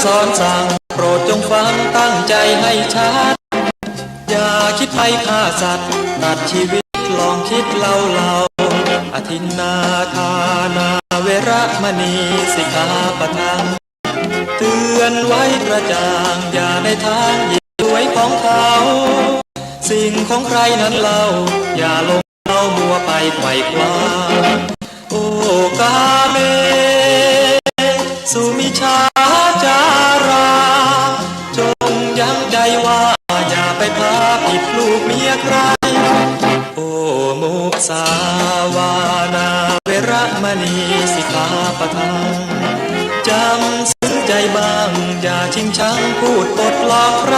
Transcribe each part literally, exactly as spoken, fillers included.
สอนสั่ง โปรดจงฟังตั้งใจให้ชัด อย่าคิดไปฆ่าสัตว์ตัดชีวิต ลองคิดเล่าๆ อทินนาทานาเวระมณีสิกขาปะทัง เตือนไว้กระจ่าง อย่าในทางหยิบฉวยของเขา สิ่งของใครนั้นเล่า อย่าหลงเมามัวไปไขว่คว้า โอกาเม สุมิจฉาจารา จงยังใจว่า อย่าไปพาผิดลูกเมียใคร โอมุสาวานาเวระมณีสิกขาปะทัง จำซึ่งใจบ้าง อย่าชิงชังพูดปดหลอกใคร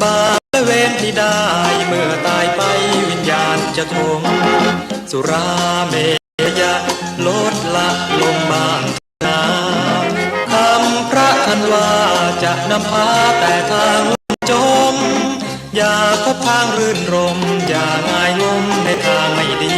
บาปและเวรที่ได้ เมื่อตายไปวิญญาณจะขม สุราเมรยะ ลดละลงบ้างเถิดนา คำพระอันว่าจะนำพาแต่ทางล่มจม อย่าคบทางรื่นรม อย่างายงมในทางไม่ดี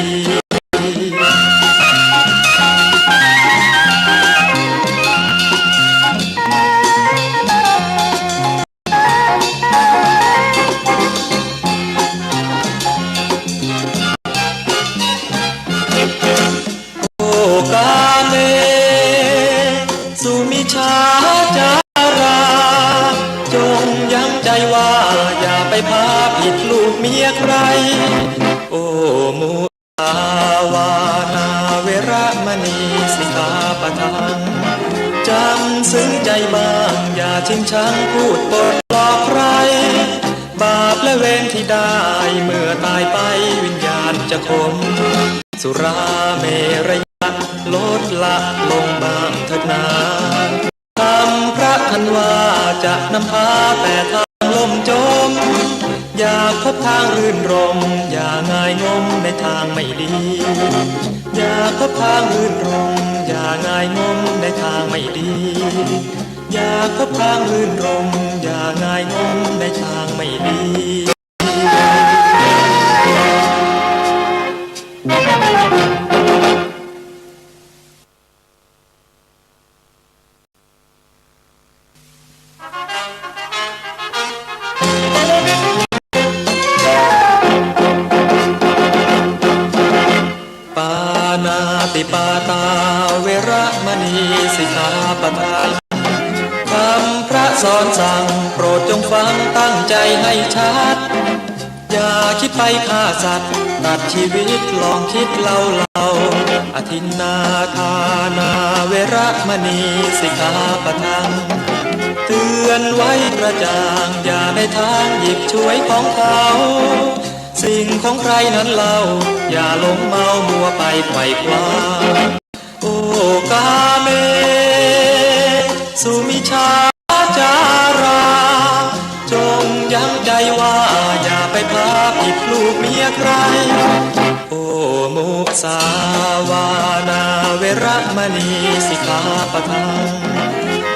โอกาเม สุมิจฉาจารา จงยังใจว่า อย่าไปพาผิดลูกเมียใคร โอมุสาวานาเวระมณีสิกขาปะทัง จำซึ่งใจบ้าง อย่าชิงชังพูดปดหลอกใคร บาปและเวรที่ได้ เมื่อตายไปวิญญาณจะขม สุราเมรยะ ลดละลงบ้างเถิดนา คำพระอันว่าจะนำพาแต่ทางล่มจม อย่าคบทางรื่นรม อย่างายงมในทางไม่ดี อย่าคบทางรื่นรม อย่างายงมในทางไม่ดี อย่าคบทางรื่นรม อย่างายงมในทางไม่ดี ปาณาติปาตาเวระมณีสิกขาปะทัง คำพระสอนสั่ง โปรดจงฟังตั้งใจให้ชัด อย่าคิดไปฆ่าสัตว์ตัดชีวิต ลองคิดเล่าๆ อทินนาทานาเวระมณีสิกขาปะทัง เตือนไว้กระจ่าง อย่าในทางหยิบฉวยของเขา สิ่งของใครนั้นเล่า อย่าหลงเมามัวไปไขว่คว้า โอกาเม สุมิจฉาจารา จงยังใจว่า อย่าไปพาผิดลูกเมียใคร โอมุสาวานาเวระมณีสิกขาปะทัง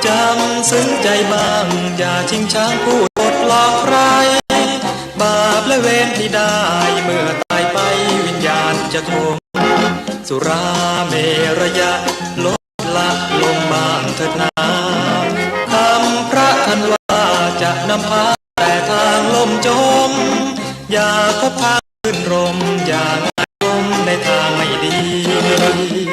จำซึ่งใจบ้าง อย่าชิงชังพูดปดหลอกใคร บาปและเวรที่ได้ เมื่อตายไปวิญญาณจะขม สุราเมรยะ ลดละลงบ้างเถิดนา คำพระอันว่าจะนำพาแต่ทางล่มจม อย่าคบทางรื่นรม อย่างายงมในทางไม่ดี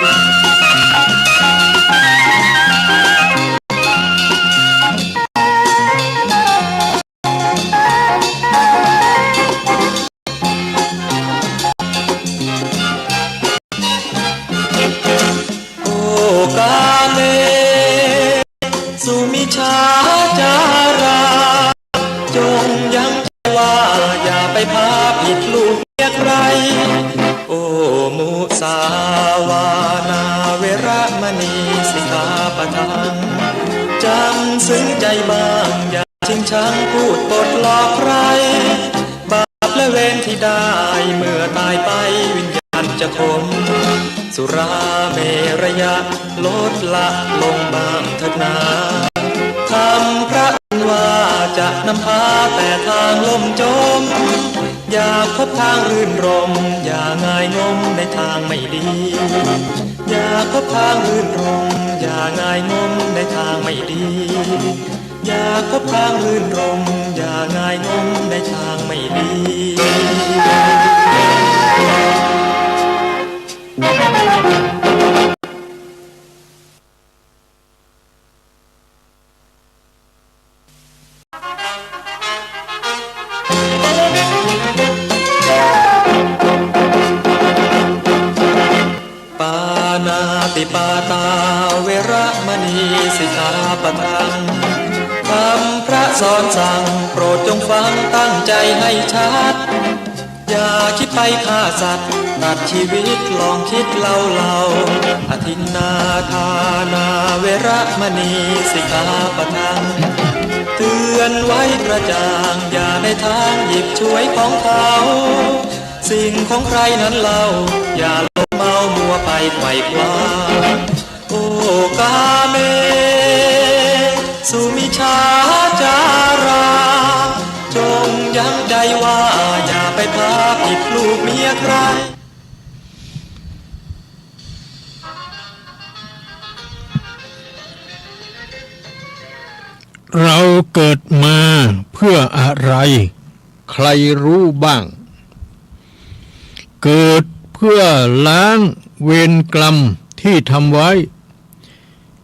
โอกาเม สุมิจฉาจารา จงยังใจว่า อย่าไปพาผิดลูกเมียใคร โอมุสาวานาเวระมณีสิกขาปะทัง จำซึ่งใจบ้าง อย่าชิงชังพูดปดหลอกใคร บาปและเวรที่ได้ เมื่อตายไปวิญญาณจะขม สุราเมรยะ ลดละลงบ้างเถิดนา คำพระอันว่าจะนำพาแต่ทางล่มจม อย่าคบ ทางรื่นรมย์ อย่าง่ายงมในทางไม่ดี อย่าคบทางรื่นรมย์ อย่าง่ายงมในทางไม่ดี อย่าคบทางรื่นรมย์ อย่าง่ายงมในทางไม่ดี ปาณาติปาตา เวระมณี สิกขาปะทัง คำพระสอนสั่ง โปรดจงฟังตั้งใจให้ชัด อย่าคิดไปฆ่าสัตว์ ตัดชีวิต ลองคิดเล่าๆ อทินนาทานา เวระมณี สิกขาปะทัง เตือนไว้กระจ่าง อย่าในทางหยิบฉวยของเขา สิ่งของใครนั้นเล่า อย่าหลงเมามัวไปไขว่คว้า โอ กาเม สุมิจฉาจารา จงยั้งใจว่า อย่าไปพาผิดลูกเมียใคร เราเกิดมาเพื่ออะไร ใครรู้บ้าง เกิดเพื่อล้างเวรกรรมที่ทำไว้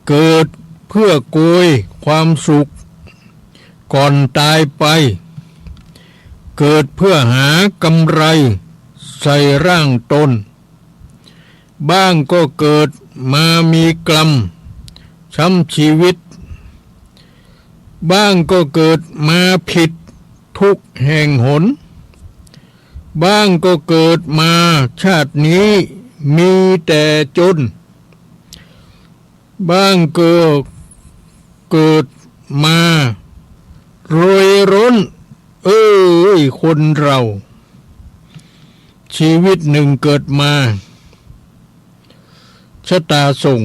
เกิดเพื่อโกยความสุขก่อนตายไป เกิดเพื่อหากำไรใส่ร่างตน บ้างก็เกิดมามีกรรมช้ำชีวิต บ้างก็เกิดมาผิดทุกแห่งหน บ้างก็เกิดมาชาตินี้มีแต่จน บ้างก็เกิดมารวยร้น เอ้ย คนเรา ชีวิตหนึ่งเกิดมา ชะตาส่ง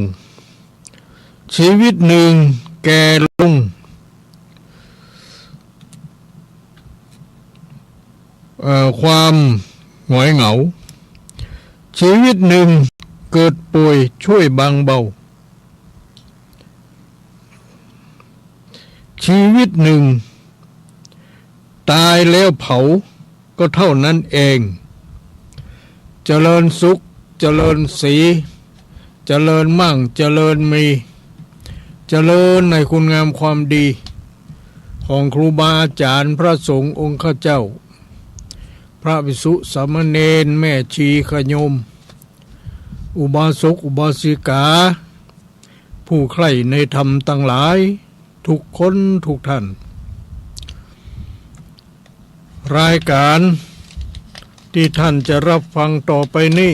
ชีวิตหนึ่งแก่ลง เอ่อ ความหงอยเหงา ชีวิตหนึ่งเกิดป่วยช่วยบางเบา ชีวิตหนึ่งตายแล้วเผา ก็เท่านั้นเอง เจริญสุข เจริญศรี เจริญมั่ง เจริญมี เจริญในคุณงามความดี ของครูบาอาจารย์ พระสงฆ์องค์ข้าเจ้า พระภิกษุสามเณร แม่ชีญาติโยม อุบาสกอุบาสิกา ผู้ใคร่ในธรรมทั้งหลาย ทุกคนทุกท่าน รายการที่ท่านจะรับฟังต่อไปนี้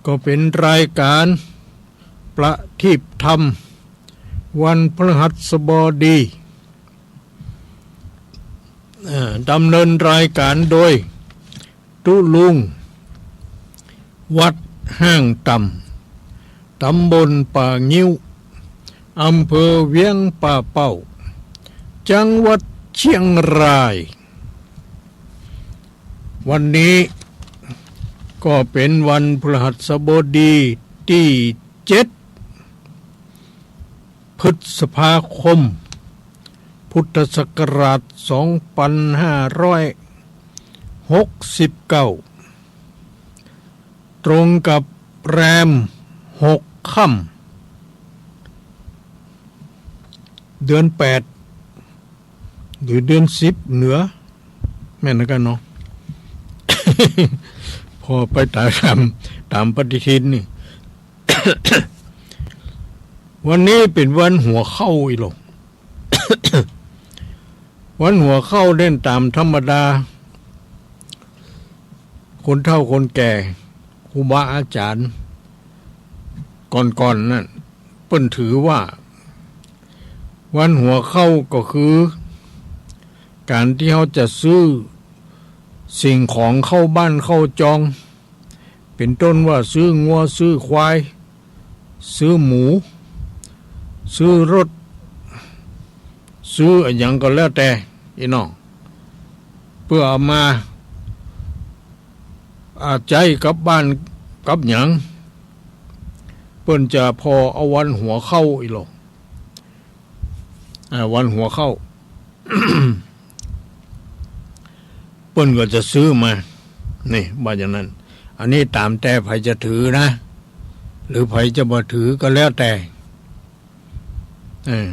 ก็เป็นรายการประทีปธรรม วันพฤหัสบดี เอ่อ ดำเนินรายการโดย ตุ๊ลุง วัดห้างต่ำ ตำบลป่างิ้ว อำเภอเวียงป่าเป้า จังหวัดเชียงราย วันนี้ก็เป็นวันพฤหัสบดีที่เจ็ด พฤษภาคม พุทธศักราชสองพันห้าร้อยหกสิบเก้า ตรงกับแรมหกค่ำ เดือนแปด หรือเดือนสิบเหนือ แม่นกันเนาะ พอไปตาม ตามปฏิทินนี่ วันนี้เป็นวันหัวเข้าอีหลอ วันหัวเข้าเน้นตามธรรมดา คนเฒ่าคนแก่ ครูบาอาจารย์ ก่อนๆ นั่น เปิ้นถือว่า วันหัวเข้าก็คือ การที่เฮาจะซื้อสิ่งของเข้าบ้านเข้าจอง เป็นต้นว่าซื้องัว ซื้อควาย ซื้อหมู ซื้อรถ ซื้ออะหยังก็แล้วแต่ อี้น้อง เปื้อเอามา อ่า ใจ๊กับบ้านกับหยัง เปิ้นจะผ่อเอาวันหัวเข้าอี้ลอ อ่า วันหัวเข้า เปิ้นก็จะซื้อมา นี่ ว่าอย่างนั้น อันนี้ต๋ามแต่ใผจะถือนะ หรือใผจะบ่ถือก็แล้วแต่ เออ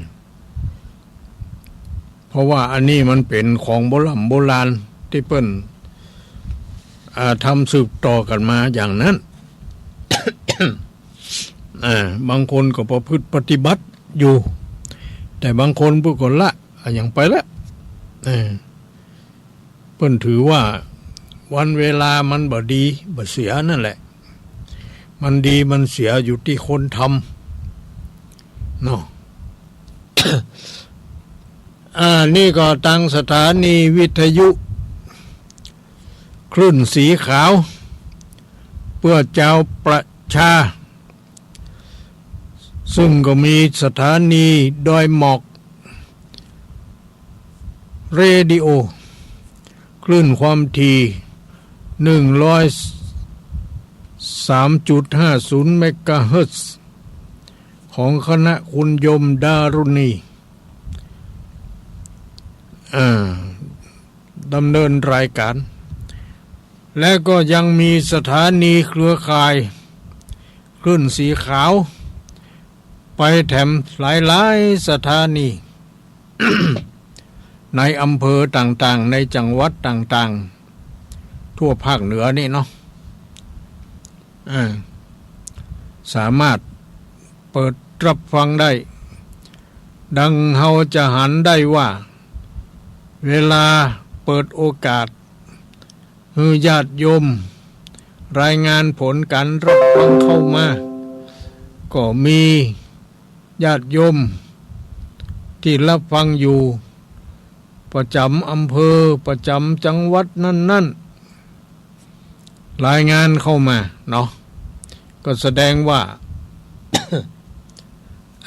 เพราะว่าอันนี้มันเป๋นของโบร่ำโบราณตี้เปิ้น อ่า ทำสืบต่อกั๋นมาอย่างนั้น อ่า บางคนก็ประพฤติปฏิบัติอยู่ แต่บางคนเปิ้นก็ละ อะหยังไปละ เออ เปิ้นถือว่าวันเวลามันบ่ดีบ่เสียนั่นแหละ มันดีมันเสียอยู่ตี้คนทำเนาะ อ่า นี่ก็ตางสถานีวิทยุคลื่นสีขาว เพื่อจาวประชา ซึ่งก็มีสถานีดอยหมอก เรดิโอ คลื่นความถี่ หนึ่งร้อยสามจุดห้าศูนย์ เมกะเฮิรตซ์ ของคณะคุณโยมดารุณี อ่า ดำเนินรายการ และก็ยังมีสถานีเครือข่ายคลื่นสีขาว ไปแถมหลายๆ สถานี ในอำเภอต่างๆ ในจังหวัดต่างๆ ทั่วภาคเหนือนี่เนาะ เออ สามารถเปิดรับฟังได้ ดังเฮาจะหันได้ว่า เวลาเปิดโอกาส หื้อญาติโยม รายงานผลการรับฟังเข้ามา ก็มีญาติโยมตี้รับฟังอยู่ประจ๋ำอำเภอ ประจ๋ำจังหวัดนั้นๆ รายงานเข้ามาเนาะ ก็แสดงว่า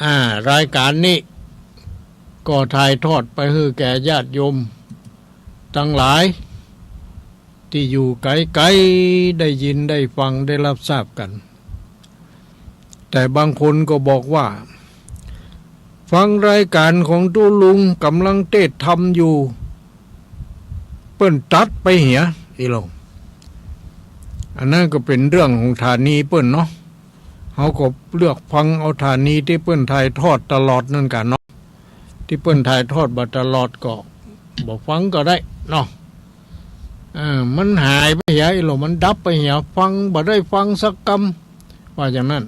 อ่า รายการนี้ก็ถ่ายทอดไปหื้อแก่ญาติโยมตังหลาย ตี้อยู่ไก๋ๆ ได้ยินได้ฟังได้รับทราบกั๋น แต่บางคนก็บอกว่า ฟังรายการของตุ๊ลุงก่ำลังเตสน์ธรรมอยู่ เปิ้นตัดไปเหีย อี้ลอ อันนั้นก็เป๋นเรื่องของถานีเปิ้นเนาะ เฮาก็เลือกฟังเอาถานีตี้เปิ้นถ่ายทอดตลอดนั่นก่าเนาะ ตี้เปิ้นถ่ายทอดบ่ตลอดก็บ่ฟังก็ได้เนาะ เออ มันหายไปเหีย อี้ลอ มันดับไปเหีย ฟังบ่ได้ฟังสักกำ ว่าอย่างนั้น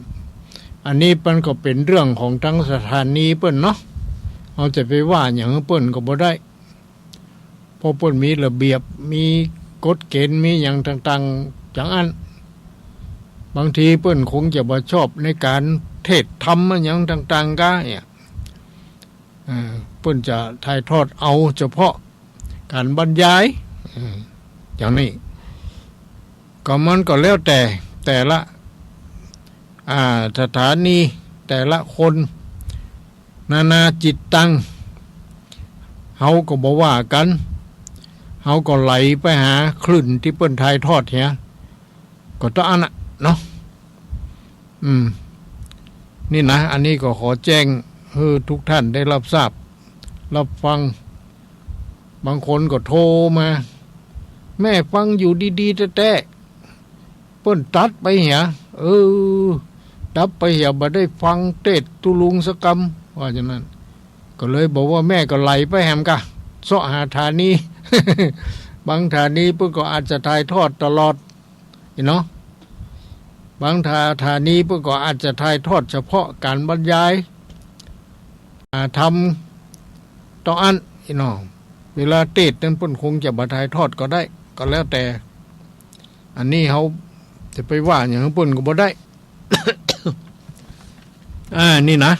อันนี้มันก็เป๋นเรื่องของตางสถานีเปิ้นเนาะ เฮาจะไปว่าหยังเปิ้นก็บ่ได้ เพราะเปิ้นมีระเบียบ มีกฎเกณฑ์ มีหยังต่างๆ อย่างอั้น บางทีเปิ้นคงจะบ่ชอบในก๋านเตสน์ธรรมอะหยังต่างๆ กาเนี่ย เอ่อ เปิ้นจะถ่ายทอดเอาเฉพาะก๋านบรรยาย เอ่อ อย่างนี้ ก็มันก็แล้วแต่แต่ละ อ่า สถานี แต่ละคน นานาจิตตัง เฮาก็บ่ว่ากั๋น เฮาก็ไหลไปหาคลื่นตี้เปิ้นถ่ายทอดเหีย ก็เต้าอั้นน่ะเนาะ อืม นี่นะ อันนี้ก็ขอแจ้งหื้อทุกท่านได้รับทราบ รับฟัง บางคนก็โทรมา แม่ฟังอยู่ดีๆ แต๊ๆ เปิ้นตัดไปเหีย เออ ดับไปเหีย บ่ได้ฟังเตสน์ตุ๊ลุงสักกำ ว่าอย่างนั้น ก็เลยบอกว่าแม่ก็ไหลไปแหมก่ะ เซาะหาถานี บางถานีเปิ้นก็อาจจะถ่ายทอดตลอด อี้เนาะ บางถา- ถานีเปิ้นก็อาจจะถ่ายทอดเฉพาะก๋านบรรยาย อ่า ธรรมเต้าอั้น อี้เนาะ เวลาเตสน์นั้นเปิ้นคงจะบ่ถ่ายทอดก็ได้ ก็แล้วแต่ อันนี้เฮาจะไปว่าหยังเปิ้นก็บ่ได้ อ่า นี่นะ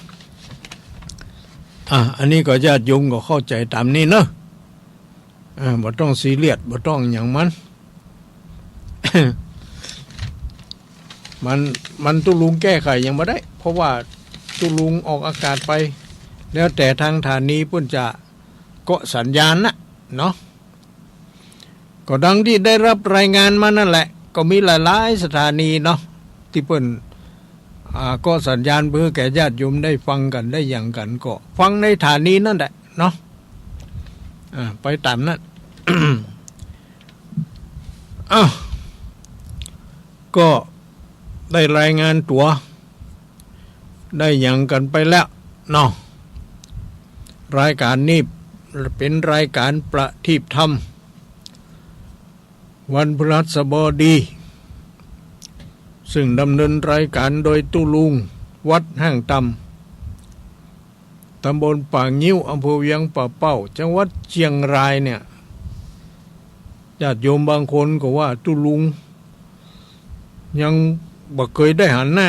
อ่า อันนี้ก็ญาติโยมก็เข้าใจ๋ต๋ามนี้เนาะ อ่า บ่ต้องซีเรียส บ่ต้องหยังมัน มัน มันตุ๊ลุงแก้ไขหยังบ่ได้ เพราะว่าตุ๊ลุงออกอากาศไป แล้วแต่ตางถานีเปิ้นจะเกาะสัญญาณน่ะ เนาะ ก็ดังตี้ได้รับรายงานมานั่นแหละ ก็มีหลายๆ สถานีเนาะ ตี้เปิ้น อ่า ก็สัญญาณเปื้อแก่ญาติโยมได้ฟังกั๋นได้หยังกั๋น ก็ฟังในสถานีนั่นแหละเนาะ อ่า ไปต๋ามนั้น อ้าว ก็ได้รายงานตั๋ว ได้หยังกั๋นไปแล้วเนาะ รายก๋านนี้เป๋นรายก๋านประทีปธรรม วันพฤหัสบดี ซึ่งดำเนินรายก๋านโดยตุ๊ลุง วัดห้างต่ำ ตำบลป่างิ้ว อำเภอเวียงป่าเป้า จังหวัดเจียงรายเนี่ย ญาติโยมบางคนก็ว่าตุ๊ลุงยังบ่เกยได้หันหน้า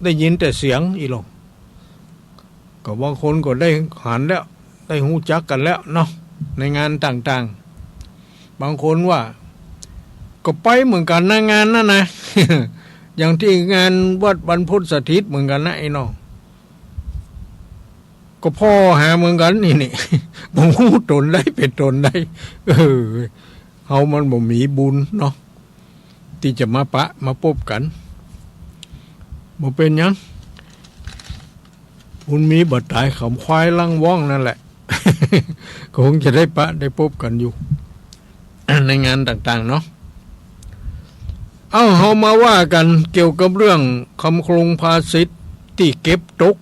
ได้ยินแต่เสียงอี้ลอ ก็บางคนก็ได้หันแล้ว ได้ฮู้จักกั๋นแล้วเนาะ ในงานต่างๆ บางคนว่า ก็ไปเหมือนกั๋นนะ งานนั้นนะ อย่างตี้งานวัดบรรพตสถิตเหมือนกั๋นนะไอ้น้อง ก็ผ่อหาเหมือนกั๋นนี่ นี่ บ่ฮู้ต๋นใดเป๋นต๋นใด เออ เฮามันบ่มีบุญเนาะ ตี้จะมาปะมาปบกั๋น บ่เป๋นหยัง บุญมีบ่ต๋าย ขำควายหลังว้องนั่นแหละ ก็คงจะได้ปะได้ปบกั๋นอยู่ ในงานต่างๆ เนาะ เอ้า เฮามาว่ากั๋นเกี่ยวกับเรื่องกำโคลงภาษิตตี้เก็บตก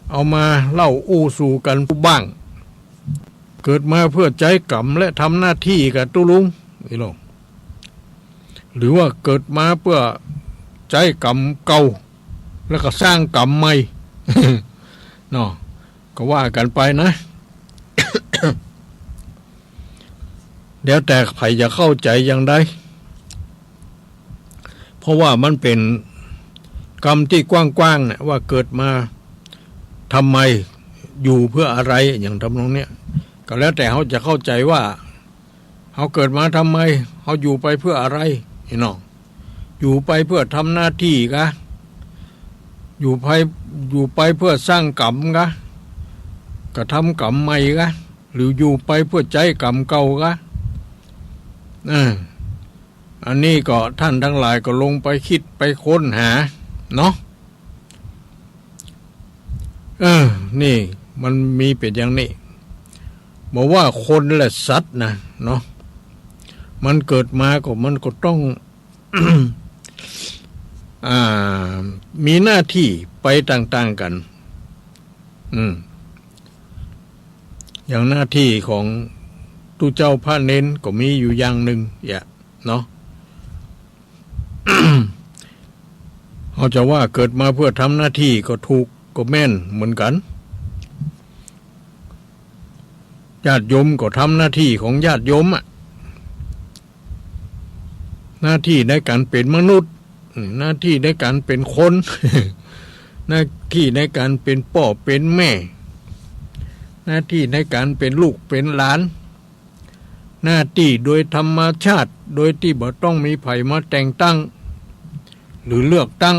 เอามาเล่าอู้สู่กั๋นฟังบ้าง เกิดมาเปื้อใจ๊กรรมและทำหน้าตี้ก่าตุ๊ลุง อี้ลอ หรือว่าเกิดมาเปื้อใจ๊กรรมเก่า แล้วก็สร้างกรรมใหม่ เนาะ ก็ว่ากั๋นไปนะ แล้วแต่ใผจะเข้าใจ๋อย่างใด เพราะว่ามันเป๋นกำตี้กว้างๆ เนี่ย ว่าเกิดมาทำไม อยู่เปื้ออะไร อย่างทำนองเนี้ย ก็แล้วแต่เฮาจะเข้าใจ๋ว่า เฮาเกิดมาทำไม เฮาอยู่ไปเปื้ออะไร ไอ้น้อง อยู่ไปเปื้อทำหน้าตี้ก่า อยู่ไป อยู่ไปเปื้อสร้างกรรมก่า กระทำกรรมใหม่ก่า หรืออยู่ไปเปื้อใจ๊กรรมเก่าก่า เออ อันนี้ก็ท่านทั้งหลายก็ลงไปกึ๊ดไปค้นหาเนาะ เออ นี่มันมีเป๋นอย่างนี้ บอกว่าคนและสัตว์นะเนาะ มันเกิดมาก็มันก็ต้อง อ่า มีหน้าตี้ไปต่างๆ กั๋น อืม อย่างหน้าตี้ของตุ๊เจ้าพระเณรก็มีอยู่อย่างนึ่ง เยียะ เนาะ เฮาจะว่าเกิดมาเปื้อทำหน้าตี้ก็ถูก ก็แม่นเหมือนกั๋น ญาติโยมก็ทำหน้าตี้ของญาติโยมอะ หน้าตี้ในก๋านเป๋นมนุษย์ หน้าตี้ในก๋านเป๋นคน หน้าตี้ในก๋านเป๋นป้อเป๋นแม่ หน้าตี้ในก๋านเป๋นลูกเป๋นหลาน หน้าตี้โดยธรรมชาติ โดยตี้บ่ต้องมีใผมาแต่งตั้ง หรือเลือกตั้ง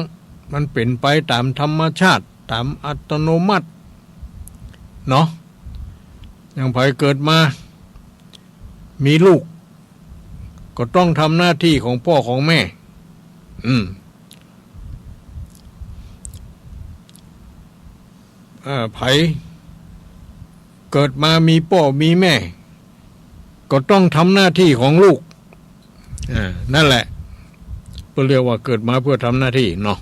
มันเป๋นไปต๋ามธรรมชาติ ต๋ามอัตโนมัติ เนาะ อย่างใผเกิดมา มีลูก ก็ต้องทำหน้าตี้ของป้อของแม่ อืม เอ่อ ใผเกิดมามีป้อมีแม่ ก็ต้องทำหน้าตี้ของลูก อ่า นั่นแหละ เปิ้นเรียกว่าเกิดมาเปื้อทำหน้าตี้เนาะ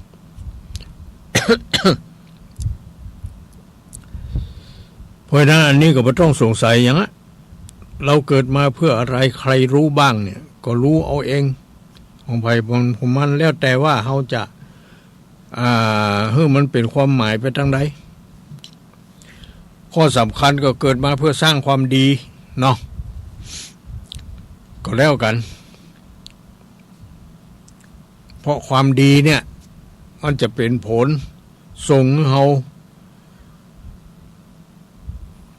เพราะฉะนั้นอันนี้ก็บ่ต้องสงสัยหยังอะ เฮาเกิดมาเปื้ออะไร ใผฮู้บ้างเนี่ย ก็ฮู้เอาเอง ของใผของมัน แล้วแต่ว่าเฮาจะ อ่า หื้อมันเป๋นความหมายไปตางใด ข้อสำคัญก็เกิดมาเปื้อสร้างความดีเนาะ ก็แล้วกั๋น เพราะความดีเนี่ย มันจะเป๋นผลส่งหื้อเฮา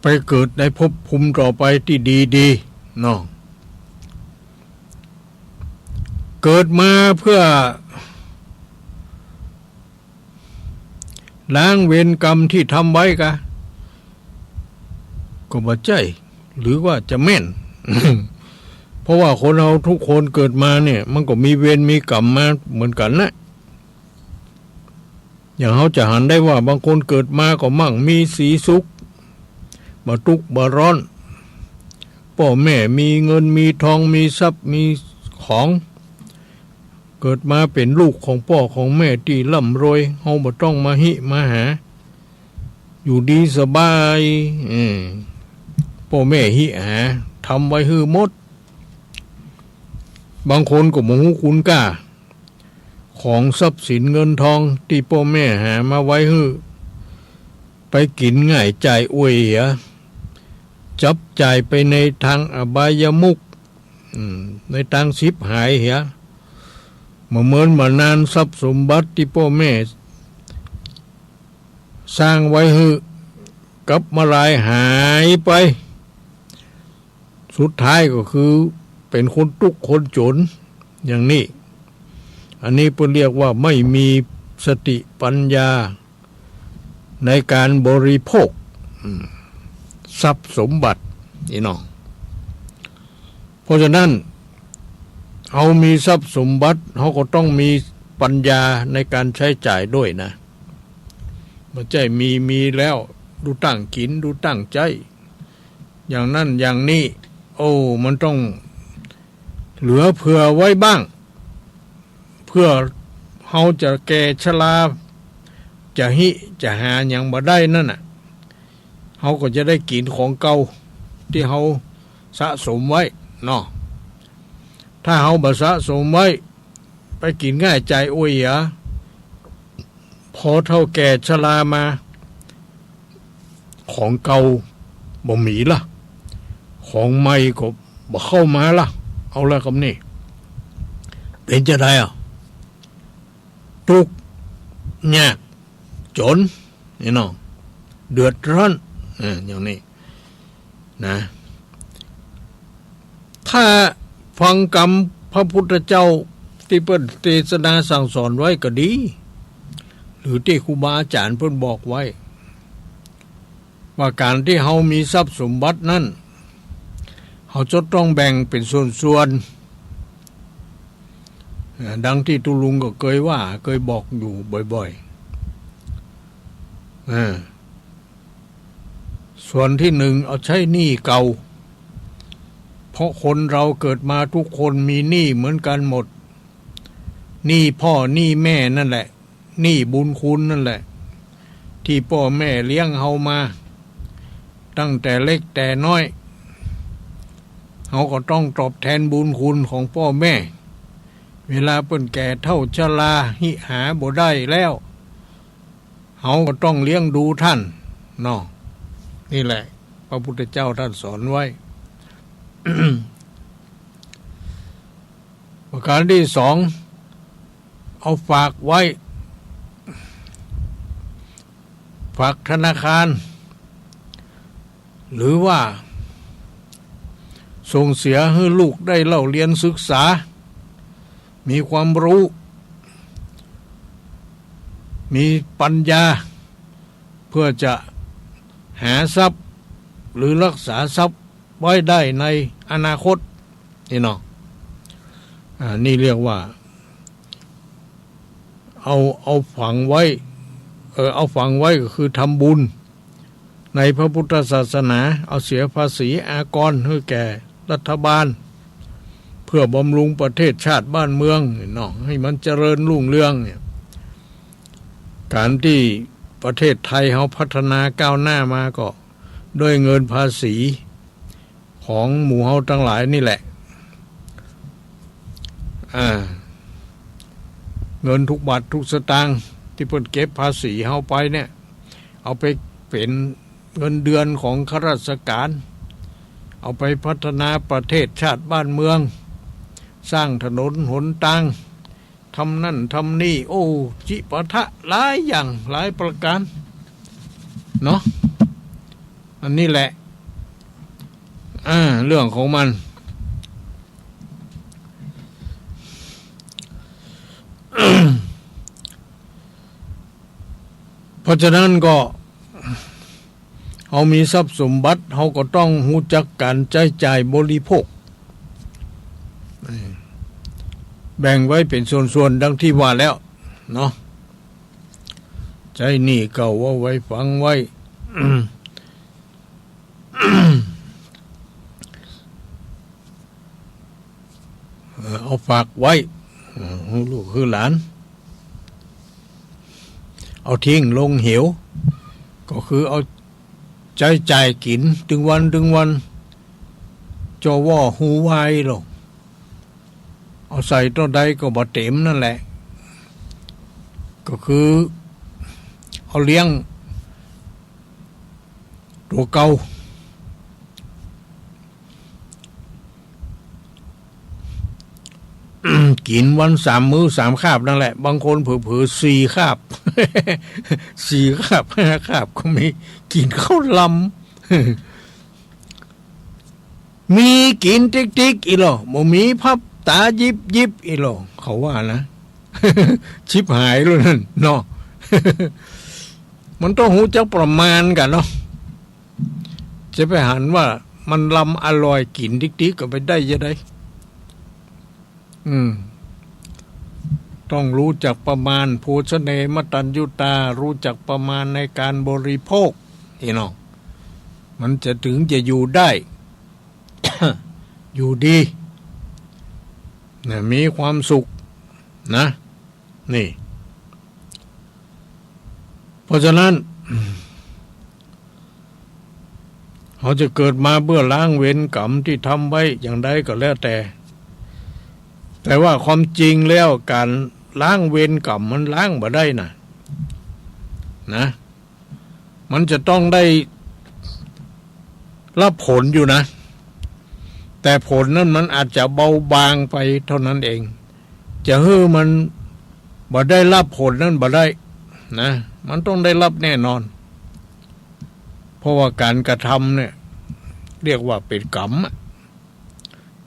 ไปเกิดในภพภูมิต่อไปตี้ดีๆ เนาะ เกิดมาเปื้อล้างเวรกรรมตี้ทำไว้กา ก็บ่ใจ้ หรือว่าจะแม่น เพราะว่าคนเฮาทุกคนเกิดมาเนี่ย มันก็มีเวรมีกรรมมาเหมือนกั๋นนะ อย่างเฮาจะหันได้ว่า บางคนเกิดมาก็มั่งมีสีสุข บ่ตุ๊กข์บ่ร้อน ป้อแม่มีเงินมีทอง มีทรัพย์มีของ เกิดมาเป๋นลูกของป้อของแม่ตี้ร่ำรวย เฮาบ่ต้องมาหิมาหา อยู่ดีสบาย เออ ป้อแม่หิหา ทำไว้หื้อหมด บางคนก็บ่ฮู้คุณก้า ของทรัพย์สินเงินทองตี้ป้อแม่หามาไว้หื้อ ไปกิ๋นง่ายจ่ายอวยเหีย จับจ่ายไปในตางอบายมุข อืม ในตางฉิบหายเหีย บ่เมินบ่นานทรัพย์สมบัติตี้ป้อแม่สร้างไว้หื้อ กลับมาลายหายไป สุดท้ายก็คือเป๋นคนตุ๊กข์คนจ๋นอย่างนี้ อันนี้เปิ้นเรียกว่าไม่มีสติปัญญาในการบริโภค อืม ทรัพย์สมบัติ นี่เนาะ เพราะฉะนั้น เฮามีทรัพย์สมบัติ เฮาก็ต้องมีปัญญาในการใจ๊จ่ายด้วยนะ บ่ใจ้มี มีแล้ว ดูตั้งกิ๋น ดูตั้งใจ๊ อย่างนั้นอย่างนี้ โอ้ มันต้องเหลือเผื่อไว้บ้าง เพื่อเฮาจะแก่ชรา จะหิจะหาหยังบ่ได้นั่นน่ะ เฮาก็จะได้กิ๋นของเก่าตี้เฮาสะสมไว้เนาะ ถ้าเฮาบ่สะสมไว้ ไปกิ๋นง่ายจ่ายอวยเหีย พอเฒ่าแก่ชรามา ของเก่าบ่มีละ ของใหม่ก็บ่เข้ามาละ เอาละกำนี้ เป๋นจะใดอ่ะ ตุ๊กข์ ยาก จ๋น นี่เนาะ เดือดร้อน เออ อย่างนี้ นะ ถ้าฟังกำพระพุทธเจ้าตี้เปิ้นเตสนาสั่งสอนไว้ก็ดี หรือตี้ครูบาอาจ๋ารย์เปิ้นบอกไว้ ว่าก๋านตี้เฮามีทรัพย์สมบัตินั้น เฮาจะต้องแบ่งเป๋นส่วนๆ อ่า ดังตี้ตุ๊ลุงก็เกยว่า เกยบอกอยู่บ่อยๆ อ่า ส่วนตี้นึ่งเอาใจ๊หนี้เก่า เพราะคนเราเกิดมาทุกคนมีหนี้เหมือนกั๋นหมด หนี้พ่อหนี้แม่นั่นแหละ หนี้บุญคุณนั่นแหละ ตี้ป้อแม่เลี้ยงเฮามา ตั้งแต่เล็กแต่น้อย เฮาก็ต้องตอบแทนบุญคุณของป้อแม่ เวลาเปิ้นแก่เฒ่าชราหิหาบ่ได้แล้ว เฮาก็ต้องเลี้ยงดูต้านเนาะ นี่แหละ พระพุทธเจ้าต้านสอนไว้ ประการตี้สอง เอาฝากไว้ ฝากธนาคาร หรือว่าส่งเสียหื้อลูกได้เล่าเรียนศึกษา มีความรู้ มีปัญญา เพื่อจะหาทรัพย์ หรือรักษาทรัพย์ไว้ได้ในอนาคต นี่เนาะ อ่า นี่เรียกว่า เอา เอาฝังไว้ เอ่อ เอาฝังไว้ก็คือทำบุญในพระพุทธศาสนา เอาเสียภาษีอากรหื้อแก่รัฐบาล เพื่อบำรุงประเทศชาติบ้านเมืองเนาะ หื้อมันเจริญรุ่งเรืองเนี่ย ก๋านตี้ประเทศไทยเฮาพัฒนาก้าวหน้ามาก็ด้วยเงินภาษี ของหมู่เฮาตังหลายนี่แหละ อ่า เงินทุกบาททุกสตางค์ตี้เปิ้นเก็บภาษีเฮาไปเนี่ย เอาไปเป๋นเงินเดือนของข้าราชการ เอาไปพัฒนาประเทศชาติบ้านเมือง สร้างถนนหนตาง ทำนั่นทำนี่ โอ้ จิปาถะหลายอย่างหลายประการ เนาะ อันนี้แหละ อ่า เรื่องของมัน เพราะฉะนั้นก็ เฮามีทรัพย์สมบัติ เฮาก็ต้องฮู้จักก๋านใจ๊จ่ายบริโภค แบ่งไว้เป๋นส่วนๆ ดังตี้ว่าแล้วเนาะ ใจ๊หนี้เก่าเอาไว้ฝังไว้ เอ่อ เอาฝากไว้ เอ่อ หื้อลูกหื้อหลาน เอาทิ้งลงเหว ก็คือเอาใจ๊จ่ายกิ๋นตึงวันตึงวัน จอว่อฮูวายลอ เอาใส่เต้าใดก็บ่เต๋มนั่นแหละ ก็คือเอาเลี้ยงตั๋วเก่า กิ๋นวันสามมื้อสามคาบนั่นแหละ บางคนเผลอๆ สี่คาบ สี่คาบ ห้าคาบก็มี กิ๋นข้าวลำ มีกิ๋นติ๊กๆ อี้ลอ บ่มีพับต๋ายิบๆ อี้ลอ เขาว่านะ ฉิบหายแล้วนั่นเนาะ มันต้องฮู้จักประมาณกั๋นเนาะ จะไปหันว่ามันลำอร่อยกิ๋นติ๊กๆ ก็ไปได้จะได อืม ต้องฮู้จักประมาณ โภชเน มะตัญญูตา ฮู้จักประมาณในการบริโภค อี้เนาะ มันจะถึงจะอยู่ได้ อยู่ดี นะ มีความสุข นะ นี่ เพราะฉะนั้น เฮาจะเกิดมาเปื้อล้างเวรกรรมตี้ทำไว้อย่างใดก็แล้วแต่ แต่ว่าความจริงแล้วก๋านล้างเวรกรรมมันล้างบ่ได้นะ นะ มันจะต้องได้รับผลอยู่นะ แต่ผลนั้นมันอาจจะเบาบางไปเท่านั้นเอง จะหื้อมันบ่ได้รับผลนั้นบ่ได้นะ มันต้องได้รับแน่นอน เพราะว่าก๋านกระทำเนี่ย เรียกว่าเป๋นกรรมอะ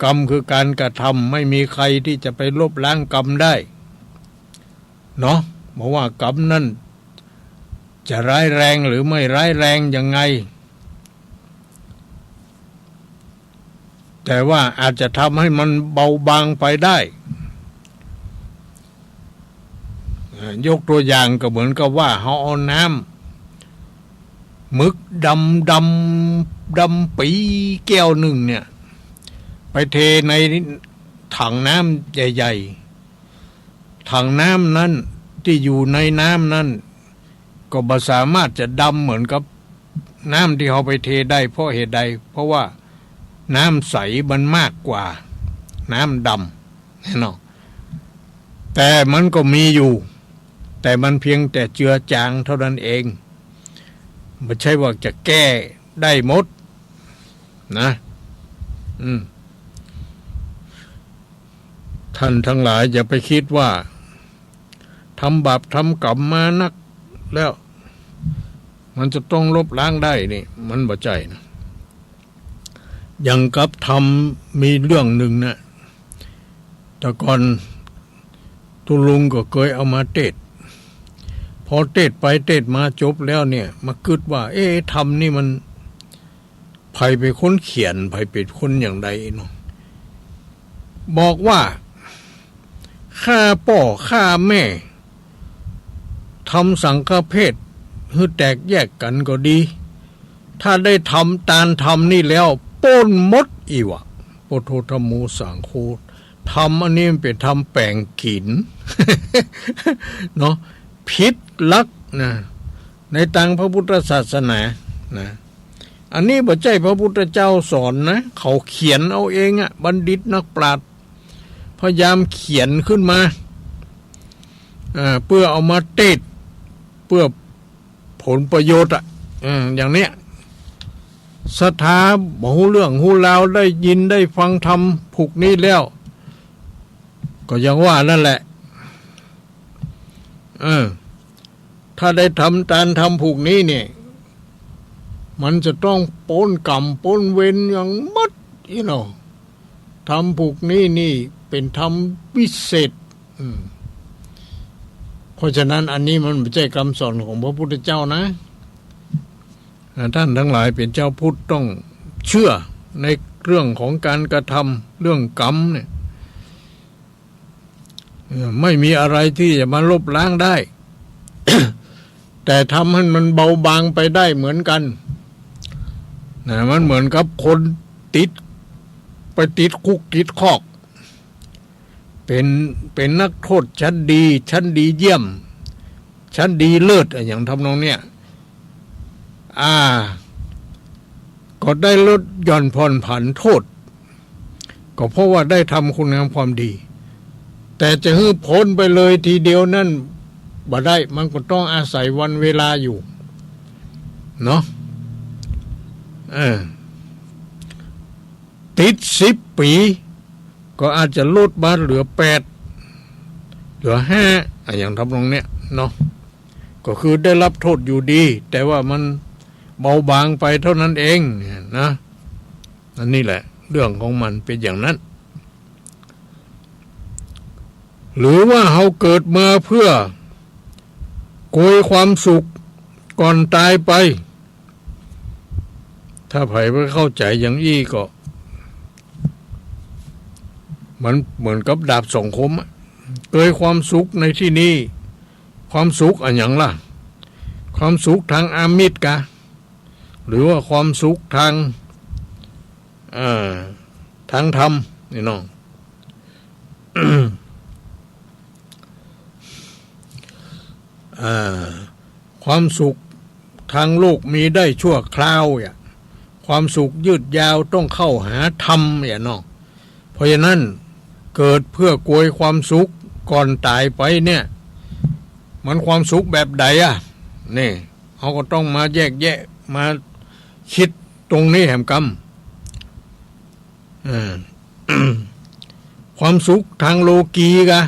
กรรมคือก๋านกระทำ ไม่มีใครตี้จะไปลบล้างกรรมได้ เนาะ บ่ว่ากรรมนั้นจะร้ายแรงหรือไม่ร้ายแรงยังไง แต่ว่าอาจจะทำให้มันเบาบางไปได้ อ่า ยกตัวอย่างก็เหมือนกับว่าเฮาเอาน้ำหมึกดำ ดำปี๋แก้วนึ่งเนี่ย ไปเทในถังน้ำใหญ่ๆ ถังน้ำนั้นตี้อยู่ในน้ำนั้น ก็บ่สามารถจะดำเหมือนกับน้ำตี้เฮาไปเทได้ เพราะเหตุใด เพราะว่าน้ำใสมันมากกว่าน้ำดำ แน่นอน แต่มันก็มีอยู่ แต่มันเพียงแต่เจือจางเท่านั้นเอง บ่ใจ้ว่าจะแก้ได้หมดนะ อืม ท่านทั้งหลายอย่าไปกึ๊ดว่า ทำบาปทำกรรมมานักแล้ว มันจะต้องลบล้างได้นี่ มันบ่ใจ้นะ อย่างกับธรรมมีเรื่องนึ่งนะ แต่ก่อนตุ๊ลุงก็เกยเอามาเตศน์ พอเตศน์ไปเตศน์มาจบแล้วเนี่ย มากึ๊ดว่า เอ๊ะ ธรรมนี่มัน ใผเป๋นคนเขียน ใผเป๋นคนอย่างใดเนาะ บอกว่า ฆ่าป้อฆ่าแม่ ทำสังฆเพศหื้อแตกแยกกั๋นก็ดี ถ้าได้ทำตานธรรมนี่แล้ว ป๊นหมดอี้วะ พุทโธ ธัมโม สังโฆ ธรรมอันนี้มันเป๋นธรรมแป๋งกิ๋น เนาะ ผิดหลักนะ ในตางพระพุทธศาสนานะ อันนี้บ่ใจ้พระพุทธเจ้าสอนนะ เขาเขียนเอาเองอะ บัณฑิตนักปราชญ์พยายามเขียนขึ้นมา อ่า เปื้อเอามาเตศน์ เปื้อผลประโยชน์อะ เออ อย่างเนี้ย ศรัทธาบ่ฮู้เรื่องฮู้ราว ได้ยินได้ฟังธรรมผูกนี้แล้ว ก็อย่างว่านั่นแหละ เออ ถ้าได้ทำตานธรรมผูกนี้เนี่ย มันจะต้องป๊นกรรมป๊นเวรอย่างหมดอี้เนาะ ธรรมผูกนี้นี่เป๋นธรรมวิเศษ อืม เพราะฉะนั้นอันนี้มันบ่ใจ้กำสอนของพระพุทธเจ้านะ อ่า ท่านทั้งหลายเป๋นจาวพุทธต้องเจื้อในเรื่องของก๋านกระทำ เรื่องกรรมเนี่ย เออ ไม่มีอะไรที่จะมาลบล้างได้ แต่ทำให้มันเบาบางไปได้เหมือนกัน นะ มันเหมือนกับคนติด ไปติดคุกติดคอก เป็น เป็นนักโทษชั้นดี ชั้นดีเยี่ยม ชั้นดีเลิศอะ อย่างทำนองเนี่ย อ่า ก็ได้ลดหย่อนผ่อนผันโทษ ก็เพราะว่าได้ทำคุณงามความดี แต่จะหื้อพ้นไปเลยทีเดียวนั่นบ่ได้ มันก็ต้องอาศัยวันเวลาอยู่ เนาะ เออ ติดสิบปี๋ ก็อาจจะลดมาเหลือแปด เหลือห้า อะ อย่างทำนองเนี้ยเนาะ ก็คือได้รับโทษอยู่ดี แต่ว่ามันเบาบางไปเท่านั้นเองนะ อันนี้แหละ เรื่องของมันเป็นอย่างนั้น หรือว่าเฮาเกิดมาเพื่อโกยความสุขก่อนต๋ายไป ถ้าใผบ่เข้าใจ๋อย่างอี้ก็ มันเหมือนกับดาบสองคมอะ โกยความสุขในที่นี้ ความสุขอะหยังล่ะ ความสุขตางอามิสกา หรือว่าความสุขตาง เอ่อ ตางธรรม นี่น้อง อ่า ความสุขตางโลกมีได้ชั่วคราวอะ ความสุขยืดยาวต้องเข้าหาธรรมอะเนาะ เพราะฉะนั้นเกิดเพื่อโกยความสุขก่อนต๋ายไปเนี่ย มันความสุขแบบใดอะ นี่ เฮาก็ต้องมาแยกแยะ มาคิดตรงนี้แหมกำ เออ ความสุขตางโลกีกา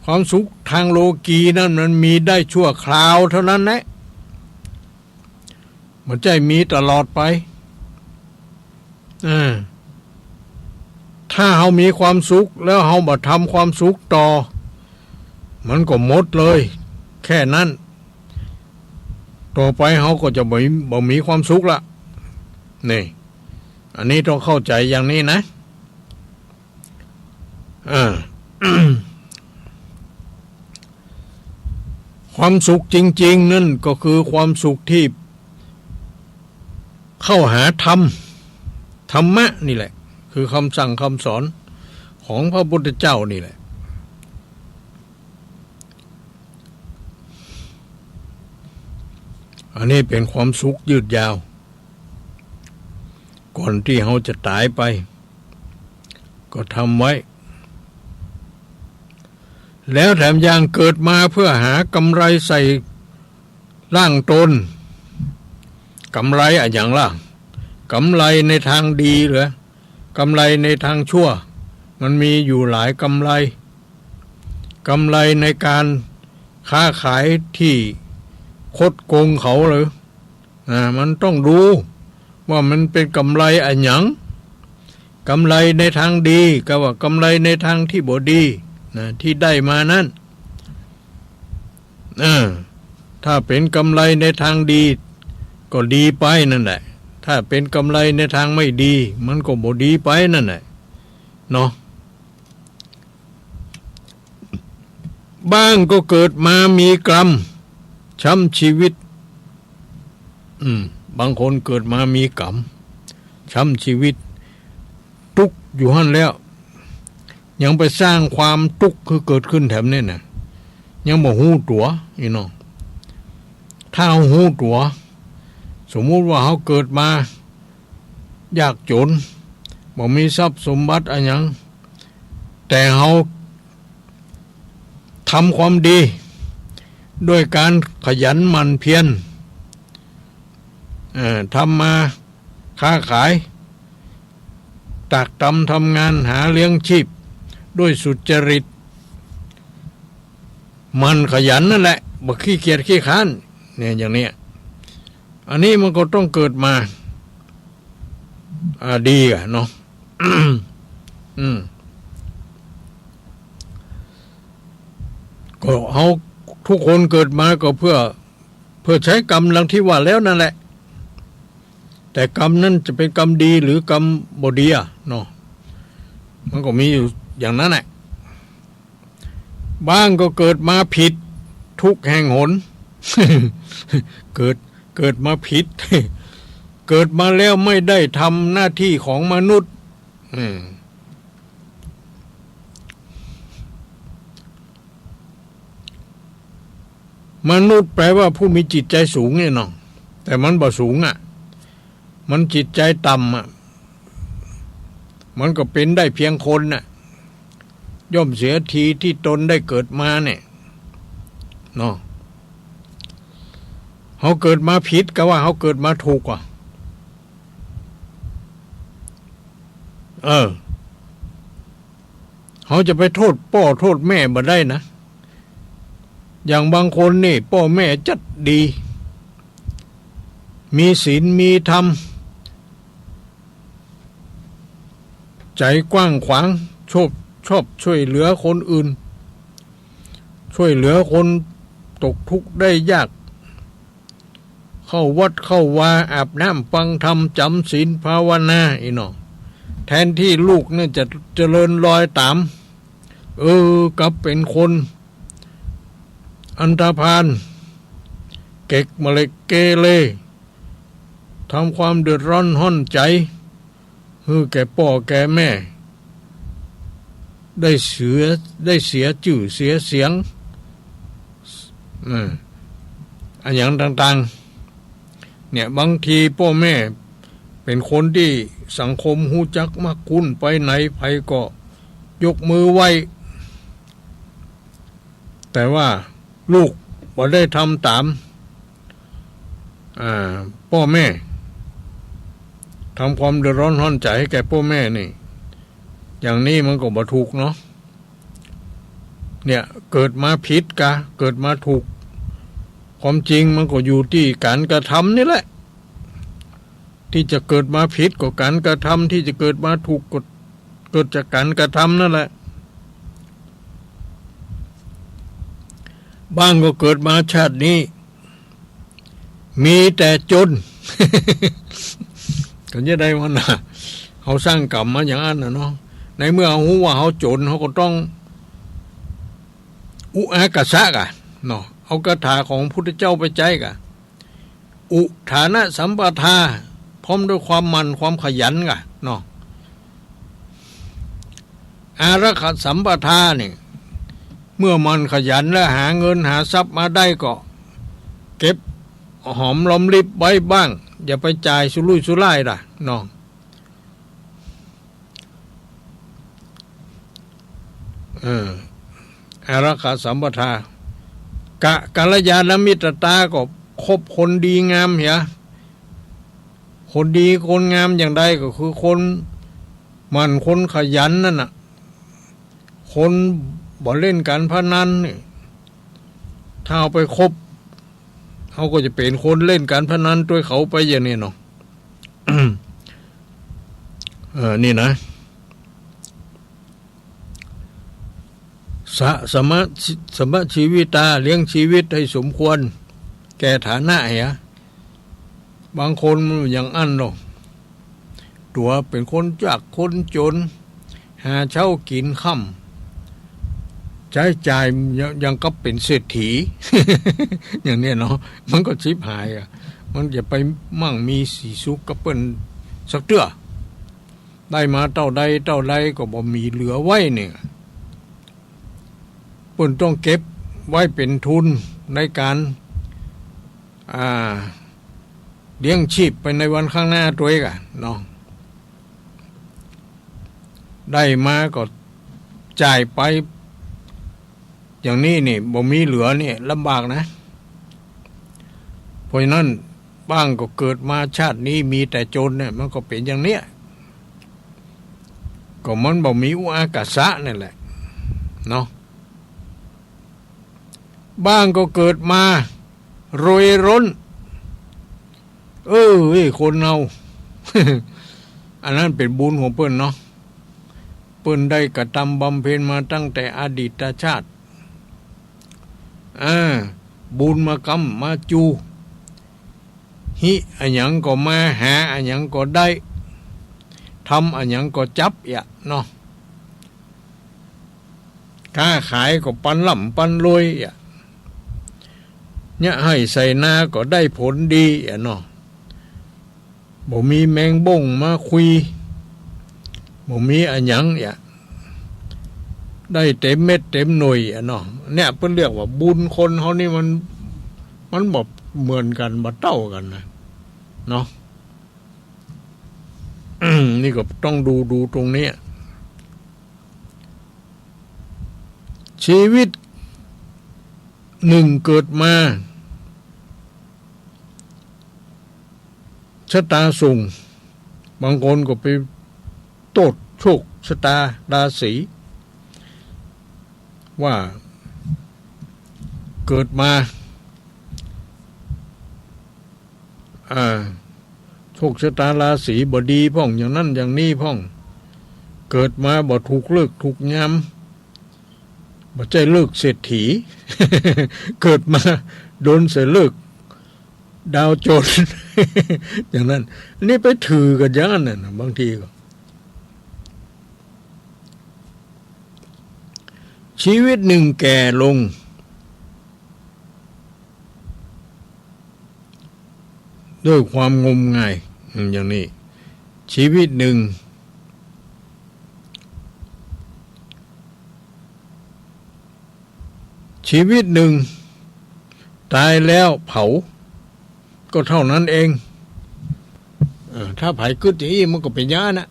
ความสุขตางโลกีนั้นมันมีได้ชั่วคราวเท่านั้นแหละ บ่ใจ้มีตลอดไป เออ ถ้าเฮามีความสุขแล้วเฮาบ่ทำความสุขต่อ มันก็หมดเลย แค่นั้น ต่อไปเฮาก็จะบ่ บ่มีความสุขละ นี่ อันนี้ต้องเข้าใจ๋อย่างนี้นะ อ่า ความสุขจริงๆ นั่นก็คือความสุขที่เข้าหาธรรม ธรรมะนี่แหละ คือคำสั่งคำสอนของพระพุทธเจ้านี่แหละ อันนี้เป๋นความสุขยืดยาว ก่อนตี้เฮาจะต๋ายไป ก็ทำไว้ แล้วแถมยังเกิดมาเพื่อหากำไรใส่ร่างตน กำไรอะหยังล่ะ กำไรในตางดีเหรอ กำไรในตางชั่ว มันมีอยู่หลายกำไร กำไรในก๋านค้าขายตี้คดโกงเขาเหรอ อ่า มันต้องดูว่ามันเป๋นกำไรอะหยัง กำไรในตางดีก็ว่ากำไรในตางตี้บ่ดีนะ ตี้ได้มานั้น เออ ถ้าเป๋นกำไรในตางดีก็ดีไปนั่นแหละ ถ้าเป๋นกำไรในตางไม่ดี มันก็บ่ดีไปนั่นแหละ เนาะ บ้างก็เกิดมามีกรรม ช้ำชีวิต อืม บางคนเกิดมามีกรรม ช้ำชีวิต ตุ๊กข์อยู่หั้นแล้ว ยังไปสร้างความตุ๊กข์หื้อเกิดขึ้นแถมนี่นะ ยังบ่ฮู้ตั๋ว อี้น้อง ถ้าเฮาฮู้ตั๋ว สมมุติว่าเฮาเกิดมา ยากจ๋น บ่มีทรัพย์สมบัติอะหยัง แต่เฮาทำความดี ด้วยก๋านขยันหมั่นเพียร เอ่อ ทำมาค้าขาย ตรากตรำทำงานหาเลี้ยงชีพ ด้วยสุจริต หมั่นขยันนั่นแหละ บ่ขี้เกียจขี้คร้าน เนี่ย อย่างเนี้ย อันนี้มันก็ต้องเกิดมา อ่า ดีอะเนาะ อืม ก็เฮาทุกคนเกิดมาก็เพื่อ เพื่อใจ๊กรรมดังตี้ว่าแล้วนั่นแหละ แต่กรรมนั้นจะเป๋นกรรมดีหรือกรรมบ่ดีอะเนาะ มันก็มีอยู่อย่างนั้นแหละ บ้างก็เกิดมาผิดทุกแห่งหน เกิด เกิดมาผิด เกิดมาแล้วไม่ได้ทำหน้าที่ของมนุษย์ อืม มนุษย์แปลว่าผู้มีจิตใจสูงเนี่ยเนาะ แต่มันบ่สูงอะ มันจิตใจต่ำอะ มันก็เป๋นได้เพียงคนน่ะ ย่อมเสียทีที่ตนได้เกิดมาเนี่ย เนาะ เฮาเกิดมาผิดกาว่าเฮาเกิดมาถูกอะ เออ เฮาจะไปโต้ษป้อโต้ษแม่บ่ได้นะ อย่างบางคนนี่ป้อแม่จัดดี มีศีลมีธรรม ใจ๋กว้างขวาง ชอบ ชอบช่วยเหลือคนอื่น ช่วยเหลือคนตกทุกข์ได้ยาก เข้าวัดเข้าวา อาบน้ำฟังธรรม จ๋ำศีลภาวนา อี้เนาะ แทนที่ลูกเนี่ยจะเจริญรอยต๋าม เออ กลับเป๋นคนอันธพาล เก็กเมเล็กเกเร ทำความเดือดร้อนฮ้อนใจ๋ หื้อแก่ป้อแก่แม่ ได้เสีย ได้เสียจื้อเสียเสียง อืม อะหยังต่างๆ เนี่ย บางทีป้อแม่เป๋นคนตี้สังคมฮู้จักมักคุ้น ไปไหนใผก็ยกมือไหว้ แต่ว่าลูกบ่ได้ทำต๋าม อ่า ป้อแม่ ทำความเดือดร้อนฮ้อนใจ๋ให้แก่ป้อแม่นี่ อย่างนี้มันก็บ่ถูกเนาะ เนี่ย เกิดมาผิดกา เกิดมาถูก ความจริงมันก็อยู่ตี้ก๋านกระทำนี่แหละ ตี้จะเกิดมาผิดก็ก๋านกระทำ ตี้จะเกิดมาถูกก็เกิดจากก๋านกระทำนั่นแหละ บ้างก็เกิดมาชาตินี้ มีแต่จน ก็จะได้ว่านะ เฮาสร้างกรรมมาอย่างนั้นน่ะเนาะ ในเมื่อเฮาฮู้ว่าเฮาจน เฮาก็ต้อง อุอากาสะกะ เนาะ เอาคาถาของพุทธเจ้าไปใจ๊กะ อุทานะสัมปทา พร้อมด้วยความหมั่นความขยันกะ เนาะ อารักขสัมปทานี่ เมื่อหมั่นขยันแล้วหาเงินหาทรัพย์มาได้ก็ เก็บหอมรอมริบไว้บ้าง อย่าไปจ่ายสุรุ่ยสุร่ายล่ะ เนาะ เออ อารักขสัมปทา กะ กัลยาณมิตรตา ก็คบคนดีงามเหีย คนดีคนงามอย่างใดก็คือคนหมั่นคนขยันนั่นน่ะ คนบ่เล่นก๋านพนันนี่ ถ้าเฮาไปคบ เฮาก็จะเป๋นคนเล่นก๋านพนันตวยเขาไปอย่างนี้เนาะ เออ นี่นะ สะ สมะ สมะชีวิตา เลี้ยงชีวิตให้สมควรแก่ฐานะเหีย บางคนมันอย่างอั้นเนาะ ตั๋วเป๋นคนยากคนจน หาเช้ากิ๋นค่ำ ใจ๊จ่ายยัง ยังกับเป๋นเศรษฐี อย่างเนี้ยเนาะ มันก็ฉิบหายอะ มันจะไปมั่งมีสีสุขกับเปิ้นสักเตื้อ ได้มาเต้าใดเต้าใดก็บ่มีเหลือไว้เนี่ย เปิ้นต้องเก็บไว้เป๋นทุนในก๋าน อ่า เลี้ยงชีพไปในวันข้างหน้าตวยกะเนาะ ได้มาก็จ่ายไป อย่างนี้นี่บ่มีเหลือนี่ลำบากนะ เพราะฉะนั้นบ้างก็เกิดมาชาตินี้มีแต่จนเนี่ย มันก็เป๋นอย่างเนี้ย ก็มันบ่มีอุอากาสะนั่นแหละเนาะ บ้างก็เกิดมารวยร้น เออ เอ้ย คนเฮา อันนั้นเป๋นบุญของเปิ้นเนาะ เปิ้นได้กระทำบำเพ็ญมาตั้งแต่อดีตชาติ อ่า บุญมาค้ำมาจู หิอะหยังก็มา หาอะหยังก็ได้ ทำอะหยังก็จับเยียะเนาะ ค้าขายก็ปันร่ำปันรวยอะ เยียะไฮ่ใส่นาก็ได้ผลดีอะเนาะ บ่มีแมงบ้งมาคุย บ่มีอะหยังอะ ได้เต็มเม็ดเต็มหน่วยอะเนาะ เนี่ยเปิ้นเรียกว่าบุญคนเฮานี่มัน มันบ่เหมือนกั๋น บ่เต้ากั๋นนะ เนาะ นี่ก็ต้องดู ดูตรงเนี้ย ชีวิตหนึ่งเกิดมา ชะตาส่ง บางคนก็ไปโต้ษโชคชะตาราศี ว่าเกิดมา อ่า โชคชะตาราศีบ่ดีพ่อง อย่างนั้นอย่างนี้พ่อง เกิดมาบ่ถูกฤกษ์ถูกยาม บ่ใจ้ฤกษ์เศรษฐี เกิดมาโดนใส่ฤกษ์ดาวโจร อย่างนั้น นี่ไปถือกั๋นอย่างนั้นน่ะ บางทีก็ ชีวิตหนึ่งแก่ลง ด้วยความงมงาย อืม อย่างนี้ ชีวิตหนึ่ง ชีวิตหนึ่ง ต๋ายแล้วเผา ก็เต้านั้นเอง เออ ถ้าใผกึ๊ดอย่างอี้มันก็เป๋นอย่างนั้นน่ะ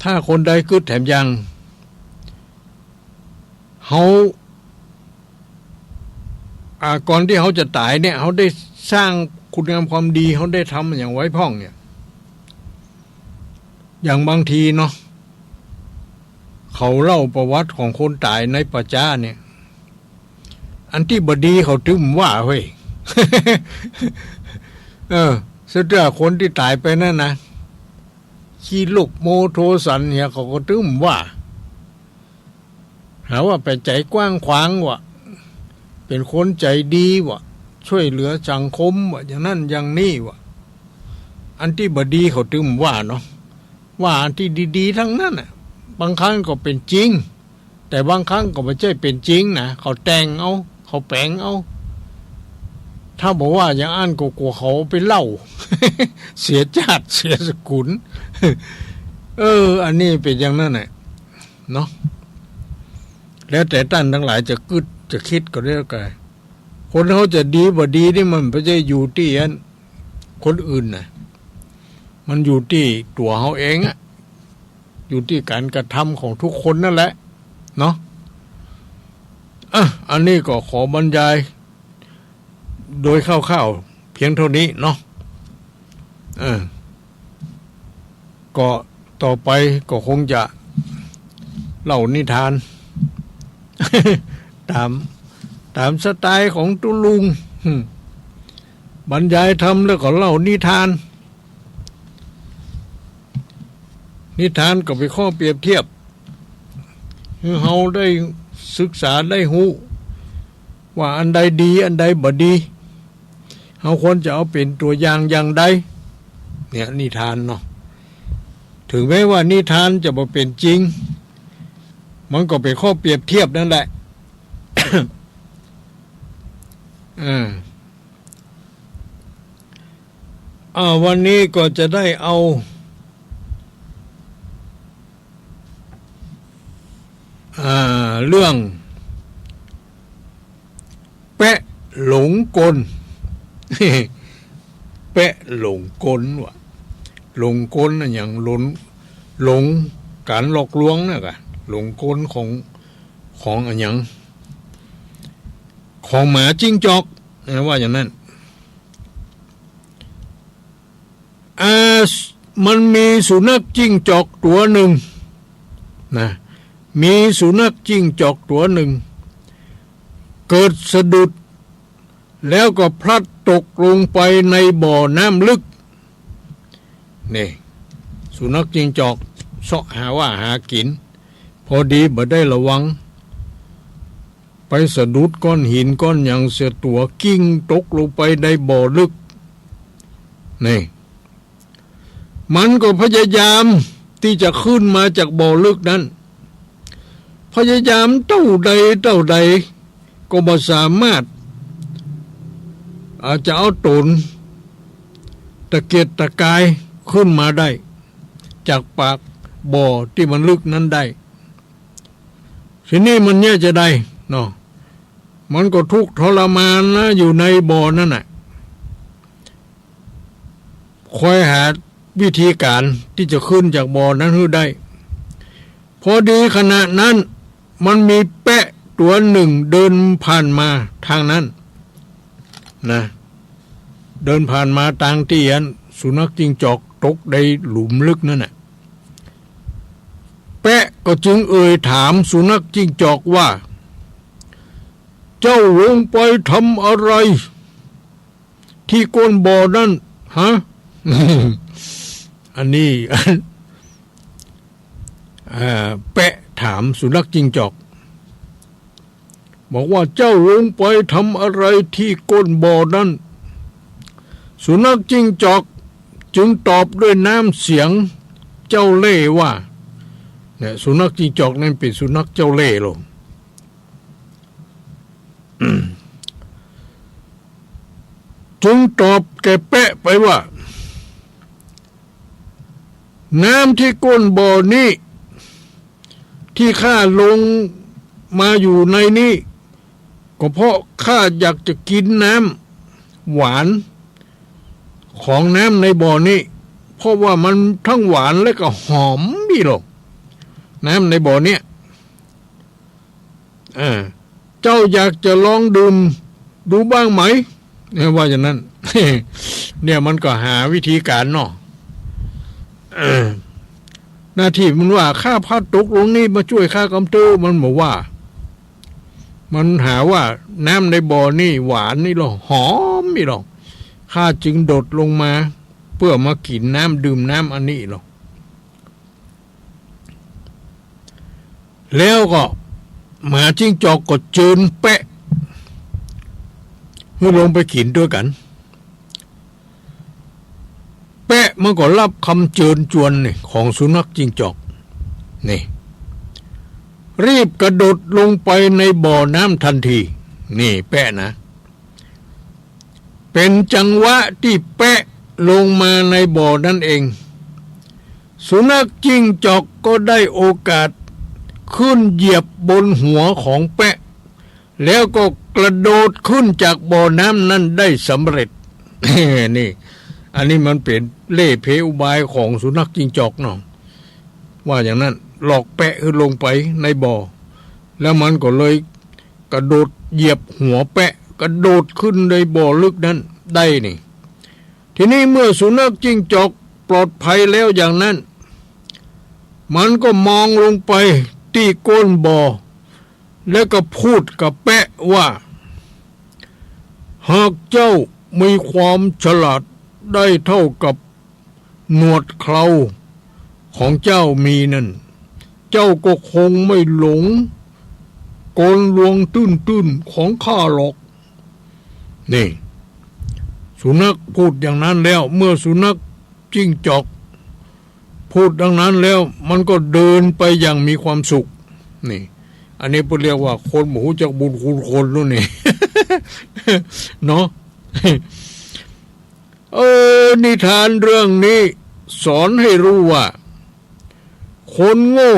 ถ้าคนใดกึ๊ดแถมยัง เฮา อ่า ก่อนตี้เฮาจะต๋ายเนี่ย เฮาได้สร้างคุณงามความดี เฮาได้ทำอะหยังไว้พ่องเนี่ย อย่างบางทีเนาะ เขาเล่าประวัติของคนต๋ายในป่าจ๊าเนี่ย อันตี้บ่ดีเขาตึงบ่ว่าเฮ้ย เออ สุดท้ายคนตี้ต๋ายไปนั่นนะ ขี้ลุกโมโทสันเนี่ย เขาก็ตึงบ่ว่า หาว่าไปใจ๋กว้างขวางวะ เป๋นคนใจ๋ดีวะ ช่วยเหลือสังคมวะ อย่างนั้นอย่างนี้วะ อันตี้บ่ดีเขาตึงบ่ว่าเนาะ ว่าอันตี้ดีๆ ตังนั้นน่ะ บางครั้งก็เป๋นจริง แต่บางครั้งก็บ่ใจ้เป๋นจริงนะ เขาแต่งเอา เขาแป๋งเอา ถ้าบ่ว่าอย่างอั้นก็กั๋วเขาไปเล่า เสียจาติเสียสกุล เออ อันนี้เป๋นอย่างนั้นแหละเนาะ แล้วแต่ต้านตังหลายจะกึ๊ดจะกึ๊ดก็แล้วกั๋น คนเฮาจะดีบ่ดีนี่มันบ่ใจ้อยู่ตี้อันคนอื่นน่ะ มันอยู่ตี้ตั๋วเฮาเองอะ อยู่ตี้ก๋านกระทำของทุกคนนั่นแหละเนาะ อ่ะ อันนี้ก็ขอบรรยายโดยคร่าวๆ เพียงเต้านี้เนาะ เออ ก็ต่อไปก็คงจะเล่านิทาน ต๋าม ต๋ามสไตล์ของตุ๊ลุง บรรยายธรรมแล้วก็เล่านิทาน นิทานก็เป๋นข้อเปรียบเทียบ หื้อเฮาได้ศึกษาได้ฮู้ ว่าอันใดดีอันใดบ่ดี เฮาควรจะเอาเป๋นตั๋วอย่างอย่างใด เนี่ยนิทานเนาะ ถึงแม้ว่านิทานจะบ่เป๋นจริง มันก็เป๋นข้อเปรียบเทียบนั่นแหละ อ่า อ่า วันนี้ก็จะได้เอา อ่า เรื่อง แปะหลงกล แปะหลงกลวะ หลงกลอะหยัง หลง หลงก๋านหลอกลวงน่ะก่ะ หลงกลของ ของอะหยัง ของหมาจิ้งจอก นะ ว่าอย่างนั้น อ่า มันมีสุนัขจิ้งจอกตั๋วนึ่งนะ มีสุนัขจิ้งจอกตั๋วนึ่ง เกิดสะดุด แล้วก็พลัดตกลงไปในบ่อน้ำลึก นี่ สุนัขจิ้งจอกเซาะหาว่าหากิ๋น พอดีบ่ได้ระวัง ไปสะดุดก้อนหินก้อนหยังเสียตั๋ว กลิ้งตกลงไปในบ่อลึก นี่ มันก็พยายามตี้จะขึ้นมาจากบ่อลึกนั้น พยายามเต้าใดเต้าใด ก็บ่สามารถ อาจจะเอาต๋นตะเกียกตะกายขึ้นมาได้ จากปากบ่อตี้มันลึกนั้นได้ ทีนี้มันเยียะจะใดเนาะ มันก็ทุกข์ทรมานนะ อยู่ในบ่อนั้นน่ะ คอยหาวิธีก๋านตี้จะขึ้นจากบ่อนั้นหื้อได้ พอดีขณะนั้นมันมีแป๊ะตั๋วนึ่งเดินผ่านมาตางนั้นนะ เดินผ่านมาตางตี้อันสุนัขจิ้งจอกตกในหลุมลึกนั้นน่ะ แป๊ะก็จึงเอ่ยถามสุนัขจิ้งจอกว่า เจ้าลงไปทำอะไร ตี้ก้นบ่อนั้น ฮะ อันนี้ อ่า แป๊ะถามสุนัขจิ้งจอก บอกว่า เจ้าลงไปทำอะไรตี้ก้นบ่อนั้น สุนัขจิ้งจอกจึงตอบด้วยน้ำเสียงเจ้าเล่ห์ว่า เนี่ย สุนัขจิ้งจอกนั้นเป๋นสุนัขเจ้าเล่ห์ลง จึงตอบแก่แป๊ะไปว่า น้ำตี้ก้นบ่อนี้ ตี้ข้าลงมาอยู่ในนี้ ก็เพราะข้าอยากจะกิ๋นน้ำหวานของน้ำในบ่อนี้ เพราะว่ามันตึงหวานและก็หอมดีลอ น้ำในบ่อเนี้ย เออ เจ้าอยากจะลองดื่มดูบ้างไหม เนี่ย ว่าอย่างนั้น เนี่ย มันก็หาวิธีก๋านเนาะ เออ หน้าตี้มันว่า ข้าพลัดตกลงนี้ มาจ้วยข้ากำเต๊อะ มันบอกว่า มันหาว่าน้ำในบ่อนี้หวานดีลอ หอมดีลอ ข้าจึงโดดลงมา เปื้อมากิ๋นน้ำดื่มน้ำอันนี้ลอ แล้วก็หมาจิ้งจอกก็เจิญแป๊ะ หื้อลงไปกิ๋นตวยกั๋น แป๊ะมันก็ฮับกำเจิญจวนนี่ ของสุนัขจิ้งจอก นี่ รีบกระโดดลงไปในบ่อน้ำทันที นี่แป๊ะนะ เป๋นจังหวะตี้แป๊ะลงมาในบ่อนั้นเอง สุนัขจิ้งจอกก็ได้โอกาสขึ้นเหยียบบนหัวของแป๊ะ แล้วก็กระโดดขึ้นจากบ่อน้ำนั้นได้สำเร็จ นี่ อันนี้มันเป๋นเล่ห์เพอุบายของสุนัขจิ้งจอกเนาะ ว่าอย่างนั้น หลอกแป๊ะหื้อลงไปในบ่อ แล้วมันก็เลยกระโดดเหยียบหัวแป๊ะ กระโดดขึ้นในบ่อลึกนั้นได้นี่ ทีนี้เมื่อสุนัขจิ้งจอกปลอดภัยแล้วอย่างนั้น มันก็มองลงไปตี้ก้นบ่อ แล้วก็พูดกับแป๊ะว่า หากเจ้ามีความฉลาดได้เท่ากับหนวดเคราของเจ้ามีนั้น เจ้าก็คงไม่หลงกลลวงตื้นๆของข้าหรอก นี่ สุนัขพูดอย่างนั้นแล้ว เมื่อสุนัข จิ้งจอกพูดดังนั้นแล้ว มันก็เดินไปอย่างมีความสุข นี่ อันนี้เปิ้นเรียกว่าคนบ่ฮู้จักบุญคุณคนนู่นนี่ เนาะ เออ นิทานเรื่องนี้สอนให้รู้ว่า คนโง่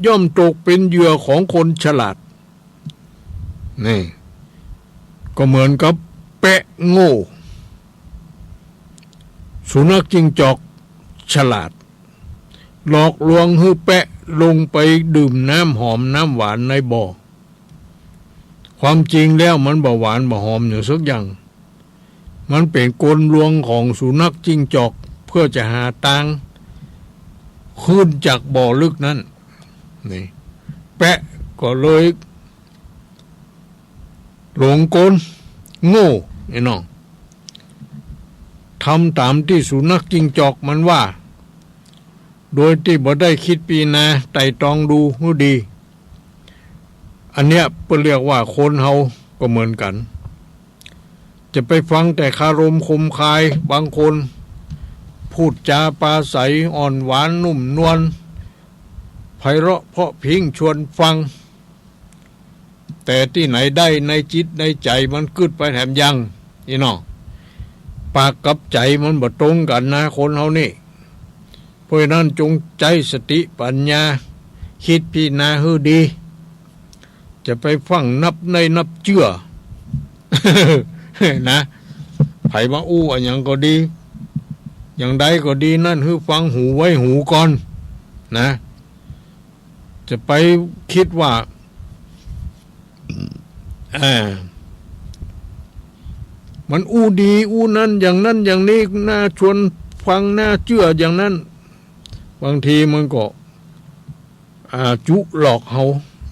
ย่อมตกเป็นเหยื่อของคนฉลาด นี่ ก็เหมือนกับแป๊ะโง่ สุนัขจิ้งจอกฉลาด หลอกลวงหื้อแป๊ะลงไปดื่มน้ำหอมน้ำหวานในบ่อ ความจริงแล้วมันบ่หวานบ่หอมอย่างสักอย่าง มันเป๋นกลลวงของสุนัขจิ้งจอก เพื่อจะหาตางขึ้นจากบ่อลึกนั้น นี่ แป๊ะก็เลยหลงกล โง่ ไอ้น้อง ทำต๋ามตี้สุนัขจิ้งจอกมันว่า โดยตี้บ่ได้คิดพิจารณาไตร่ตรองดูหื้อดี อันเนี้ยเปิ้นเรียกว่าคนเฮาก็เหมือนกั๋น จะไปฟังแต่คารมคมคาย บางคนพูดจาปราศรัยอ่อนหวานนุ่มนวล ไพเราะเพราะพริ้งชวนฟัง แต่ตี้ไหนได้ ในจิตในใจ๋มันกึ๊ดไปแถมยัง นี่เนาะ ปากกับใจ๋มันบ่ตรงกั๋นนะ คนเฮานี่ เพราะฉะนั้นจงใจ๊สติปัญญา กึ๊ดพิจารณาหื้อดี จะไปฟั่งนับไน้นับเจื้อ นะ ใผมาอู้อะหยังก็ดี อย่างใดก็ดีนั้น หื้อฟังหูไว้หูก่อน นะ จะไปกึ๊ดว่า อ่า มันอู้ดีอู้นั้น อย่างนั้นอย่างนี้ น่าชวนฟัง น่าเจื้ออย่างนั้น บางทีมันก็ อ่า จุหลอกเฮา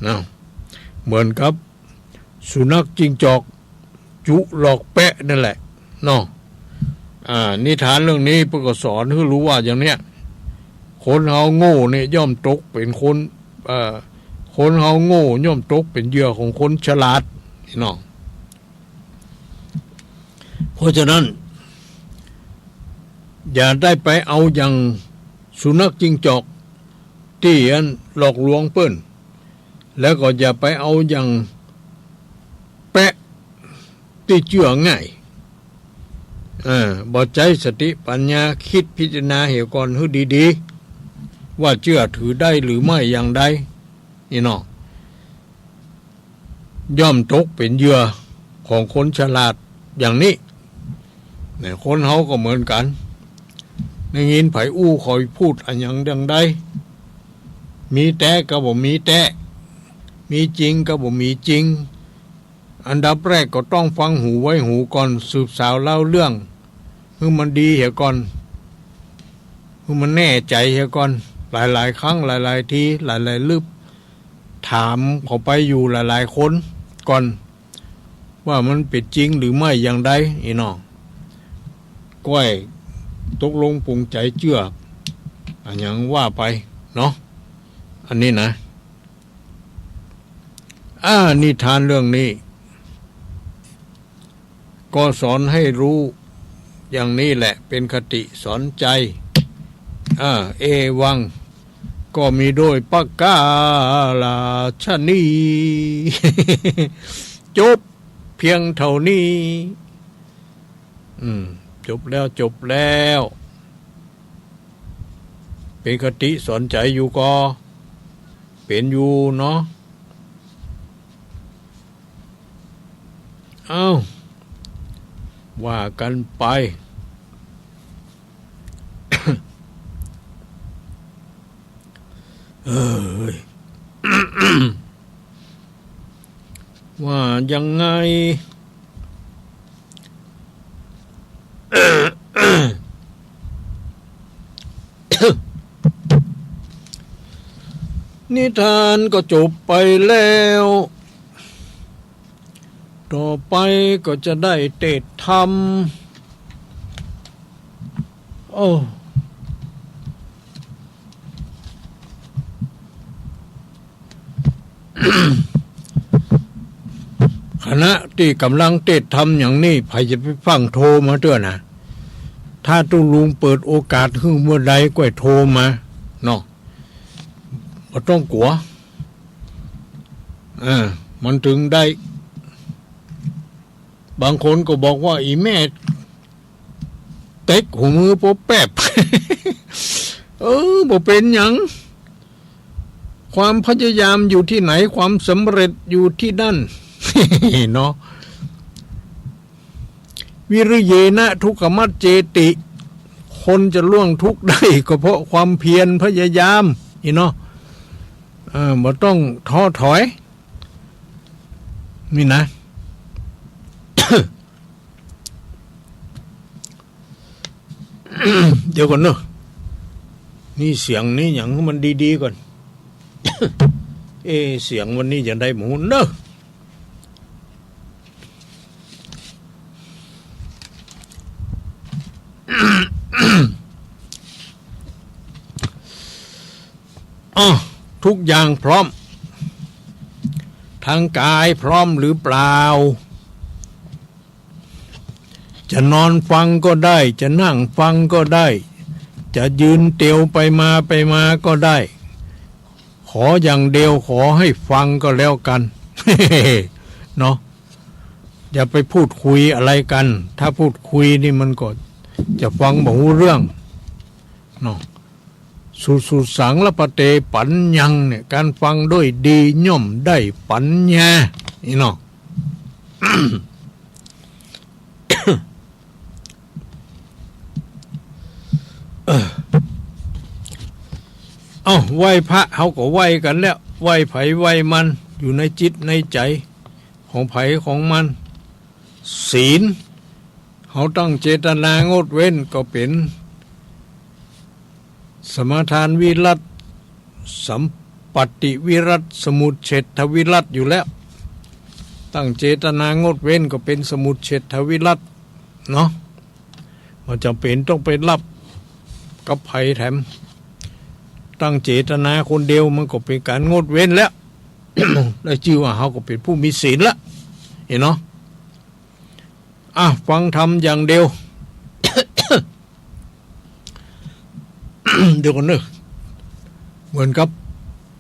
นะ เหมือนกับสุนัขจิ้งจอก จุหลอกแปะนั่นแหละเนาะ อ่า นิทานเรื่องนี้เปิ้นก็สอนหื้อฮู้ว่าอย่างเนี้ย คนเฮาโง่เนี่ยย่อมตกเป๋นคน เอ่อ คนเฮาโง่ย่อมตกเป๋นเหยื่อของคนฉลาด นี่เนาะ เพราะฉะนั้น อย่าได้ไปเอาอย่างสุนัขจิ้งจอกตี้อันหลอกลวงเปิ้น แล้วก็อย่าไปเอาอย่างแปะตี้เจื้อง่าย เออ บ่ใจ๊สติปัญญากึ๊ดพิจารณาเหียก่อนหื้อดีๆ ว่าเจื้อถือได้หรือไม่อย่างใด นี่เนาะ ย่อมตกเป๋นเหยื่อของคนฉลาดอย่างนี้ เนี่ย คนเฮาก็เหมือนกั๋น ได้ยินใผอู้ใผพูดอะหยังอย่างใด มีแต๊ก็บ่มีแต๊ มีจริงก็บ่มีจริง อันดับแรกก็ต้องฟังหูไว้หูก่อน สืบสาวเล่าเรื่อง หื้อมันดีเหียก่อน หื้อมันแน่ใจ๋เหียก่อน หลายๆ ครั้ง หลายๆ ที หลายๆ ลึบ ถามเข้าไปอยู่หลายๆ คนก่อน ว่ามันเป๋นจริงหรือไม่อย่างใด อี้เนาะ ก้อยตกลงปลงใจ๋เจื้อ อะหยังว่าไปเนาะ อันนี้นะ อ่า นิทานเรื่องนี้ ก็สอนให้ฮู้อย่างนี้แหละ เป๋นคติสอนใจ๋ อ่า เอวัง ก็มีโดยประก๋าราชนี จบเพียงเต้านี้ อืม จบแล้ว จบแล้ว เป๋นคติสอนใจ๋อยู่ก่อ เป๋นอยู่เนาะ เอ้า ว่ากั๋นไป เอ้ย ว่ายังไง นิทานก็จบไปแล้ว ต่อไปก็จะได้เตสน์ธรรม โอ้ ขณะตี้ก่ำลังเตสน์ธรรมอย่างนี้ ใผจะไปฟั่งโทรมาเตื้อนะ ถ้าตุ๊ลุงเปิดโอกาสหื้อเมื่อใดก้อยโทรมาเนาะ บ่ต้องกั๋ว เออ มันตึงได้ บางคนก็บอกว่า อี่แม่ เต็กหัวมือปบแป๊บ เออ บ่เป๋นหยัง ความพยายามอยู่ตี้ไหน ความสำเร็จอยู่ตี้นั่น เนาะ วิริเยนะทุกขมัจเจติ คนจะล่วงทุกข์ได้ก็เพราะความเพียรพยายาม อี้เนาะ เออ บ่ต้องท้อถอย นี่นะ เดี๋ยวก่อนเนาะ นี่เสียงนี่หยังหื้อมันดีๆ ก่อน เอ๊ะ เสียงวันนี้จะได้หมูเนาะ อ้อ ทุกอย่างพร้อม ทางกายพร้อมหรือเปล่า จะนอนฟังก็ได้ จะนั่งฟังก็ได้ จะยืนเตียวไปมาไปมาก็ได้ ขออย่างเดียว ขอให้ฟังก็แล้วกั๋น เนาะ อย่าไปพูดคุยอะไรกั๋น ถ้าพูดคุยนี่มันก็จะฟังบ่ฮู้เรื่องเนาะ สุสุสัง ละพะเต ปัญญัง เนี่ย ก๋านฟังโดยดีย่อมได้ปัญญา นี่เนาะ เอ้า ไหว้พระเฮาก็ไหว้กั๋นแล้ว ไหว้ใผไหว้มัน อยู่ในจิตในใจ๋ของใผของมัน ศีล เฮาตั้งเจตนางดเว้นก็เป๋น สมาทานวิรัต สัมปัตติวิรัต สมุจเฉทวิรัตอยู่แล้ว ตั้งเจตนางดเว้นก็เป๋นสมุจเฉทวิรัตเนาะ บ่จ๋ำเป๋นต้องไปฮับกับใผแถม ตั้งเจตนาคนเดียวมันก็เป๋นก๋านงดเว้นแล้ว ได้จื้อว่าเฮาก็เป๋นผู้มีศีลละ หันเนาะ อ่ะ ฟังธรรมอย่างเดียว เดี๋ยวก่อนเนาะ เหมือนกับ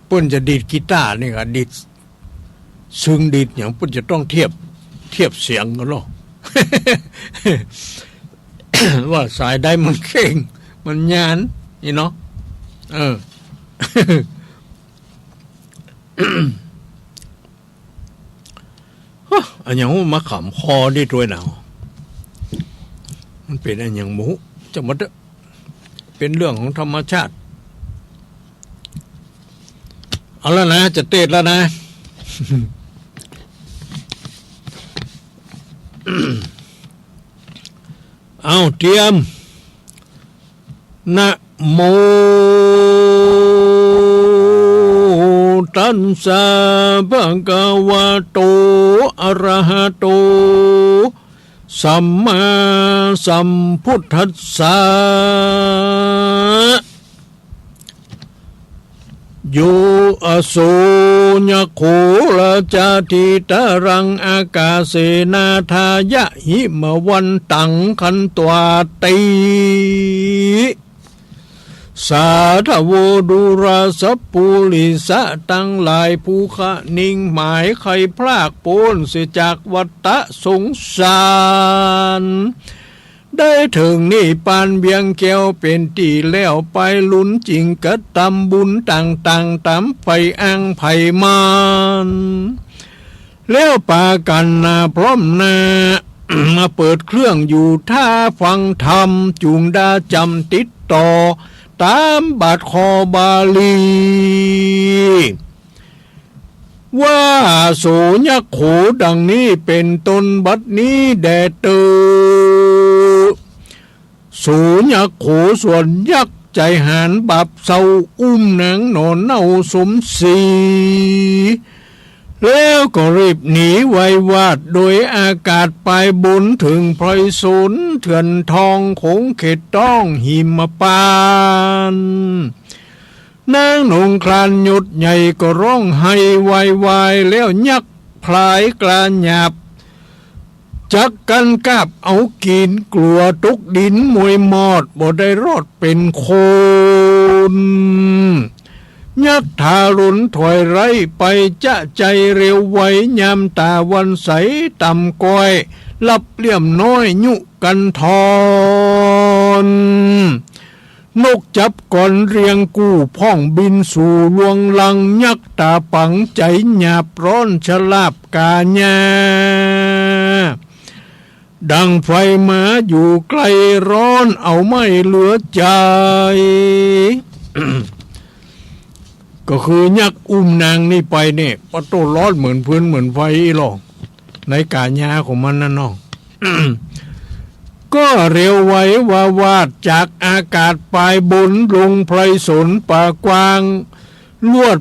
เปิ้นจะดีดกีตาร์นี่ก็ดีด ซึ่งดีดหยังเปิ้นจะต้องเทียบ เทียบเสียงกั๋นเนาะ ว่าสายใดมันเข้ง มันหยาบ นี่เนาะ เออ ฮะ อะหยังมาขำคอนี่ตวยหนาว มันเป๋นอะหยังบ่ฮู้ จ้างมันเต๊อะ เป๋นเรื่องของธรรมชาติ เอาละนะ จะเตสน์แล้วนะ เอา เตรียม นะโม ตัสสะ ภะคะวะโต อะระหะโต สัมมาสัมพุทธัสสะ โย อะโส ยัคโข ราชา ทิตารัง อากาเสนา ทายะ หิมะวันตัง ขันตวาติ สาธะโว ดูราสัปปุริสะตังหลาย ผู้คะนิงหมาย ใค่พรากป๊นเสียจากวัฏฏะสงสาร ได้เถิงนิพพานเวียงแก้วเป๋นตี้แล้วไป ลุนจิ่งกระตำบุญต่างๆ ต๋ามใฝ่อ้างใฝ่มาน แล้วปากั๋นหน้าพร้อมหน้า มาเปิดเครื่องอยู่ถ้าฟังธรรม จุ่งดาจ๋ำติดต่อ ต๋ามบาทคอบาลี ว่า โส ยัคโข ดังนี้เป๋นต้น บัดนี้แด่เต๊อะ โส ยัคโข ส่วนยักษ์ใจ๋หาญบาปเศร้า อุ้มนางหน่อเน่าสมศรี แล้วก็รีบหนีไววาด โดยอากาศปายบน เถิงไพรสนเถื่อนทอง ขงเขตต้องหิมปานต์ นางหนงคลานยศใหญ่ก็ฮ้องไห้วายวาย แล้วยักษ์พลายกล้าหยาบ จักกั๋นกาบเอากิ๋น กลัวตกดินมวยมอด บ่ได้รอดเป๋นคน ยักษ์ทารุณถอยไร้ไปจะใจ๋เร็วไว ยามต๋าวันใสต่ำก้อย ลับเลี่ยมน้อยยุกันทอน นกจับกอนเรียงกู้ พ่องบินสู่ลวงลัง ยักษ์ต๋าปังใจ๋หยาบร้อน ฉลาบก๋าหญ้า ดังไฟมาอยู่ใก้ ฮ้อนเอาไหม้เหลือใจ๋ ก็คือยักษ์อุ้มนางนี่ไปเนี่ย ปะโต้ ฮ้อนเหมือนฟืนเหมือนไฟอี้หล่อ ในก๋าหญ้าของมันนั่นเนาะ ก็เร็วไววาวาด จากอากาศปายบน ลงไพรสนป่ากว้าง ลวด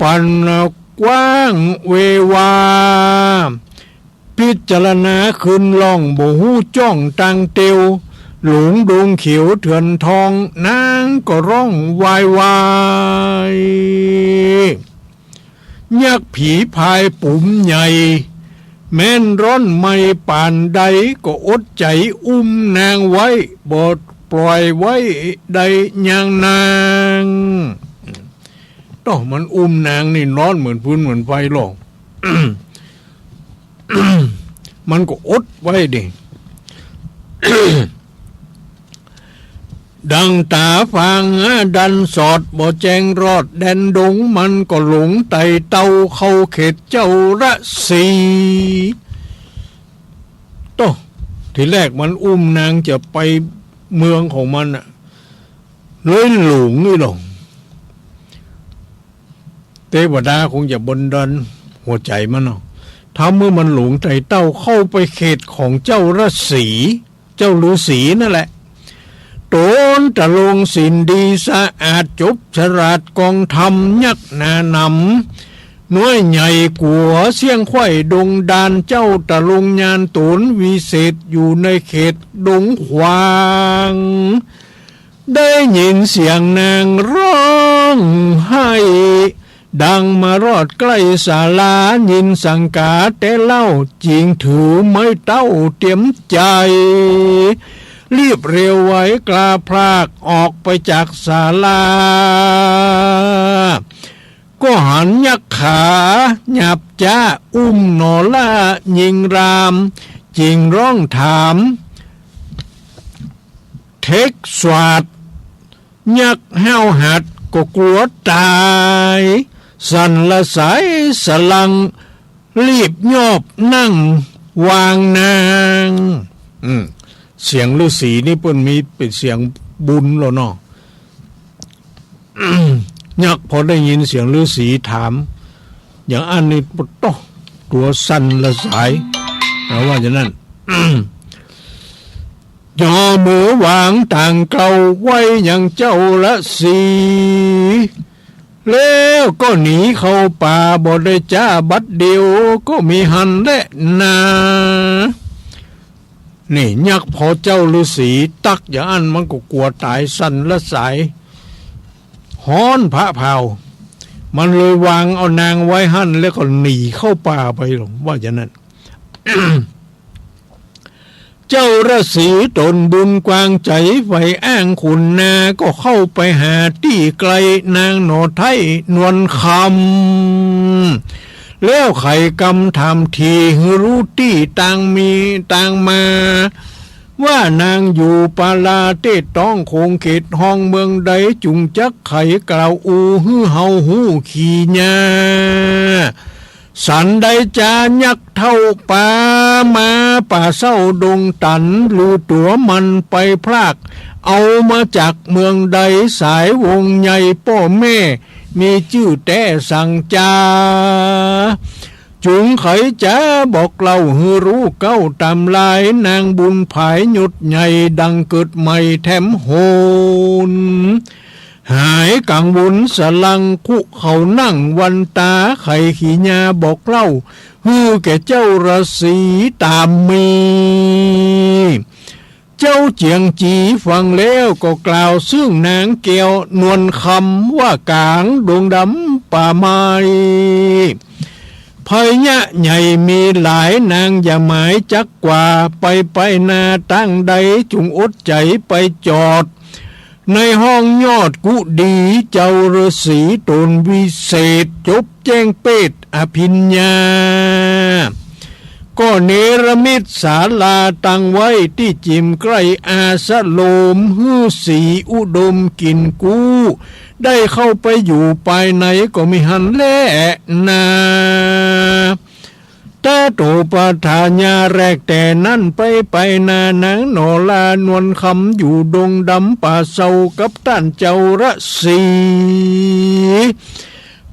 ปันกว้างเววา พิจารณาคืนล่อง บ่ฮู้จ้องตางเตียว หลงดงเขียวเถื่อนทอง นางก็ฮ้องวายวาย ยักษ์ผีพายปุ๋มใหญ่ แม้นฮ้อนไหม้ปานใด ก็อดใจ๋อุ้มนางไว้ บ่ปล่อยไว้ได้อย่างนาง ต้องมันอุ้มนางนี่ฮ้อนเหมือนฟืนเหมือนไฟหล่อ มันก็อดไว้ดิ ดั่งต๋าฟางดันสอด บ่แจ้งรอดแดนดง มันก็หลงไต่เต้าเข้าเขตเจ้าฤๅษี โต้ ทีแรกมันอุ้มนางจะไปเมืองของมันน่ะ เลยหลงอี้หลง เตวดาคงจะบันดาลหัวใจ๋มันเนาะ ทำหื้อมันหลงไต่เต้าเข้าไปเขตของเจ้าฤๅษี เจ้าฤๅษีนั่นแหละ ต๋นตะลงศีลดีสะอาด จบฉลาดกองธรรม ยักษ์หน้าหนำ น้อยใหญ่กั๋วเสี้ยงไขว่ดงดาน เจ้าตะลงญาณต๋นวิเศษ อยู่ในเขตดงขวาง ได้ยินเสียงนางร้องไห้ ดังมารอดใก้ศาลา ยินสังก๋าแต่เล่า จึงถือไม้เต้าเตรียมใจ๋ รีบเร็วไวกล้าพลากออกไปจากศาลา ก็หันยักษ์ขาหยาบจ๊า อุ้มหนอล่ายิงราม จึงร้องถาม เท็กสวาด ยักษ์ห้าวหัดก็กั๋วต๋าย สั่นละสายสะลัง รีบยอบนั่งวางนาง อืม เสียงฤๅษีนี่เปิ้นมีเป๋นเสียงบุญแล้วเนาะ ยักษ์พอได้ยินเสียงฤๅษีถาม อย่างอั้นนี่ โต้ ตั๋วสั่นละสาย เอาว่าอย่างนั้น ย่อมือวางตางเกล้าไว้ยังเจ้าฤๅษี แล้วก็หนีเข้าป่า บ่ได้จ๊าบัดเดี่ยว ก็มีหั้นแลนา นี่ยักษ์พอเจ้าฤๅษีตั๊กอย่างอั้น มันก็กั๋วต๋ายสั่นละสาย ฮ้อนผะเพา มันเลยวางเอานางไว้หั้น แล้วก็หนีเข้าป่าไปหลง ว่าอย่างนั้น เจ้าฤๅษีต๋นบุญกว้างใจ๋ ใฝ่อ้างขุนนา ก็เข้าไปหาตี้ไกล นางหนอไท้นวลคำ แล้วไขกำถามถี่ หื้อฮู้ตี้ตางมีตางมา ว่านางอยู่ปาลาเต๊ะต้อง โขงเขตห้องเมืองใด จุ่งจักไขกล่าวอู้ หื้อเฮาฮู้ขีญา สันได้จ๊ายักษ์เฒ่าปา มาป่าเศร้าดงตัน ลือตั๋วมันไปพลาก เอามาจากเมืองใด สายวงศ์ใหญ่ป้อแม่ มีจื้อแต๊สังจา จุ่งไขจ๊าบอกเล่า หื้อฮู้เก๊าต๋ามลาย นางบุญผายยศใหญ่ ดังเกิดใหม่แถมหน หายกังวลสะลัง คุเขานั่งวันต๋า ไขขีญาบอกเล่า หื้อแก่เจ้าฤๅษีต๋ามมี เจ้าเจียงจีฟังแล้วก็กล่าว ซึ่งนางแก้วนวลคำ ว่ากลางดงดำป่าไม้ ภัยยะใหญ่มีหลาย นางอย่าหมายจักกว่า ไปไปนาตางใด จุ่งอดใจ๋ไปจอด ในห้องยอดกุฏิ เจ้าฤๅษีต๋นวิเศษ จบแจ้งเปตอภิญญา ก็เนรมิตศาลาตั้งไว้ ตี้จิ่มใกล้อาสรม หื้อสีอุดมกิ๋นกู้ ได้เข้าไปอยู่ภายใน ก็มีหั้นแลนา ตะโตปะทาญา แรกแต่นั้นไปไปนา นางหนอลานวลคำ อยู่ดงดำป่าเศร้า กับต้านเจ้าฤๅษี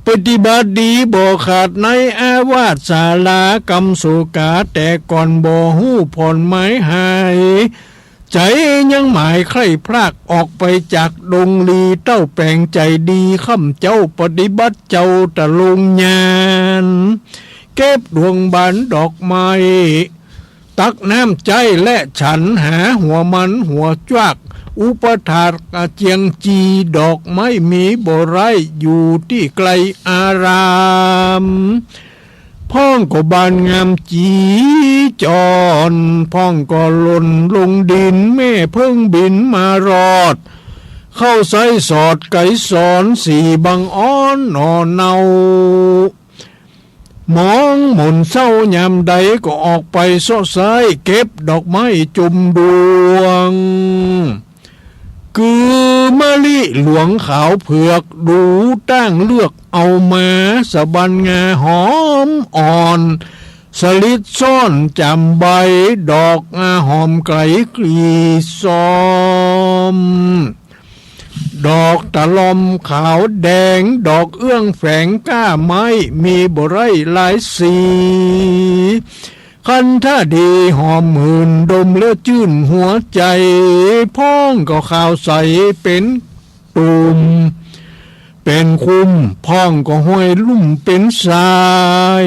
ปฏิบัติดีบ่ขาดใน อาวาสศาลากำโสกา แต่ก่อนบ่ฮู้ผ่อนหมายหาย ใจ๋ยังหมายใคร่พลาก ออกไปจากดงลี เต้าแป๋งใจ๋ดี ค่ำเจ๊าปฏิบัติ เจ้าตะลงญาณ เก็บดวงบานดอกไม้ ตักน้ำใจ๊และฉัน หาหัวมันหัวจวัก อุปถากเจียงจี ดอกไม้มีบ่ไร้ อยู่ตี้ไกลอาราม พ่องก็บานงามจีจอน พ่องก็หล่นลงดิน แม่เพิ่งบินมารอด เข้าใส้สอดไกรสร สีบังอ่อนหน่อเนา หมองหม่นเซ้ายามใดก็ออกไปเซาะไซ้เก็บดอกไม้จุมดวง คือมะลิหลวงขาวเผือก ดูตั้งเลือกเอามา สะบันงาหอมอ่อน สลิดซ่อนจ่ำใบ ดอกหอมไกลกลีซอม ดอกตะลอมขาวแดง ดอกเอื้องแฝงก้าไม้ มีบ่ไร้หลายสี คันธะดีหอมหื่น ดมแล้วจื้นหัวใจ๋ พ่องก็ขาวใสเป๋นตุ่ม เป๋นคุม พ่องก็ห้อยลุ่มเป๋นสาย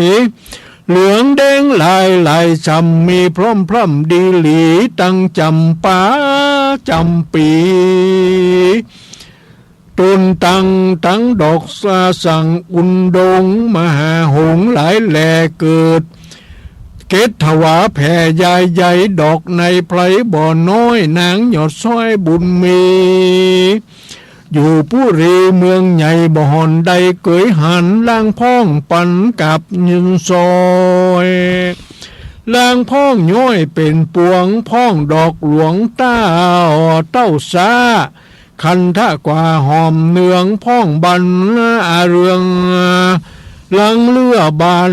เหลืองแดงลายลายฉ่ำ มีพร้อมพร่ำดีหลี ตังจ่ำปาจ่ำปี๋ ต้นตังตังดอกสาสัง อุนดงมหาหงส์ หลายแหล่เกิด เกศถวาแผ่ยายใย ดอกในไพรบ่อน้อย นางหยอดซ้อยบุญมี อยู่ปุรีเมืองใหญ่ บ่ห่อนใดเกยหัน ลางพ่องปันกับยืนซอย ลางพ่องย้อยเป๋นปวง พ่องดอกหลวงเต้า เต้าซ้า คันธะกว่าหอมเนือง พ่องบรรอาเรือง ลังเลื่อบาน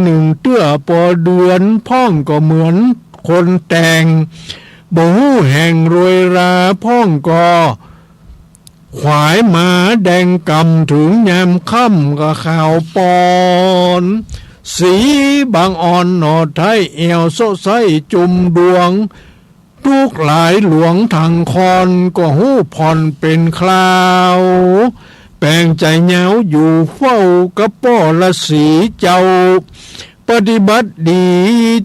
หนึ่งเตื้อปอเดือน พ่องก็เหมือนคนแต่ง บ่ฮู้แห่งโรยรา พ่องก็ ขวายหมาแดงกำ เถิงยามค่ำก็ขาวปอน สีบางอ่อนหน่อไท้ แอ่วเซาะไซ้จุมดวง ตุ๊กหลายหลวงถังคอน ก็ฮู้ผ่อนเป๋นคราว แป๋งใจ๋ยาวอยู่เฝ้า กับป้อฤๅษีเจ้า ปฏิบัติดี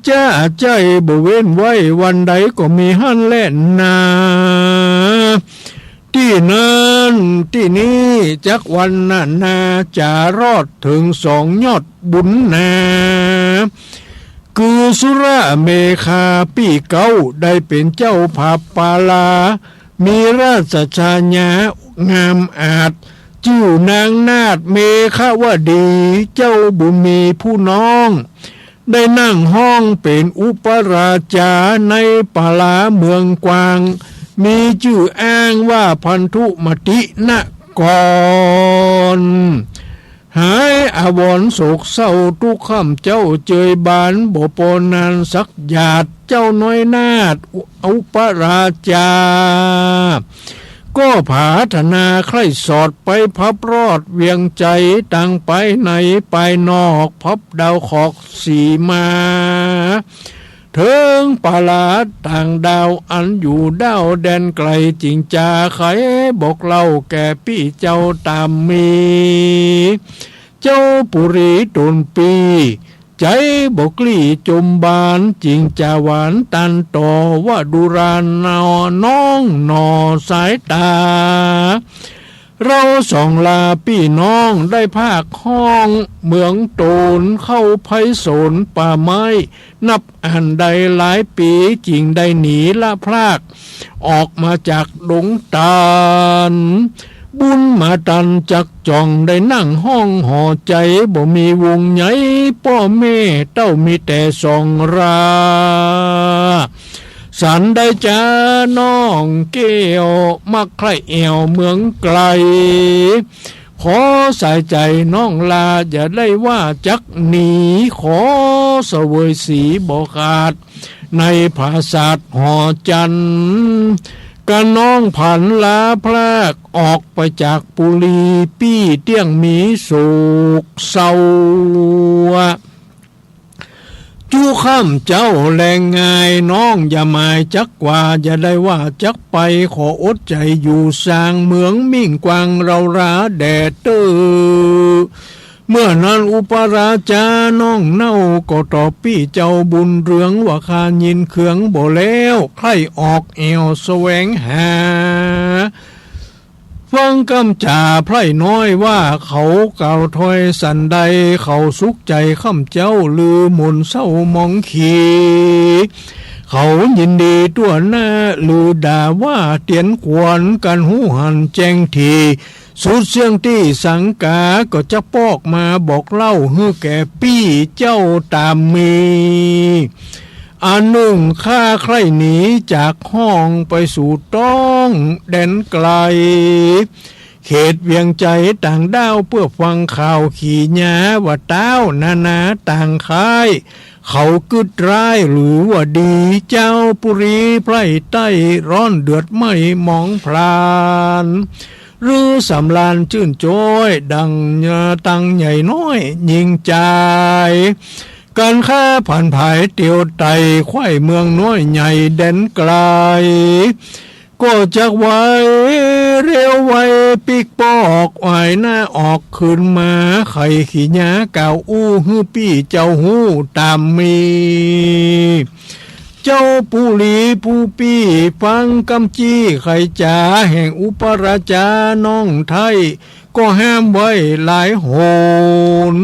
จ้าใจ้ บ่เว้นไว้วันใดก็มีหั้นแลนา ตี้นั้นตี้นี้ จักวรรณนาจ๋ารอดเถิงสองยอดบุญนา คือสุรเมขาปี้เก๊า ได้เป๋นเจ้าผาปาลา มีราชชายางามอาจ จื้อนางนาถเมขวดี เจ้าบุญมีผู้น้อง ได้นั่งห้องเป๋นอุปราชา ในปาลาเมืองกวาง มีจื้ออ้างว่าพันธุมตินคร หายอาวรณ์โศกเศร้า ตุ๊กค่ำเจ้าเจยบาน บ่ปอนานสักหยาด เจ้าน้อยนาถอุปราชา ก็ผาถนาใคร่สอด ไปพับรอดเวียงใจ๋ ตังภายในภายนอก พับดาวขอกสีมา เถิงปาลาต่างดาว อันอยู่ด้าวแดนไก๋ จิ่งจาไขบอกเล่าแก่ปี้เจ้าต๋ามมี เจ้าปุรีต๋นปี้ ใจ๋บ่กลี้จมบาน จิ่งจาหวานตันต่อ ว่าดูราหน่อน้องหน่อสายต๋า เฮาสองลาปี้น้อง ได้พากห้องเมืองต๋น เข้าไพศาลป่าไม้ นับอันใดหลายปี๋ จิ่งได้หนีละพราก ออกมาจากดงตาล บุญมาตันจักจ่อง ได้นั่งห้องหอใจ๋ บ่มีวงใหญ่ป้อแม่ เต้ามีแต่สองรา สันใดจาน้องแก้ว มักใคร่แอ่วเมืองไก๋ ขอสายใจ๋น้องลา อย่าได้ว่าจักหนี ขอเสวยสีบ่ขาด ในผาสาทหอจันทน์ กะน้องผันลาพราก ออกไปจากปุรี ปี้เตี้ยงมีโศกเศร้า จุค่ำเจ้าแลงงาย น้องอย่าหมายจักว่า อย่าได้ว่าจักไป ขออดใจ๋อยู่สาง เมืองมิ่งกวางเฮาราแด่เต๊อ เมื่อนั้นอุปราชาน้องเน่า ก็ตอบปี้เจ้าบุญเรืองว่า ข้ายินเคืองบ่แล้ว ใคร่ออกแอ่วแสวงหา ฟังกำจ๋าไพร่น้อยว่า เขากล่าวถ้อยสันใด เขาสุขใจ๋ค่ำเจ้า ลือหม่นเศร้ามองขี เขายินดีตั้วหน้า ลือด่าว่าเตียนขวัญ กันฮู้หันแจ้งถี่ สุดเสี้ยงตี้สังกาก็จักปอกมาบอกเล่าหื้อแก่ปี้เจ้าต๋ามมี อันนึ่ง ข้าใคร่หนีจากฮ้องไปสู่ต๊องแดนไกล เขตเวียงไจต่างด้าวเปื้อฟังข่าวขี้หยาว่าต้าวนานาต่างค่าย เขากึ๊ดร้ายหรือว่าดี เจ้าปุรีไพร่ใต้ร้อนเดือดไหม้หมองพราน ฤๅสำราญจื้นโจ้ยดังตังใหญ่น้อยยิ่งจาย กันข้าผันผายเตียวไต่ไขว้เมืองน้อยใหญ่แดนไกล ก็จักไวเร็วไวปิ๊กปอกอายหน้าออกคืนมา ใค่ขี้หยากล่าวอู้หื้อปี้เจ้าฮู้ต๋ามมี เจ้าปุรีผู้ปี้ฟังกำจี้ไขจ๋าแห่งอุปราชาน้องไท้ ก็ห้ามไว้หลายหน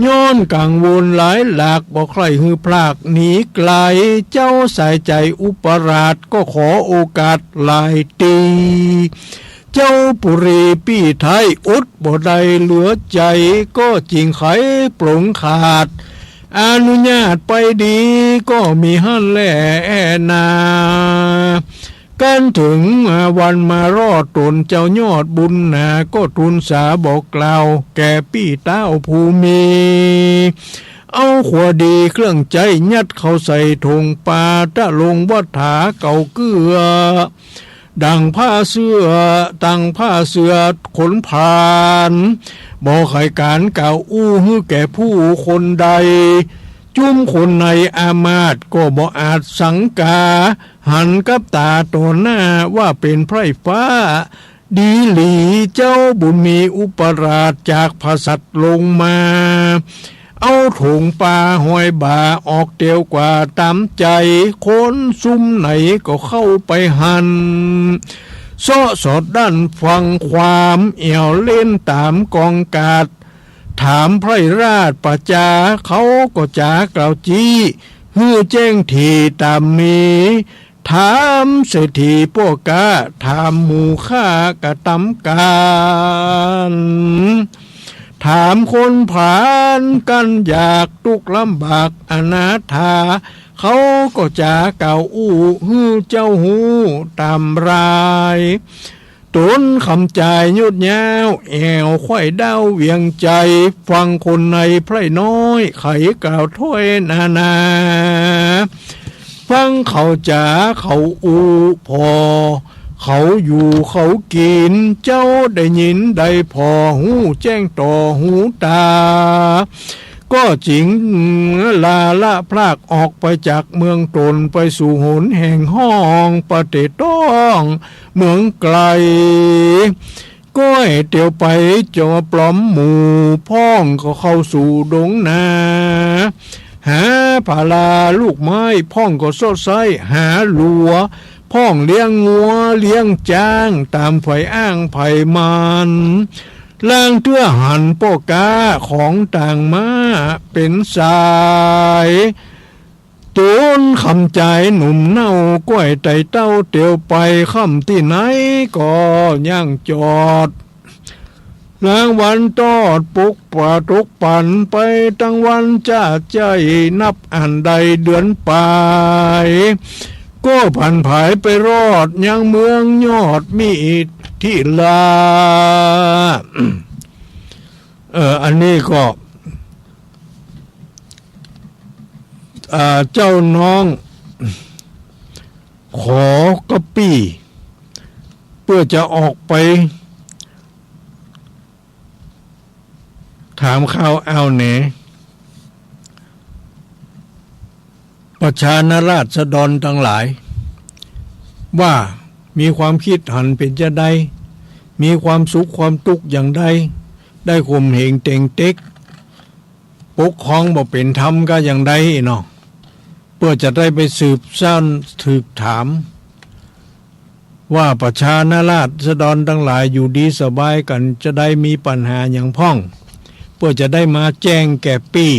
ย้อนกังวลหลายหลากบ่ใคร่หื้อพลากหนีไกล เจ้าสายใจ๋อุปราชก็ขอโอกาสหลายตี เจ้าปุรีปี้ไท้อดบ่ได้เหลือใจ๋ ก็จึงไขปลงขาด อนุญาตไปดีก็มีหั้นแลนา กันเถิงวันมารอดต๋นเจ้ายอดบุญหนา ก็ทูลสาบอกกล่าวแก่ปี้ต้าวผู้มี เอาขัวดีเครื่องใจ๊ยัดเข้าใส่ถงปา ตะลงวัฏฐาเก่าเกื้อ ดั่งผ้าเสื้อ ดั่งผ้าเสื้อขนพราน บ่ไขก๋านกล่าวอู้หื้อแก่ผู้คนใด จุมคนในอามาตย์ก็บ่อาจสังกา หันกับต๋าต่อหน้าว่าเป๋นไพร่ฟ้า ดีหลีเจ้าบุญมีอุปราชจากผาสัตว์ลงมา เอาถงปาห้อยบ่าออกเตียวกว่าต๋ามใจ๋ คนซุมไหนก็เข้าไปหัน เซาะสอดด้านฟังความแอ่วเล่นต๋ามกองกาด ถามไพร่ราชประจา เขาก็จากล่าวจี้ หื้อแจ้งถี่ต๋ามมี ถามเศรษฐีป้อก๊า ถามหมู่ข้ากระตำก๋าน ถามคนผานกั้นอยากตุ๊กข์ลำบากอนาถา เขาก็จากล่าวอู้หื้อเจ้าฮู้ต๋ามราย ต๋นคำจายยดยาวแอ่วไขว้ด้าวเวียงไจ ฟังคนในไพร่น้อยไขกล่าวถ้อยนานา ฟังเขาจ๋าเขาอู้ผ่อ เขาอยู่เขากิ๋น เจ้าได้ยินได้ผ่อ ฮู้แจ้งต่อหูต๋า ก็จึงลาละพลากออกไปจากเมืองต๋น ไปสู่หนแห่งฮ้องประเทศต๊องเมืองไกล ก็แอ่เตียวไปจ๋อปลอมหมู่ พ่องก็เข้าสู่ดงนา หาผาลาลูกไม้ พ่องก็เซาะไซ้หาหลัว พ่องเลี้ยงงัวเลี้ยงจ๊างต๋ามใผอ้างใผมัน ลางเตื้อหันป้อก๊าของต่างมาเป๋นสาย ต๋นคำจายหนุ่มเน่าก้อยไต่เต้าเตียวไป ค่ำตี้ไหนก็ยังจอด ลางวันตอดปกป่าตกปันไปตังวันจ้าใจ้นับอั้นได้เดือนปาย ก็ผันผายไปรอดยังเมืองยอดมิถิลา เออ อันนี้ก็ อ่า เจ้าน้อง ขอก๊อปปี้ เปื้อจะออกไป ถามข่าวอ้าวแหน ประชาราษฎรตังหลาย ว่ามีความกึ๊ดหันเป๋นจาใด มีความสุขความตุ๊กข์อย่างใด ได้ข่มเหงเต็งเต็ก ปกครองบ่เป๋นธรรมก้าอย่างใดเนาะ เปื้อจะได้ไปสืบสานสืบถาม ว่าประชาราษฎรตังหลายอยู่ดีสบายกั๋นจาใด มีปัญหาหยังพ่อง เปื้อจะได้มาแจ้งแก่ปี้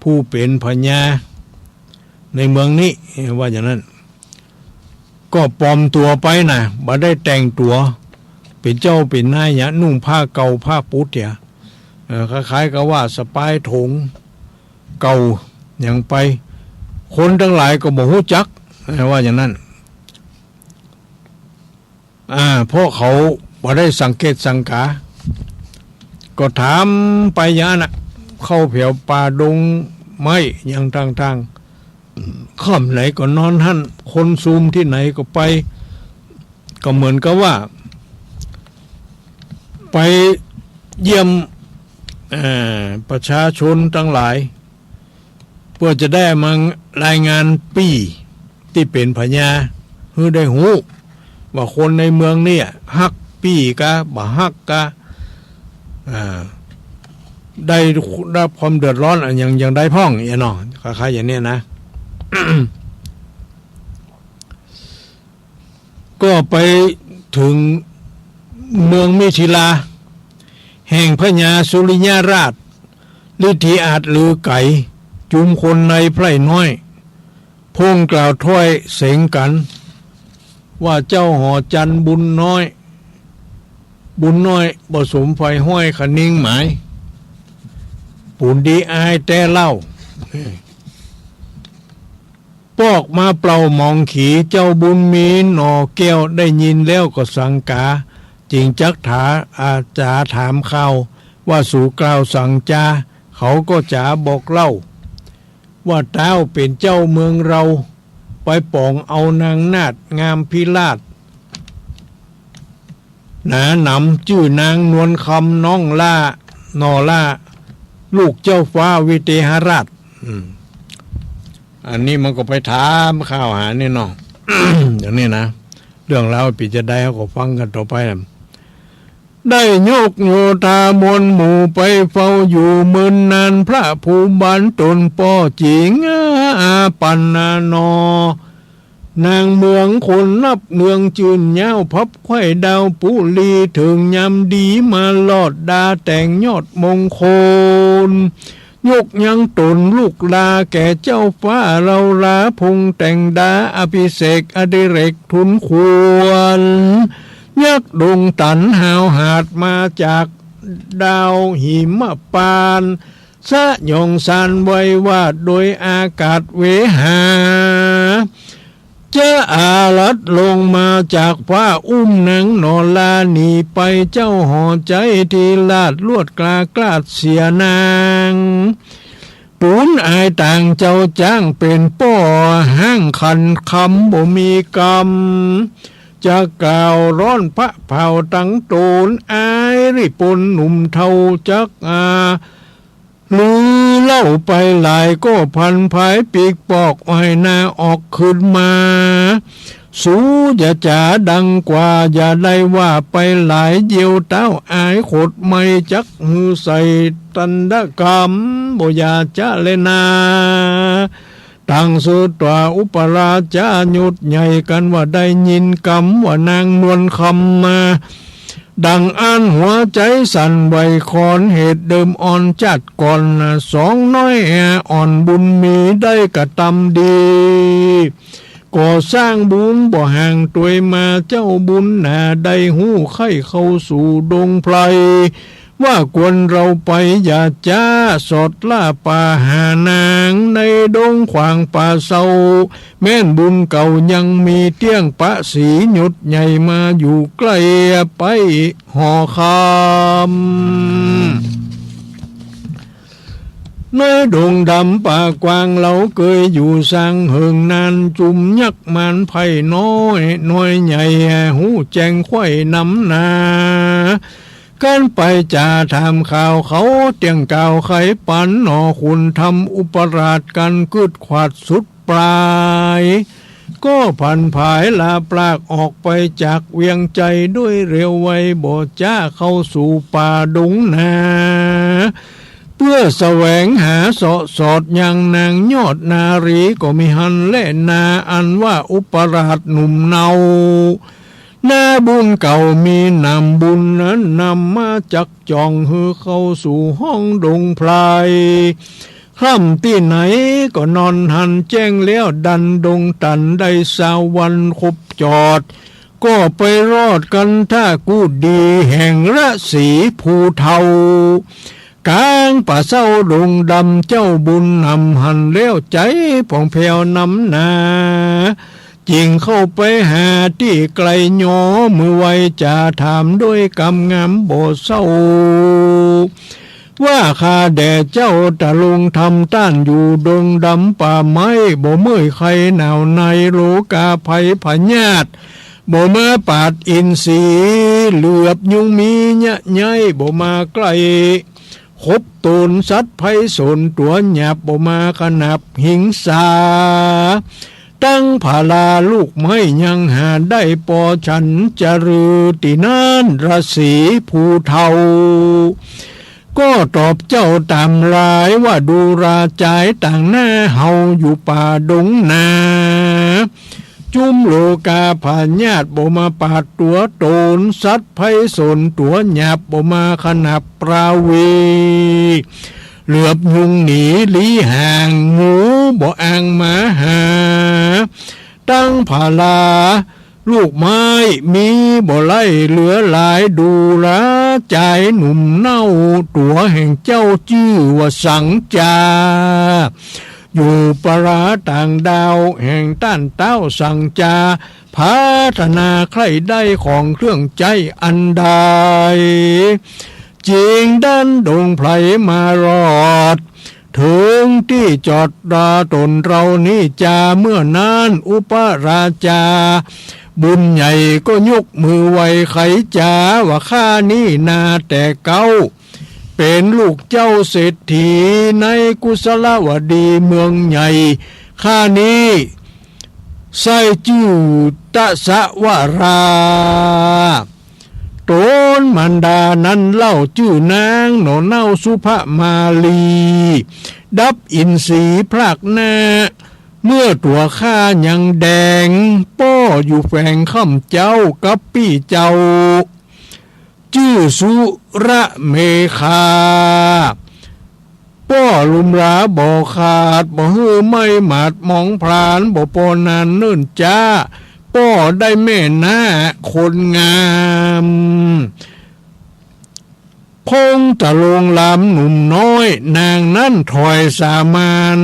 ผู้เป๋นพญาในเมืองนี้ ว่าอย่างนั้น ก็ปลอมตั๋วไปนะ บ่ได้แต่งตั๋ว ป ป๋นเจ้าป๋นนายเนี่ย นุ่งผ้าเก่าผ้าปุดเนี่ย เอ่อ คล้ายๆ กับว่าสะป๋ายถงเก่าหยังไป คนตังหลายก็บ่ฮู้จัก เอ่อ ว่าอย่างนั้น อ่า เพราะเขาบ่ได้สังเกตสังกา ก็ถามไปอย่างนั้นน่ะ เข้าแผวป่าดงไม้อย่างต่างๆ ค่ำไหนก็นอนหั้น คนชุมตี้ไหนก็ไป ก็เหมือนกับว่า ไปเยี่ยม เอ่อ ประชาชนตังหลาย เปื้อจะได้มารายงานปี้ตี้เป๋นพญา หื้อได้ฮู้ว่าคนในเมืองเนี่ยฮักปี้กา บ่ฮักกา อ่า ได้รับความเดือดร้อนอะหยัง อย่างใดพ่องเนี่ยเนาะ คล้ายๆ อย่างเนี้ยนะ ก็ไปเถิงเมืองมิถิลา แห่งพญาสุริยราช ฤทธิอาจลือไก๋ จุมคนในใพร่น้อย พงกล่าวถ้อยเสียงกั๋น ว่าเจ้าหอจันทร์บุญน้อย บุญน้อยบ่สมใฝ่ฮ้อยคะนิงหมาย ปูนดีอายแต๊เล่า ปอกมาเปล่าหมองขี เจ้าบุญมีหน่อแก้วได้ยินแล้วก็สังกา จึงจักถา อาจาถามข่าว ว่าสูกล่าวสังจา เขาก็จ๋าบอกเล่า ว่าต้าวเป๋นเจ้าเมืองเรา ไปป๋องเอานางนาฏงามพิราช หนาหนำ จื้อนางนวลคำน้องหล้า หน่อหล้า ลูกเจ้าฟ้าวิเทหราช อืม อันนี้มันก็ไปถามข่าวหานี่เนาะ อย่างนี้นะ เรื่องราวเป๋นจะใด เฮาก็ฟังกั๋นต่อไปนะ ได้ยกโยธามวลหมู่ไปเฝ้าอยู่เมินนาน พระภูบาลต๋นป้อจิ๋งอาปันนาหนอ นางเมืองคนนับเนืองจื้นยาว พับไขว้ดาวปุรี เถิงยามดีมารอด ดาแต่งยอดมงคล ยกยังต๋นลูกหล้าแก่เจ้าฟ้า เฮาหล้าพงแต่งดา อภิเษกอดิเรกทูลควร ยักษ์ดงตันหาวหาดมาจากดาวหิมปาน สยองสานไว้วาดโดยอากาศเวหา จะอารัตลงมาจากฟ้า อุ้มนางหน่อหล้าหนีไป เจ้าหอใจ๊ทีราชลวดกล้ากลาดเสียนาง ปูนอายต่างเจ้าจ้างเป๋นป้อ ห้างขันคำบ่มีกำ จะกล่าวร้อนพระเผ่าตังต๋น อายริปนหนุ่มเฒ่าจักอา ลือเล่าไปหลายก็พันผาย ปีกปอกอ้อยหน้าออกคืนมา สูอย่าจ๋าดังกว่า อย่าได้ว่าไปหลาย เยียวเต๊าอายขดไหม้ จักหื้อใส่ตันดกรรม บ่อย่าจ๊ะแลนา ต่างเสอต๋วาอุปราชญ์ยศใหญ่กั๋น ว่าได้ยินกำว่านางนวลคำมา ดังอั้นหัวใจ๋สั่นไหวคลอน เหตุเดิมอ่อนจัดก่อนนา สองน้อยอ่อนบุญมีได้กระตำดี ก่อสร้างบุญบ่ห่างตวยมา เจ้าบุญนาได้ฮู้ใค่เข้าสู่ดงไพร ว่าควรเฮาไปอย่าจ๊ะ สอดล่าป่าหานาง ในดงขวางป่าเซา แม่นบุญเก่ายังมีเตี้ยง ประสียศใหญ่มาอยู่ใกล้ไปหอคำ ในดงดำป่ากว้าง เฮาเกยอยู่สังเหิงนาน จุมยักษ์มารไพร่น้อย น้อยใหญ่ฮู้แจ้งไขว้นำนา กันไปจ๋าถามข่าวเขา เตี้ยงกล่าวไขปันหน่อขุนธรรมอุปราชกั๋น กึ๊ดขวาดสุดปลาย ก็ผันผายลาปลากออกไปจากเวียงใจ๋ ด้วยเร็วไวบ่จ๊ะเข้าสู่ป่าดงนา เปื้อแสวงหาเสาะสอดยังนางยอดนารี ก็มิหันแลนา อันว่าอุปราชหนุ่มเนา นาบุญเก่ามีนำ บุญนั้นนำมาจักจ่อง หื้อเข้าสู่ห้องดงไพร ค่ำตี้ไหนก็นอนหันแจ้งแล้ว ดันดงตันได้ซาววันครบจอด ก็ไปรอดคันธกุฏีแห่งฤๅษีภูเฒ่า ก๋างป่าเศร้าดงดำ เจ้าบุญนำหันแล้วใจ๋ผ่องแผ้วนำหนา จึงเข้าไปหาตี้ไกลหนอ เมื่อไหวจะถามด้วยกำงามบ่เศร้า ว่าข้าแด่เจ้าตะลงทำต้านอยู่ดงดำป่าไม้ บ่เมื่อยไข้หนาวในโรคาภัยพยาธิ บ่มาปาดอินทรีย์ เหลือบยุงมีเยียะใยบ่มาใก้ ขบตนสัตว์ไพศาลตั๋วหยาบ บ่มาขนาบหิงสา ตังพาราลูกไม้ยังหาได้ ปอฉันจะลือตี้นั้นฤๅษีภูเฒ่า ก็ตอบเจ้าต๋ามลายว่า ดูราจ๋ายต่างหน้าเฮาอยู่ป่าดงนา จุมโรคาพยาธิบ่มาปาดตั๋วตน สัตว์ไพศาลตั๋วหยาบบ่มาขนาบปราวี เหลือบยุงหนีลี้ห่าง งูบ่อ่างมาหา ตังพาราลูกไม้มีบ่ไล่เหลือหลาย ดูราจ๋ายหนุ่มเน่าตั๋วแห่งเจ้าจื้อว่าสังจา อยู่ปาราต่างดาวแห่งต้านเต๊าสังจา ผาถนาใคร่ได้ของเครื่องใจ๊อันใด จึงดันดงไพรมารอด เถิงตี้จอดราต๋นเรานี้จา เมื่อนั้นอุปราชาบุญใหญ่ก็ยกมือไหว้ไขจา ว่าข้านี้นาแต่เก๊า เป๋นลูกเจ้าเศรษฐีในกุสลวดีเมืองใหญ่ ข้านี้ใซ่จื้อตสวรา ต๋นมารดานั้นเล่าจื้อนางหน่อเน่าสุภมาลี ดับอินทรีย์พรากหน้า เมื่อตั๋วข้ายังแดง ป้ออยู่แขวงคำเจ้ากับปี้เจ้า จื้อสุรเมขา ป้อลุมราบ่ขาด บ่หื้อไหม้หมาดหมองพราน บ่ปอนานเนิ่นจ๊า ป้อได้แม่น้าคนงาม คงตะลงลามหนุ่มน้อย นางนั้นถอยสามาน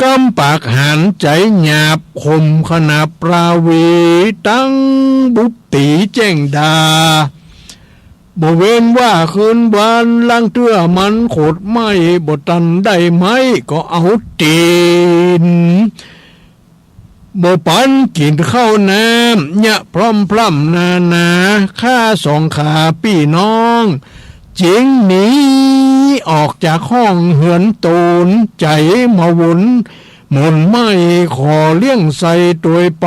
กำปากหาญใจ๋หยาบ ข่มขนาบปราวี ตังบุบตี๋แจ้งด่า บ่เว้นว่าคืนวัน ลางเตื้อมันโขดไหม้ บ่ตันได้ไม้ก็เอาตี๋น บ่ปันกิ๋นข้าวน้ำ เยียะพร่ำพร่ำนานา ข้าสองขาปี้น้อง จึงหนีออกจากห้องเฮือนต๋น ใจ๋มาวนหม่นไหม้ ขอเลี้ยงใส่ตวยไป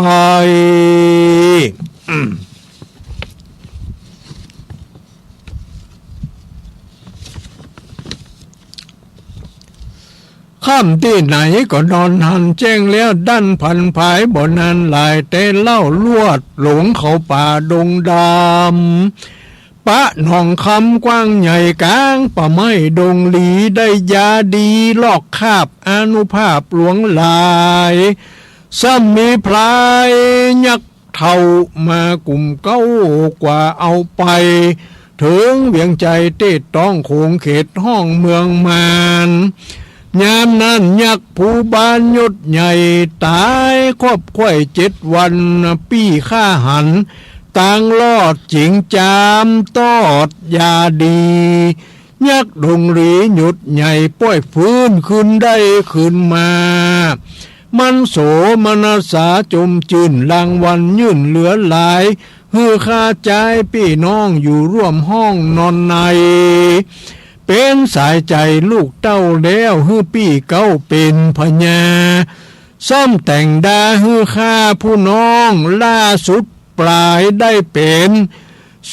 ค่ำตี้ไหนก็นอนหันแจ้งแล้ว ดั้นผันผายบ่นานหลาย แต่เล่าลวดหลงเข้าป่าดงดำ ปะหนองคำกว้างใหญ่ก๋างป่าไม้ดงหลี ได้ยาดีลอกคราบอานุภาพหลวงหลาย ซ้ำมีพรายยักษ์ เฒ่ามากุมเกล้ากว่าเอาไป เถิงเวียงใจ๋เต๊ะต้องโขงเขตห้องเมืองมาร ยามนั้นยักษ์ภูบาลยศใหญ่ ต๋ายครอบไขว้เจ็ดวัน ปี้ข้าหัน ตางรอดจิ๋งจามตอดยาดี ยักษ์ดงหลียศใหญ่ป้อยฟื้นคืนได้คืนมา มันโสมนัสสาจมจื้น รางวัลยื่นเหลือหลาย หื้อข้าจ๊ายปี้น้องอยู่ร่วมห้องนอนใน เป๋นสายใจ๋ลูกเต้าแล้ว หื้อปี้เก๊าเป๋นพญา ซ่อมแต่งดาหื้อข้าผู้น้อง ล่าสุดปลายได้เป๋น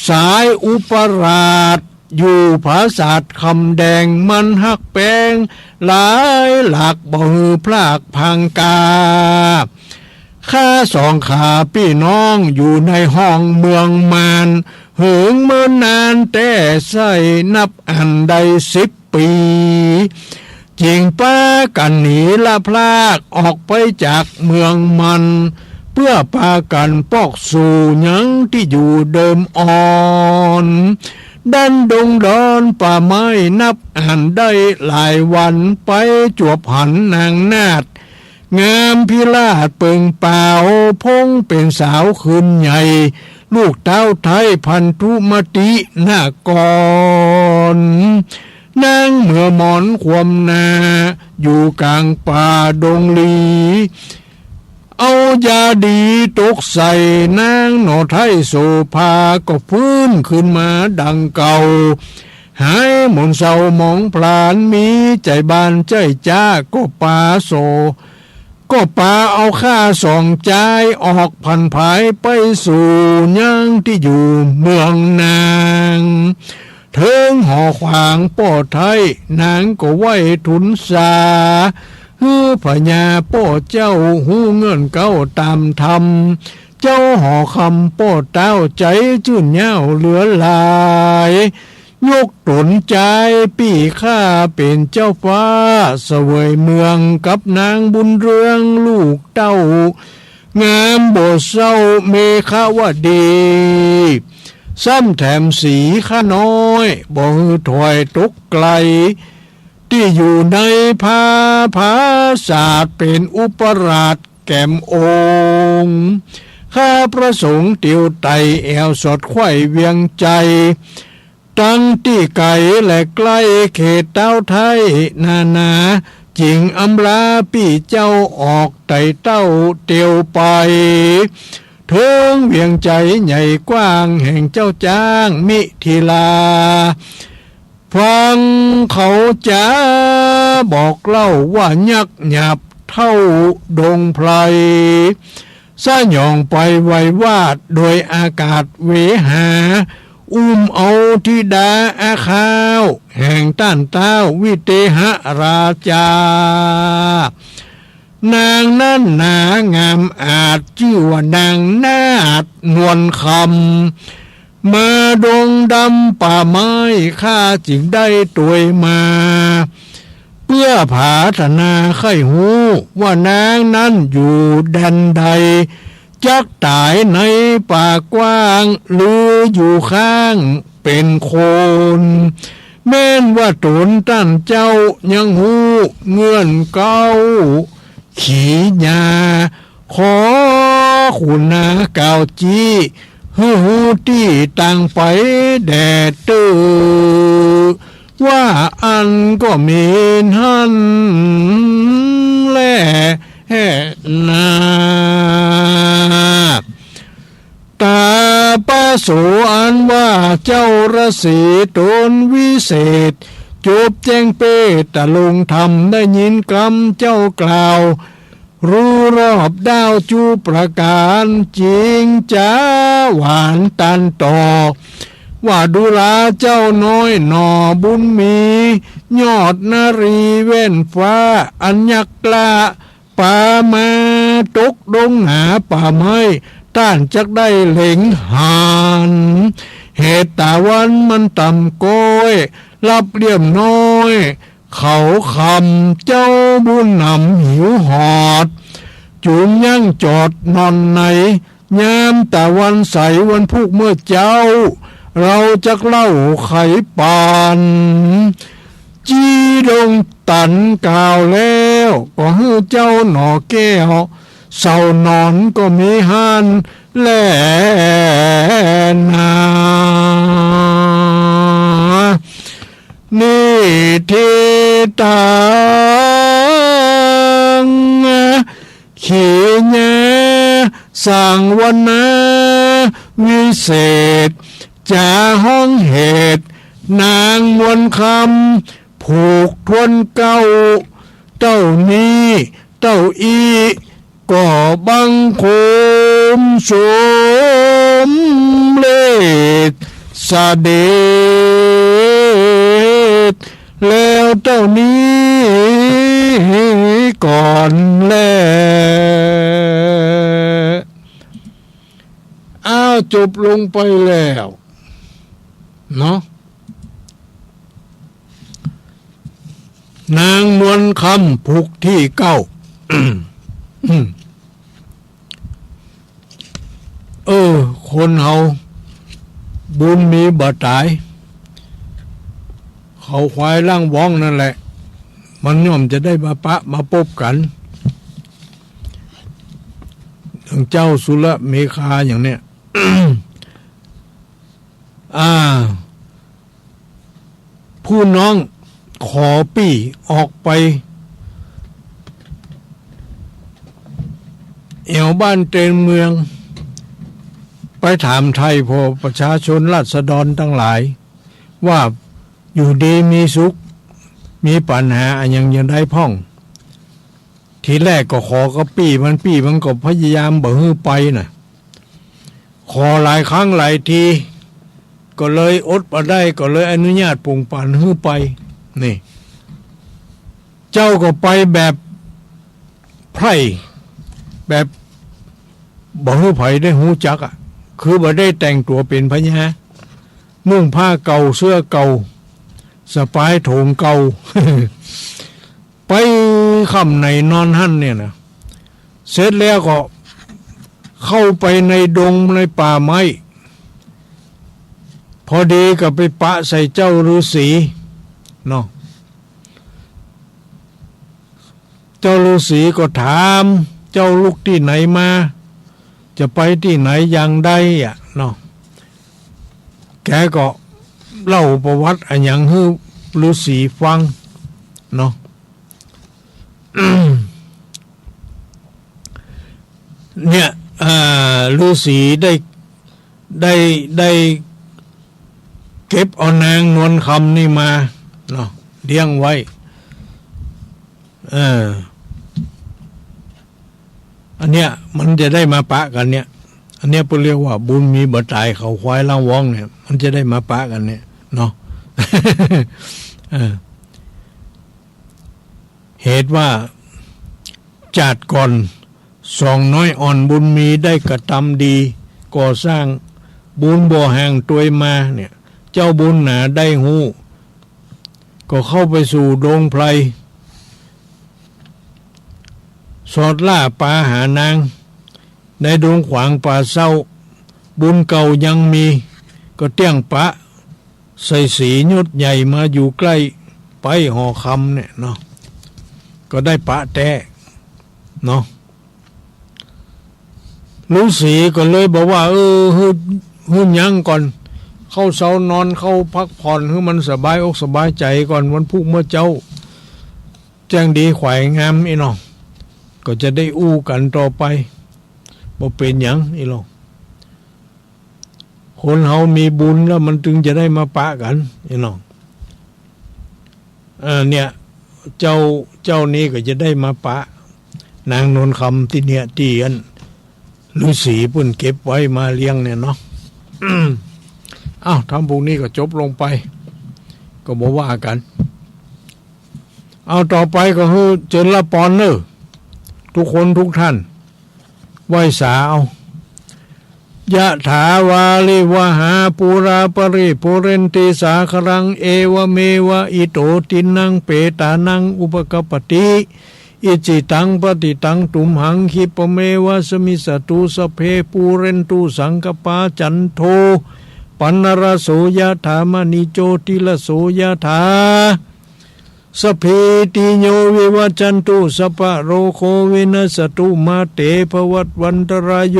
สายอุปราช อยู่ผาสาทคำแดง มันฮักแปงหลายหลาก บ่หื้อพรากพรางกา ข้าสองขาปี้น้องอยู่ในห้องเมืองมาร เหิงเมินนานแต๊ใส่นับอันได้สิบปี๋ จึงปากั๋นหนีละพรากออกไปจากเมืองมาร ปื้อปากั๋นปอกสู่ยังตี้อยู่เดิมอ่อน ดันดงดอนป่าไม้นับอั้นได้หลายวัน ไปจวบหันนางนาฏ งามพิราชเปิงป่าว พงเป๋นสาวขึ้นใหญ่ ลูกต๊าวไท้พันธุมตินคร นางเมือหมอนคว่ำหน้า อยู่ก๋างป่าดงลี เอายาดีตกใส่นางหน่อไท้โสภา ก็ฟื้นขึ้นมาดังเก่า หายหม่นเศร้าหมองพลาน มีใจ๋บานใจ๋จ๊า ก็ปาโส ก็ปาเอาข้าสองจาย ออกผันผายไปสู่ยังตี้อยู่เมืองนาง เถิงหอขวางป้อไท้ นางก็ไหว้ทูลสา หื้อพญาป้อเจ้า ฮู้เงื่อนเก๊าต๋ามธรรม เจ้าหอคำป้อต๊าว ใจ๋จื้นเย้าเหลือหลาย ยกต๋นจายปี้ข้าเป๋นเจ้าฟ้า เสวยเมืองกับนางบุญเรืองลูกเต้า งามบ่เศร้าเมขวดี ซ้ำแถมสีข้าน้อย บ่หื้อถอยตกไกล ตี้อยู่ในผาผาสาท เป๋นอุปราชแก่มองค์ ข้าพระสงฆ์เตียวไต่แอ่วสอดไขว่เวียงใจ๋ ตังตี้ไก๋และใก้ เขตต๊าวไท้นานา จึงอำลาปี้เจ้าออกไต่เต้าเตียวไป เถิงเวียงใจ๋ใหญ่กว้าง แห่งเจ้าจ๊างมิถิลา ฟังเขาจ๋าบอกเล่าว่ายักษ์หยาบเท่าดงไพร สยองไปไววาทโดยอากาศเวหา อุ้มเอาธิดาอาข้าว แห่งต้านต๊าววิเตหราชา นางนั้นหนางามอาจ จื้อว่านางนาฏนวลคำ มาดงดำป่าไม้ ข้าจึงได้ตวยมา เปื้อผาถนาใค่ฮู้ ว่านางนั้นอยู่แดนใด จักต๋ายในป่ากว้าง หรืออยู่ข้างเป๋นคน แม่นว่าต๋นต้านเจ้ายังฮู้เงื่อนเก๊า ขีญา ขอขุนนากล่าวจี้ หื้อฮู้ตี้ตางไปแด่เต๊อะ ว่าอั้นก็เมนหั้นแลนา ต๋าปะโส อันว่าเจ้าฤๅษีต๋นวิเศษ จบแจ้งเปตตะลงธรรม ได้ยินกำเจ้ากล่าว ฮู้รอบด้าวจุประก๋าน จึงจ๋าหวานตันต่อ ว่าดูราเจ้าน้อยหน่อบุญมี ยอดนารีแว่นฟ้า อันยักษ์กล้า ปามาตกดงหนาป่าไม้ ต้านจักได้เหล็งหัน เหตุต๋าวันมันต่ำก้อย ลับเลี่ยมน้อย เขาคำเจ้าบุญนำหิวหอด จุงยั้งจอดนอนใน ยามต๋าวันใสวันพุกเมื่อเจ๊า เฮาจักเล่าไขปัน จี้ดงตันกล่าวแล้ว ก็หื้อเจ้าหน่อแก้ว เศร้านอนก็มีหั้นแลนา นิทิตัง ขีญา สังวนา วิเศษ จ๋าฮ้องเหตุ นางมวลคำ ผูกถ้วนเก๊า เต้านี้ เต้าอี้ ก็บังคมสมเร็จเสด็จ แล้วเต้านี้ก่อนแล อ้าว จบลงไปแล้วเนาะ นางมวลคำผูกที่เก๊า เออ คนเฮาบุญมีบ่ต๋าย เขาควายล่างว้องนั่นแหละ มันย่อมจะได้มาปะมาปบกั๋น อย่างเจ้าสุรเมขาอย่างเนี้ย อ่า ผู้น้องขอปี้ออกไป แอ่วบ้านเตนเมือง ไปถามไถ่พ่อประชาชนราษฎรตังหลาย ว่าอยู่ดีมีสุข มีปัญหาอะหยังอย่างใดพ่อง ทีแรกก็ขอกับปี้มัน ปี้มันก็พยายามบ่หื้อไปน่ะ ขอหลายครั้งหลายที ก็เลยอดบ่ได้ ก็เลยอนุญาตปงปันหื้อไป นี่ เจ้าก็ไปแบบไพร่ แบบบ่หื้อใผได้ฮู้จักอะ คือบ่ได้แต่งตั๋วเป๋นพญา นุ่งผ้าเก่า เสื้อเก่า สะปายโถงเก่า ไปค่ำไหนนอนหั้นเนี่ยนะ เสร็จแล้วก็เข้าไปในดงในป่าไม้ พอดีก็ไปปะใส่เจ้าฤๅษีเนาะ เจ้าฤๅษีก็ถาม เจ้าลุกตี้ไหนมา จะไปตี้ไหนอย่างใดอะเนาะ แกก็เล่าประวัติอะหยังหื้อฤๅษีฟังเนาะ เนี่ย อ่า ฤๅษีได้ ได้ ได้เก็บเอานางนวลคำนี่มาเนาะ เลี้ยงไว้ เออ อันเนี้ยมันจะได้มาปะกั๋นเนี่ย อันเนี้ยเปิ้นเรียกว่าบุญมีบ่ต๋าย เขาควายล่างว้องเนี่ย มันจะได้มาปะกั๋นเนี่ยเนาะ เออ เหตุว่าจาติก่อนสองน้อยอ่อนบุญมีได้กระตำดี ก่อสร้างบุญบ่ห่างตวยมาเนี่ย เจ้าบุญหนาได้ฮู้ ก็เข้าไปสู่ดงไพร สอดล่าปาหานาง ในดงขวางป่าเซ้า บุญเก่ายังมี ก็เตี้ยงปะ ใส่สียศใหญ่มาอยู่ใก้ป๊ายหอคำเนี่ยเนาะ ก็ได้ปะแต๊เนาะ ฤๅษีก็เลยบอกว่า เออ หื้อ หื้อยั้งก่อน เข้าเซานอน เข้าพักผ่อน หื้อมันสบายอกสบายใจ๋ก่อน วันพุกเมื่อเจ๊า แจ้งดีไขว่งามอี้เนาะ ก็จะได้อู้กั๋นต่อไป บ่เป๋นหยังอี้เนาะ คนเฮามีบุญแล้วมันจึงจะได้มาปะกั๋นอี้เนาะ เออ เนี่ย เจ้า เจ้านี้ก็จะได้มาปะ นางนวลคำตี้เนี่ย ตี้อันฤๅษีเปิ้นเก็บไว้มาเลี้ยงเนี่ยเนาะ อ้าว ธรรมพวกนี้ก็จบลงไป ก็บ่ว่ากั๋น เอา ต่อไปก็คือเจิญละปอนเน่อ ทุกคนทุกท่าน ไหว้สาเอา ยะถาวาริวหาปูราปะริปูเรนติสาคะรัง เอวะเมวะอิโตทินนังเปตานังอุปะกัปปะติ อิจฉิตังปะติตังตุมหัง คิปะเมวะสะมิชฌะตุ สัพเพปูเรนตุสังกัปปา จันโทปะนะระโส ยะถา มะณิโจติระโส ยะถา สัพพีติโยวิวัชชันตุ สัพพะโรโควินัสสะตุ มาเตภวัตวันตะราโย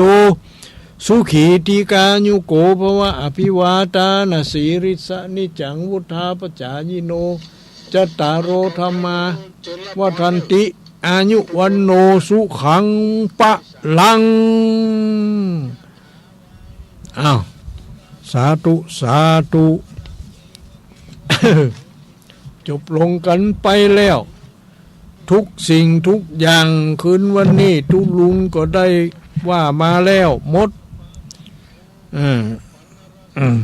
สุขีทีฆายุโกภวะ อภิวาทานะสีลิสสะ นิจจังวุฑฒาปะจายิโน จัตตาโรธัมมา วัฑฒันติ อายุ วัณโณ สุขัง พะลัง อ้าว สาธุ สาธุ จบลงกั๋นไปแล้ว ทุกสิ่งทุกอย่าง คืนวันนี้ตุ๊ลุงก็ได้ว่ามาแล้วหมด เออ อืม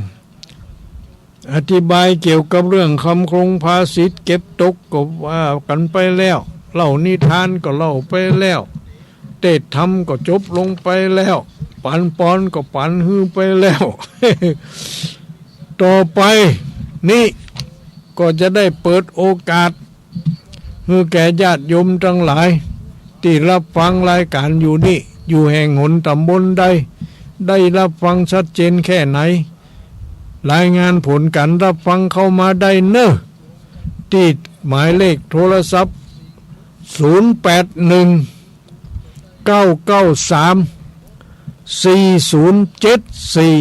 อธิบายเกี่ยวกับเรื่องคำคมภาษิตเก็บตกก็ว่ากั๋นไปแล้ว เล่านิทานก็เล่าไปแล้ว เตสน์ธรรมก็จบลงไปแล้ว ปันปอนก็ปันหื้อไปแล้ว ต่อไปนี้ก็จะได้เปิดโอกาส หื้อแก่ญาติโยมตังหลาย ตี้ฮับฟังรายก๋านอยู่นี้ อยู่แห่งหนต๋ำบลใด ได้ฮับฟังชัดเจนแค่ไหน รายงานผลก๋านฮับฟังเข้ามาได้เน่อ ตี้หมายเลขโทรศัพท์ ศูนย์แปดหนึ่ง เก้าเก้าสาม สี่ศูนย์เจ็ดสี่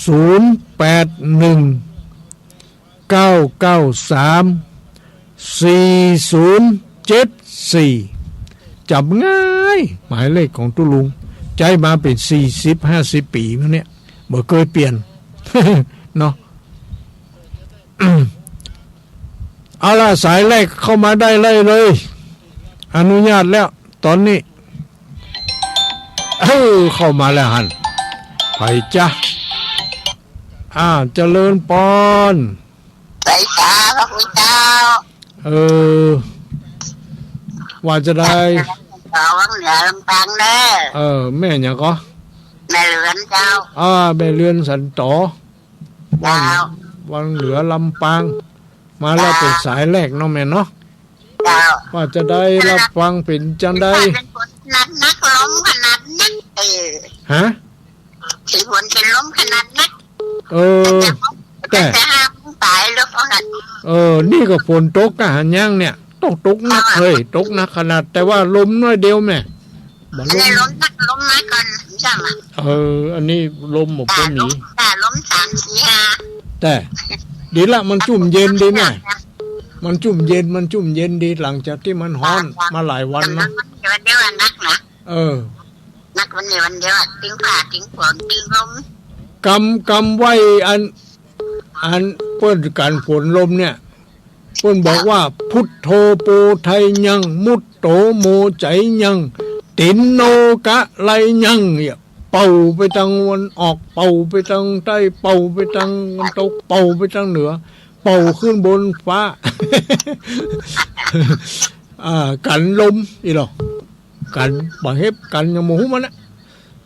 ศูนย์แปดหนึ่ง เก้าเก้าสาม สี่ศูนย์เจ็ดสี่ จ๋ำง่าย หมายเลขของตุ๊ลุง ใจ๊มาเป๋นสี่สิบห้าสิบปี๋มาเนี่ย บ่เกยเปลี่ยน เนาะ เอาละ สายแรกเข้ามาได้เลย อนุญาตแล้ว ต๋อนนี้ เออ เข้ามาแล้วหั้น ใผจ๊ะ อ่า เจริญปอน ใผจ๊ะ พระคุณเจ้า เออ ว่าจะใด ขอวังเหนือลำปางเน่อ เออ แม่หยังก่อ แม่เรือนเจ้า อ่า แม่เรือนสันต๋อ เจ้า วังเหนือลำปาง มาแล้ว เจ้า เป๋นสายแรกเนาะแม่เนาะ เจ้า ว่าจะได้ฮับฟังเป๋นจังใด เป๋นฝนขนาดนัก ลมขนาดนัก เออ ฮะ เป๋นฝนเป๋นลมขนาดนัก เออ แต่ แต่ห้ามต๋ายแล้วก็หัน เออ นี่ก็ฝนตกกะหันยังเนี่ย ตก ตกนักเฮ้ย ตกนักขนาด แต่ว่าลมน้อยเดียวแม่ บ่ลม อันนี้ลมนัก ลมมาก่อน ใจ้ไหม เออ อันนี้ลมบ่ จ้า มี ลม จ้า ลมสามสี่ห้า แต่ดีละ มันจุ่มเย็นดีแม่ มันจุ่มเย็น มันจุ่มเย็นดี หลังจากตี้มันฮ้อน จ้า มาหลายวันนะ วันเดียวนักนะ เออ นักวันนี้วันเดียวอะ ตึงฟ้า ตึงฝน ตึงลม กำ กำไว้อัน อันเปิ้นกั๋นฝนลมเนี่ย เปิ้นบอกว่า พุทโธโปไทยัง มุตโตโมไจยัง ตินโนกะไลยัง เนี่ย เป่าไปตางวันออก เป่าไปตางใต้ เป่าไปตางวันตก เป่าไปตางเหนือ เป่าขึ้นบนฟ้า อ่า กั๋นลมอี้หรอ กั๋น บ่าเห็บกั๋น ยังบ่ฮู้มันนะ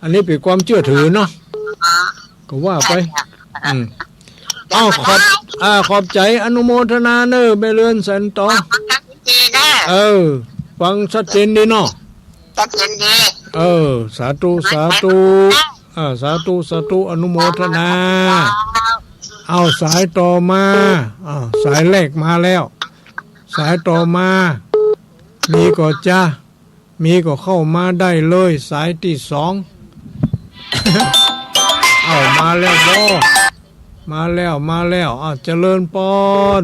อันนี้เป๋นความเจื้อถือเนาะ อ๋อ ก็ว่าไป ใจ้ค่ะ อืม อ้าว ขอบ อ่า ขอบใจ๋ อนุโมทนาเน่อ แม่เรือนสันต๋อ ขอบคุณครับ เจเน่อ เออ ฟังชัดเจนดีเนาะ ชัดเจนดี เออ สาธุ สาธุ อ่า สาธุ สาธุ อนุโมทนา อ้าว สายต่อมา อ้าว สายแรกมาแล้ว สายต่อมา มีก่อจ๊ะ มีก็เข้ามาได้เลย สายตี้สอง เอ้า มาแล้วบ่ มาแล้ว มาแล้ว อ้าว เจริญปอน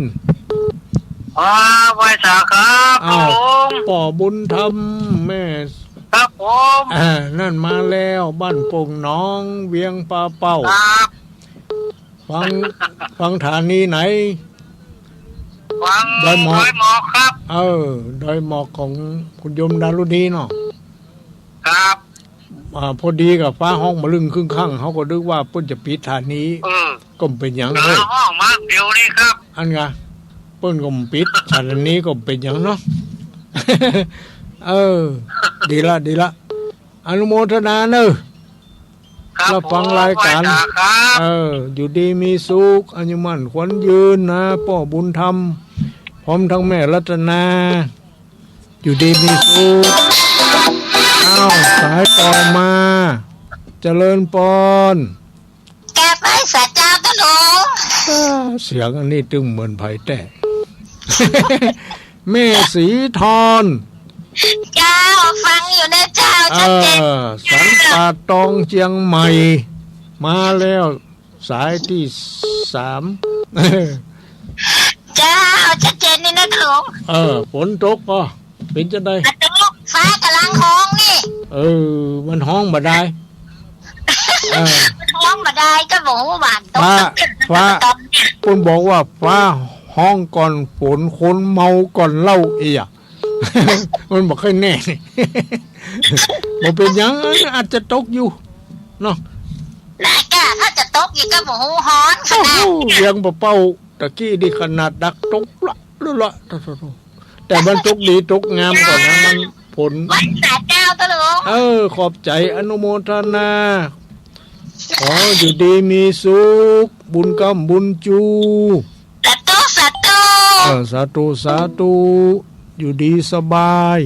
อ๋อ ไหว้สาครับ อ้าว ผม ป้อบุญธรรม แม่ ครับผม อ่า นั่นมาแล้ว บ้านโป่งหนอง เวียงป่าเป้า ครับ ฟัง ฟังสถานีไหน ฟัง ดอยหมอก ดอยหมอกครับ เออ ดอยหมอกของคุณโยมดารุณีเนาะ ครับ อ่า พอดีกับฟ้าฮ้องมะลึงครึ่งค่ำ เฮาก็นึกว่าเปิ้นจะปิดสถานี เออ ก็บ่เป๋นหยัง ฟ้า เฮ้ย ฮ้องมาเดี๋ยวนี้ครับ อันไง เปิ้นก็บ่ปิดสถานีก็บ่เป๋นหยังเนาะ เออ ดีละ ดีละ อนุโมทนาเน่อ ครับ รับฟังรายการ ผม ไหว้สาครับ เออ อยู่ดีมีสุข อายุมั่นขวัญยืนนะ ป้อบุญธรรม พร้อมทั้งแม่รัตนา อยู่ดีมีสุข อ้าว สายต่อมา เจริญปอน กราบไหว้สาเจ้าต้อหลวง อ่า เสียงอันนี้ตึงเหมือนใผแต๊ แม่ศรีทอน เจ้า ฟังอยู่นะเจ้า ชัดเจน เออ สันป่าตองเจียงใหม่ มาแล้ว สายตี้สาม เจ้า ชัดเจนนี่นะหลวง เออ ฝนตกก็เป๋นจังใด ฝนตก ฟ้าก่ำลังฮ้องนี่ เออ มันฮ้องบ่ได้ เออ มันฮ้องบ่ได้ ก็บอกว่าหวานตก ฟ้า ฟ้า ตกเนี่ย เปิ้นบอกว่าฟ้าฮ้องก่อนฝน คนเมาก่อนเหล้าเอีย มันบ่ค่อยแน่ บ่เป๋นหยัง อาจจะตกอยู่เนาะ นะ ก็ถ้าจะตกอยู่ก็บ่ฮู้ฮ้อนขนาด โอ้โห เวียงป่าเป้าตะกี้นี่ขนาดดักตกละละละ โถ่ๆๆ แต่มันตกดีตกงามก่อนนะ มันฝน ไหว้สาเจ้าต้อหลวง เออ ขอบใจ๋ อนุโมทนา ขออยู่ดีมีสุข บุญกำบุญจู สาธุ สาธุ เออ สาธุ สาธุ อยู่ดีสบาย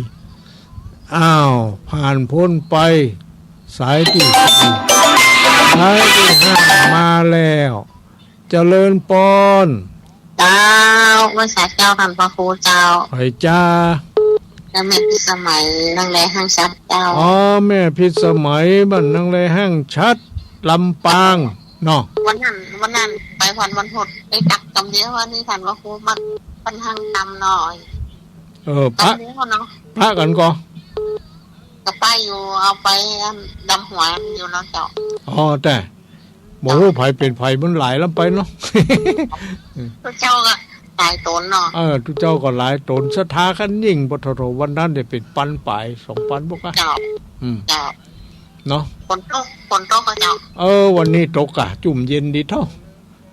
อ้าว ผ่านพ้นไป สายตี้สี่ สายตี้ห้ามาแล้ว เจริญปอน เจ้า ไหว้สาเจ้าต้านพระครูเจ้า ใผจ๊า แม่พิสมัย นางแลห้างฉัตรเจ้า อ๋อ แม่พิสมัย บ้านนางแลห้างฉัตร ลำปาง เนาะ วันนั้น วันนั้นไปวัน วันพุธ ได้ตักกำเดียว วันนี้ต้านพระครูมา เปิ้นห้างตำหน่อย เออ ปะ กำเดียวเนาะ ปะกั๋นก่อ ก็ไปอยู่ เอาไปอันดำหัวอยู่เนาะเจ้า อ๋อ แต่บ่ฮู้ไผเป๋นไผ มันหลายลำไปเนาะ ตุ๊เจ้าก็หลายต๋นเนาะ เออ ตุ๊เจ้าก็หลายต๋น ศรัทธาคันยิ่ง ปะโถ วันนั้นได้เป๋นปันป๋าย สองปันบ่กะ เจ้า อืม เจ้า เนาะ ฝนตก ฝนตกก็เจ้า เออ วันนี้ตกกะ จุ่มเย็นดีเต้า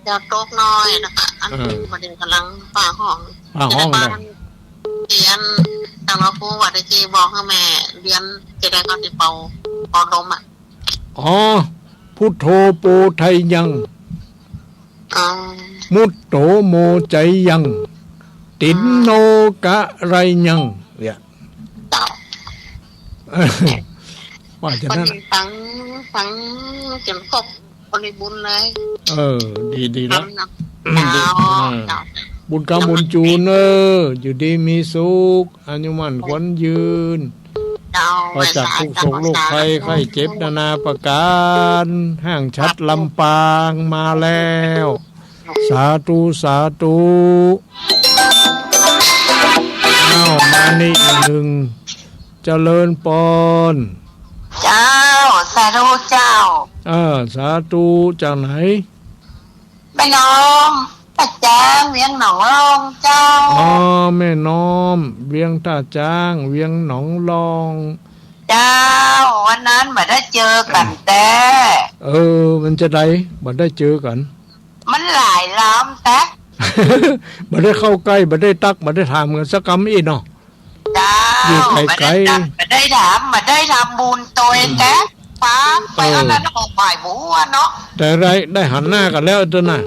เจ้า ตกน้อยนะกะ อัน เออ บัดนี้ก่ำลังฟ้าฮ้อง ฟ้าฮ้อง จะได้ เลย เรียน ต้านพระครูว่าตะกี้บอกหื้อแม่ เรียนจะได้ก็สิเป่า เป่าลมอะ อ๋อ พุทโธโปไทยัง อ๋อ มุตโตโมไจยัง ตินโนกะไรยัง เนี่ย เจ้า ว่าจะ วัน นั้น นี้ฟัง ฟังจ๋นครบบริบูรณ์เลย เออ ดี ดีละ ฟังนะ อืม ดี เจ้า เออ เจ้า บุญกำบุญจูนเน่อ อยู่ดีมีสุข อายุมั่นขวัญยืน เจ้า ปราศจากทุกข์โศกโรคภัย ไข้เจ็บนานาประก๋าน ห้างฉัตรลำปางมาแล้ว สาธุ สาธุ อ้าว มานี่อีกนึ่ง เจริญปอน เจ้า สาธุเจ้า เออ สาธุ จากไหน แม่น้อม ท่าจ๊าง เวียงหนองลองเจ้า อ๋อ แม่น้อม เวียงท่าจ๊าง เวียงหนองลอง เจ้า วันนั้นบ่ได้เจอกั๋นแต๊ เออ มันจะใด บ่ได้เจอกั๋น มันหลายลำแต๊ บ่ได้เข้าใก้ บ่ได้ตั๊ก บ่ได้ถามกั๋นสักกำอี้เนาะ เจ้า อยู่ไก๋ๆ บ่ได้ตั๊ก บ่ได้ถาม บ่ได้ทำบุญตวยแต๊ อืม ปาไป เออ อันนั้นออกบ่ายบัวเนาะ แต่ได้ ได้หันหน้ากั๋นแล้วเต้าน่ะ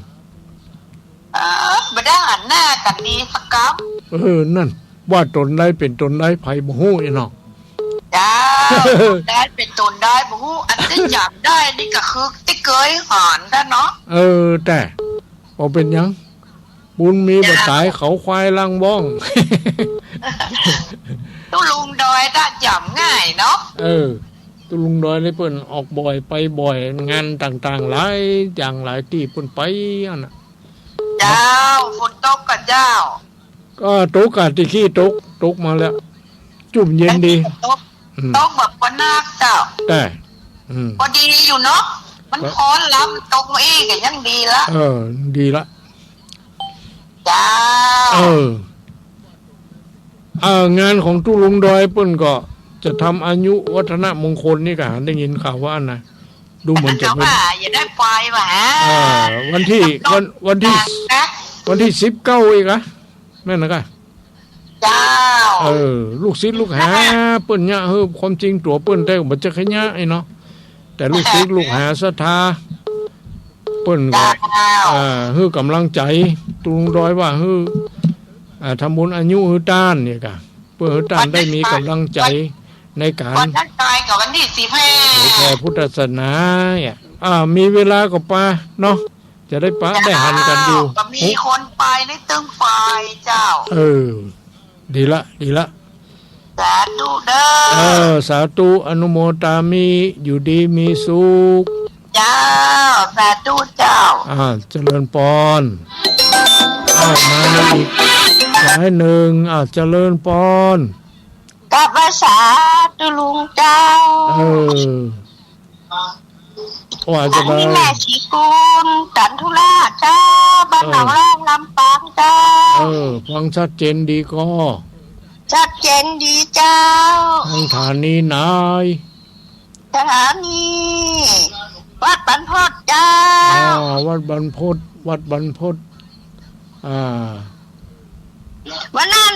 เออ บ่ได้หันหน้ากั๋นดีสักกำ เออ นั่น ว่าต๋นใดเป๋นต๋นใด ใผบ่ฮู้อี้เนาะ เจ้า ต๋นใดเป๋นต๋นใดบ่ฮู้ อันตี้จ๋ำได้นี่ก็คือตี้เกยหันแต๊เนาะ เออ แต่บ่เป๋นหยัง บุญมีบ่ต๋าย เจ้า เขาควายลังบ้อง ตุ๊ลุงดอยน่ะจ๋ำง่ายเนาะ เออ ตุ๊ลุงดอยนี่เปิ้นออกบ่อย ไปบ่อย งานต่างๆ หลายอย่างหลายตี้เปิ้นไปอั้นน่ะ เจ้า ฝนตกก่อเจ้า ก็ตกกะตี้กี้ตก ตกมาแล้ว จุ่มเย็นดี ตก อืม ตกแบบบ่หนักเจ้า แต่ อืม ก็ดีอยู่เนาะ มัน ก็ ฮ้อนลำ ตกมาอี้ก็ยังดีละ เออ ดีละ เจ้า เออ เออ งานของตุ๊ลุงดอยเปิ้นก็จะทำอายุวัฒนมงคลนี่กะ ได้ยินข่าวว่าอั้นน่ะ ดูเหมือนจะ เจ้า เป็น ค่ะ อย่าได้ไปว่ะฮะ อ่า วันตี้ วัน วันตี้ นะ วันตี้สิบเก้าอีกอะ แม่นนะกะ เจ้า เออ ลูกศิษย์ลูกหาเปิ้นเยียะ เออ ความจริงตั๋วเปิ้นแต่บ่จะขยะอี้เนาะ แต่ลูกศิษย์ลูกหาศรัทธา เปิ้นก็ เจ้า อ่า หื้อก๋ำลังใจ๋ ตุ๊ลุงดอยว่าหื้อ อ่า ทำบุญอายุหื้อต้านเนี่ยกะ เปื้อหื้อต้านได้มีก๋ำลังใจ๋ในก๋าน วันนั้นไปกับวันตี้สิบห้า เผยแผ่พุทธศาสนาเนี่ย อ่า มีเวลาก็ไปเนาะ จะได้ปะ เจ้า ได้หันกั๋นอยู่ ก็มีคนไปในตึงฝ่ายเจ้า เออ ดีละ ดีละ สาธุเด้อ เออ สาธุ อนุโมทามิ อยู่ดีมีสุข เจ้า สาธุเจ้า อ่า เจริญปอน อ้าว มาอีกสายนึ่ง อ้าว เจริญปอน กราบไหว้สาตุ๊ลุงเจ้า เออ ว่าจะ อันนี้แม่ศรีกุล จันทุราชเจ้า บ้านหนองแลง ลำปางเจ้า เออ ฟังชัดเจนดีก่อ ชัดเจนดีเจ้า ทางสถานีไหน สถานี วัดบรรพตเจ้า อ่า วัดบรรพต วัดบรรพต อ่า วันนั้น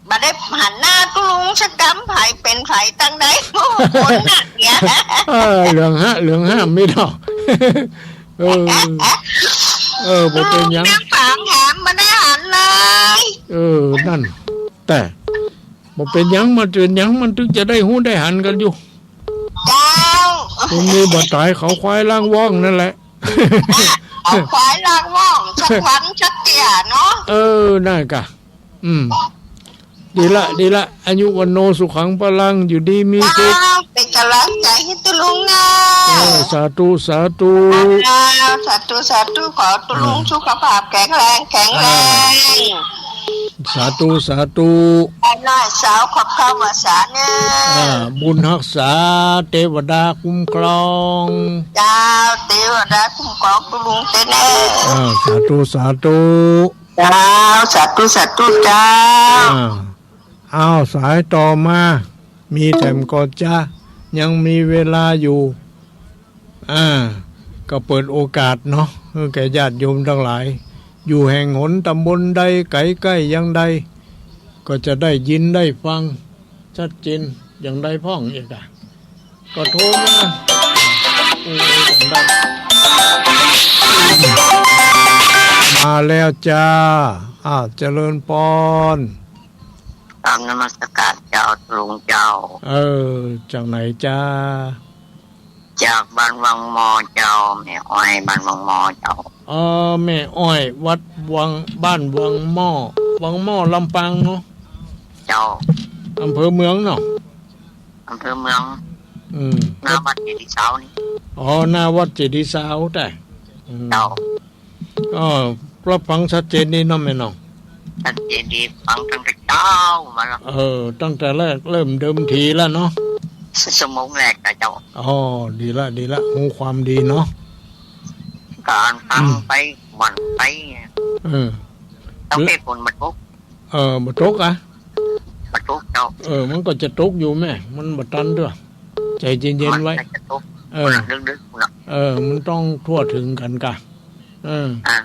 บ่ได้หันหน้าตุ๊ลุงสักกำ ใผเป๋นใผตังใด โอ้โห คนนักเนี่ย เออ เหลืองฮะ เหลืองฮะ ไม่ดอก เออ เออ บ่เป๋นหยัง ตุ๊ลุงยังปากแหมบ่ได้หันเลย เออ นั่น แต่ บ่เป๋นหยัง มันเป๋นหยัง มันตึงจะได้ฮู้ได้หันกั๋นอยู่ เจ้า คนมีบ่ต๋ายเขาควายล่างว่องนั่นแหละ เขาควายล่างว่อง สักวันสักเตี้ยเนาะ เออ นั่นกะ อืม ดีละ ดีละ อายุวัณโณสุขังพลัง อยู่ดีมีสุข อ้าว เป๋นก๋ำลังใจ๋หื้อตุ๊ลุงนะ เออ สาธุ สาธุ อ้าว สาธุ สาธุ ขอตุ๊ลุง อ่า สุขภาพแข็งแรง แข็งแรง อ่า สาธุ สาธุ อ้ายน้อยสาวขอบคุณภาษาเน่อ อ่า บุญฮักษา เตวดาคุ้มครอง เจ้า เตวดาคุ้มครองตุ๊ลุงเต๊อะเน่อ อ่า สาธุ สาธุ เจ้า สาธุ สาธุ เจ้า อ่า อ้าว สายต่อมา มีแถมก่อจ๊ะ ยังมีเวลาอยู่ อ่า ก็เปิดโอกาสเนาะ หื้อแก่ญาติโยมตังหลาย อยู่แห่งหนต๋ำบลใด ไก๋ใก้อย่างใด ก็จะได้ยินได้ฟัง ชัดเจนอย่างใดพ่องเอกอะ ก็โทรมา โอ้ย จำได้ มาแล้วจ้า อ้าว เจริญปอน กราบนมัสการเจ้า ตุ๊ลุงเจ้า เออ จากไหนจ้า จากบ้านวังหม้อเจ้า แม่อ้อย บ้านวังหม้อเจ้า เออ แม่อ้อย วัดวัง บ้านวังหม้อ วังหม้อลำปางเนาะ เจ้า อำเภอเมืองเนาะ อำเภอเมือง อืม หน้าวัดเจดีย์ซาวนี่ อ๋อ หน้าวัดเจดีย์ซาวแต่ อืม เจ้า ก็รับฟังชัดเจนดีเนาะแม่เนาะ ชัดเจนดี ฟังตั้งแต่เจ๊ามาแล้ว เออ ตั้งแต่แรกเริ่มเดิมทีแล้วเนาะ ชั่วโมงแรกนะเจ้า อ๋อ ดีละ ดีละ ฮู้ความดีเนาะ ก๋านฟัง อืม ไป หวั่นไป เออ ต้องเปรียบฝนมาตก เออ บ่ตกอะ บ่ตกเจ้า เออ มันก็จะตกอยู่แม่ มันบ่ตันเตื้อ ใจ๋เย็นๆ ไว้ มันก็จะตก เออ ดึกๆ นะ เออ มันต้องทั่วถึงกั๋นกะ เออ อ่ะ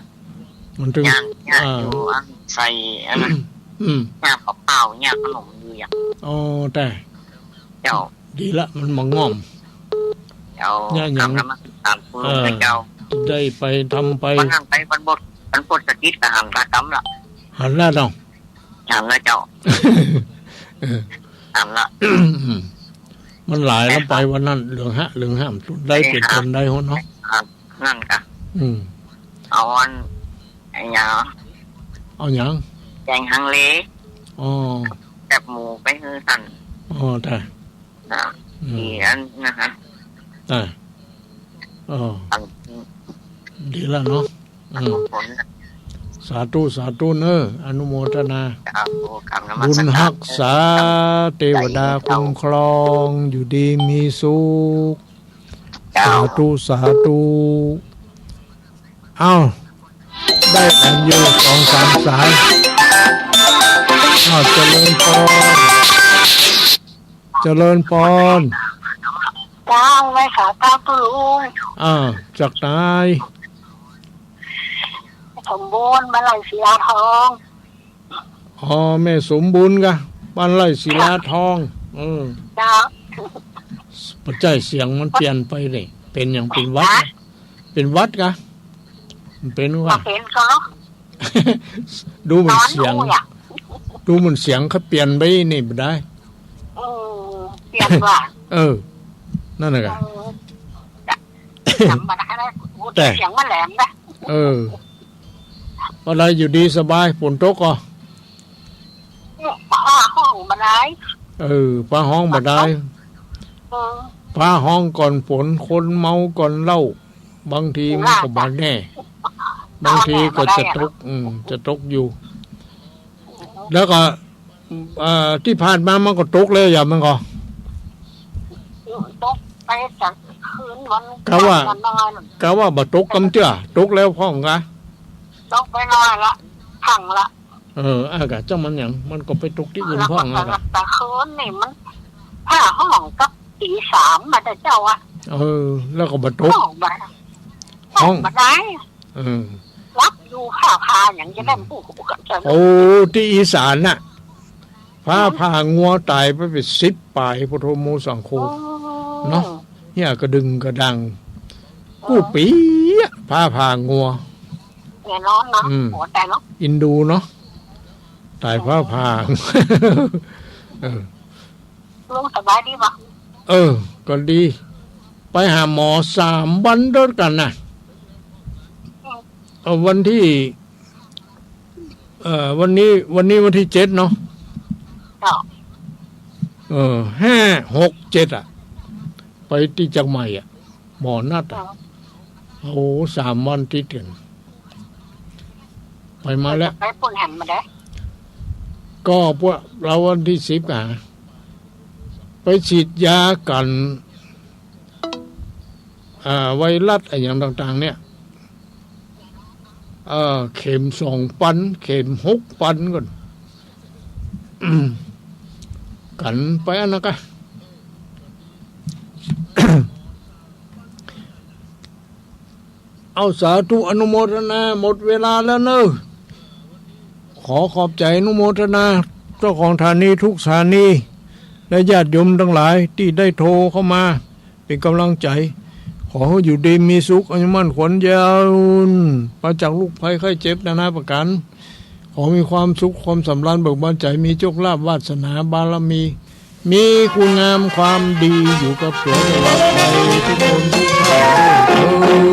มันถึง ย่าง ย่าง อ่า อยู่ อันใส่อันนั้น อืม ย่างกับข้าว ย่างขนมอยู่อย่าง อ๋อ แต่ เจ้า ดีละ มันบ่ง่อม เจ้า ย่างหยัง กราบนมัสการคุณ เออ เจ้า ได้ไปทำไป วันนั้นไปวันบด วันบดสะกิดก็หันกะกำละ หันแล้วเนาะ หันแล้วเจ้า เออ หันละ มันหลายแล้วไปวันนั้น เหลืองฮะ เหลืองห้าม ตุนได้ ไปหา เปลี่ยนคนได้หัวเนาะ หันนั่นกะ อืม เอาอัน ไอ้หยัง เอาหยัง แกงฮังเล อ๋อ กับหมูไปหื้อตัน อ๋อ แต่ นะ อืม อีอันนะฮะ แต่ อ๋อ อัน ดีแล้วเนาะ อืม สาธุ สาธุเนอะ อนุโมทนา ครับ โอ้ กราบนมัสการ บุญฮักษา เทวดาคุ้มครอง อยู่ดีมีสุข เจ้า สาธุ สาธุ เอ้า ได้กันอยู่สองสามสาย อ้าว เจริญปอน เจริญปอน เจ้า ไหว้สาเจ้าตุ๊ลุง อ่า จากไหน สมบูรณ์ บ้านไร่ศิลาทอง อ๋อ แม่สมบูรณ์กะ บ้านไร่ศิลาทอง เออ เจ้า ปัจจัยเสียงมันเปลี่ยนไปนี่ เป๋นอย่างเป๋นหวัด ฮะ เป๋นหวัดกะ มันเป๋นหวัด บ่เป๋นก็ ดูเหมือนเสียง นอนอยู่อะ ดูเหมือนเสียงเขาเปลี่ยนไปนี่บ่ได้ เออ เปลี่ยนว่ะ เออ นั่นน่ะกะ เออ จำบ่ได้แล้ว แต่ เสียงมันแหลมนะ เออ อะไรอยู่ดีสบาย ฝนตกก่อ ฟ้าฮ้องบ่ได้ เออ ฟ้าฮ้องบ่ได้ เออ ฟ้าฮ้องก่อนฝน คนเมาก่อนเหล้า บางทีมันก็บ่แน่ บางทีก็จะตก อืม จะตกอยู่ แล้วก็ เอ่อ ตี้ผ่านมามันก็ตกแล้ว อย่างมันก็ ตกไปจากคืนวัน กะว่า วันนอน กะว่าบ่ตกกำเตื้อ ตกแล้วพ่องกะ ตกไปนอนละ พังละ เออ อากาศจ้างมันหยัง มันก็ไปตกตี้อื่นพ่อง แล้วก็ อากาศ แต่คืนนี่มัน ฟ้าฮ้องกับตีสามมาแต่เจ้าอะ เออ แล้วก็บ่ตก ฮ้องบ่ได้ ฮ้อง ฮ้องบ่ได้ เออ หลับอยู่ ฟ้าผ่าหยังจะได้ฮู้กัน โอ้ ตี้อีสานน่ะ ฟ้าผ่างัวต๋ายไปเป๋นสิบป๋าย พุทโธโมสังโฆ โอ้ เนาะ เหียกระดึงกระดัง กู้ปี๋อะ ฟ้าผ่างัว แน่นอนเนาะ อืม หัวใจเนาะ อินดูเนาะ ต๋ายฟ้าผ่า เออ ลุงสบายดีบ่ เออ ก็ดี ไปหาหมอสามวันตวยกั๋นน่ะ เอ่อ วันตี้ เอ่อ วันนี้ วันนี้วันตี้เจ็ดเนาะ เออ ห้า หก เจ็ด อะ ไปตี้เจียงใหม่อะ หมอนัดอะ โอ้ สามวันติดกั๋น ไปมาแล้ว ไปปูนแหมมาได้ ก็พวกเฮาวันตี้สิบอะ ไปฉีดยากั๋น อ่า ไวรัสอะหยังต่างๆ เนี่ย เอ่อ เข็มสองปัน เข็มหกปันก่อน กั๋นไปอันนั้นกะ เอา สาธุอนุโมทนา หมดเวลาแล้วเน่อ ขอขอบใจ๋อนุโมทนา เจ้าของสถานีทุกสถานี และญาติโยมตังหลายตี้ได้โทรเข้ามา เป๋นก๋ำลังใจ๋ ขอหื้ออยู่ดีมีสุข อายุมั่นขวัญยืน ปราศจากโรคภัยไข้เจ็บนานาประก๋าน ขอมีความสุขความสำราญเบิกบานใจ๋ มีโชคลาภวาสนาบารมี มีคุณงามความดีอยู่กับตั๋วตลอดไปทุกคนทุกท่านเทอญ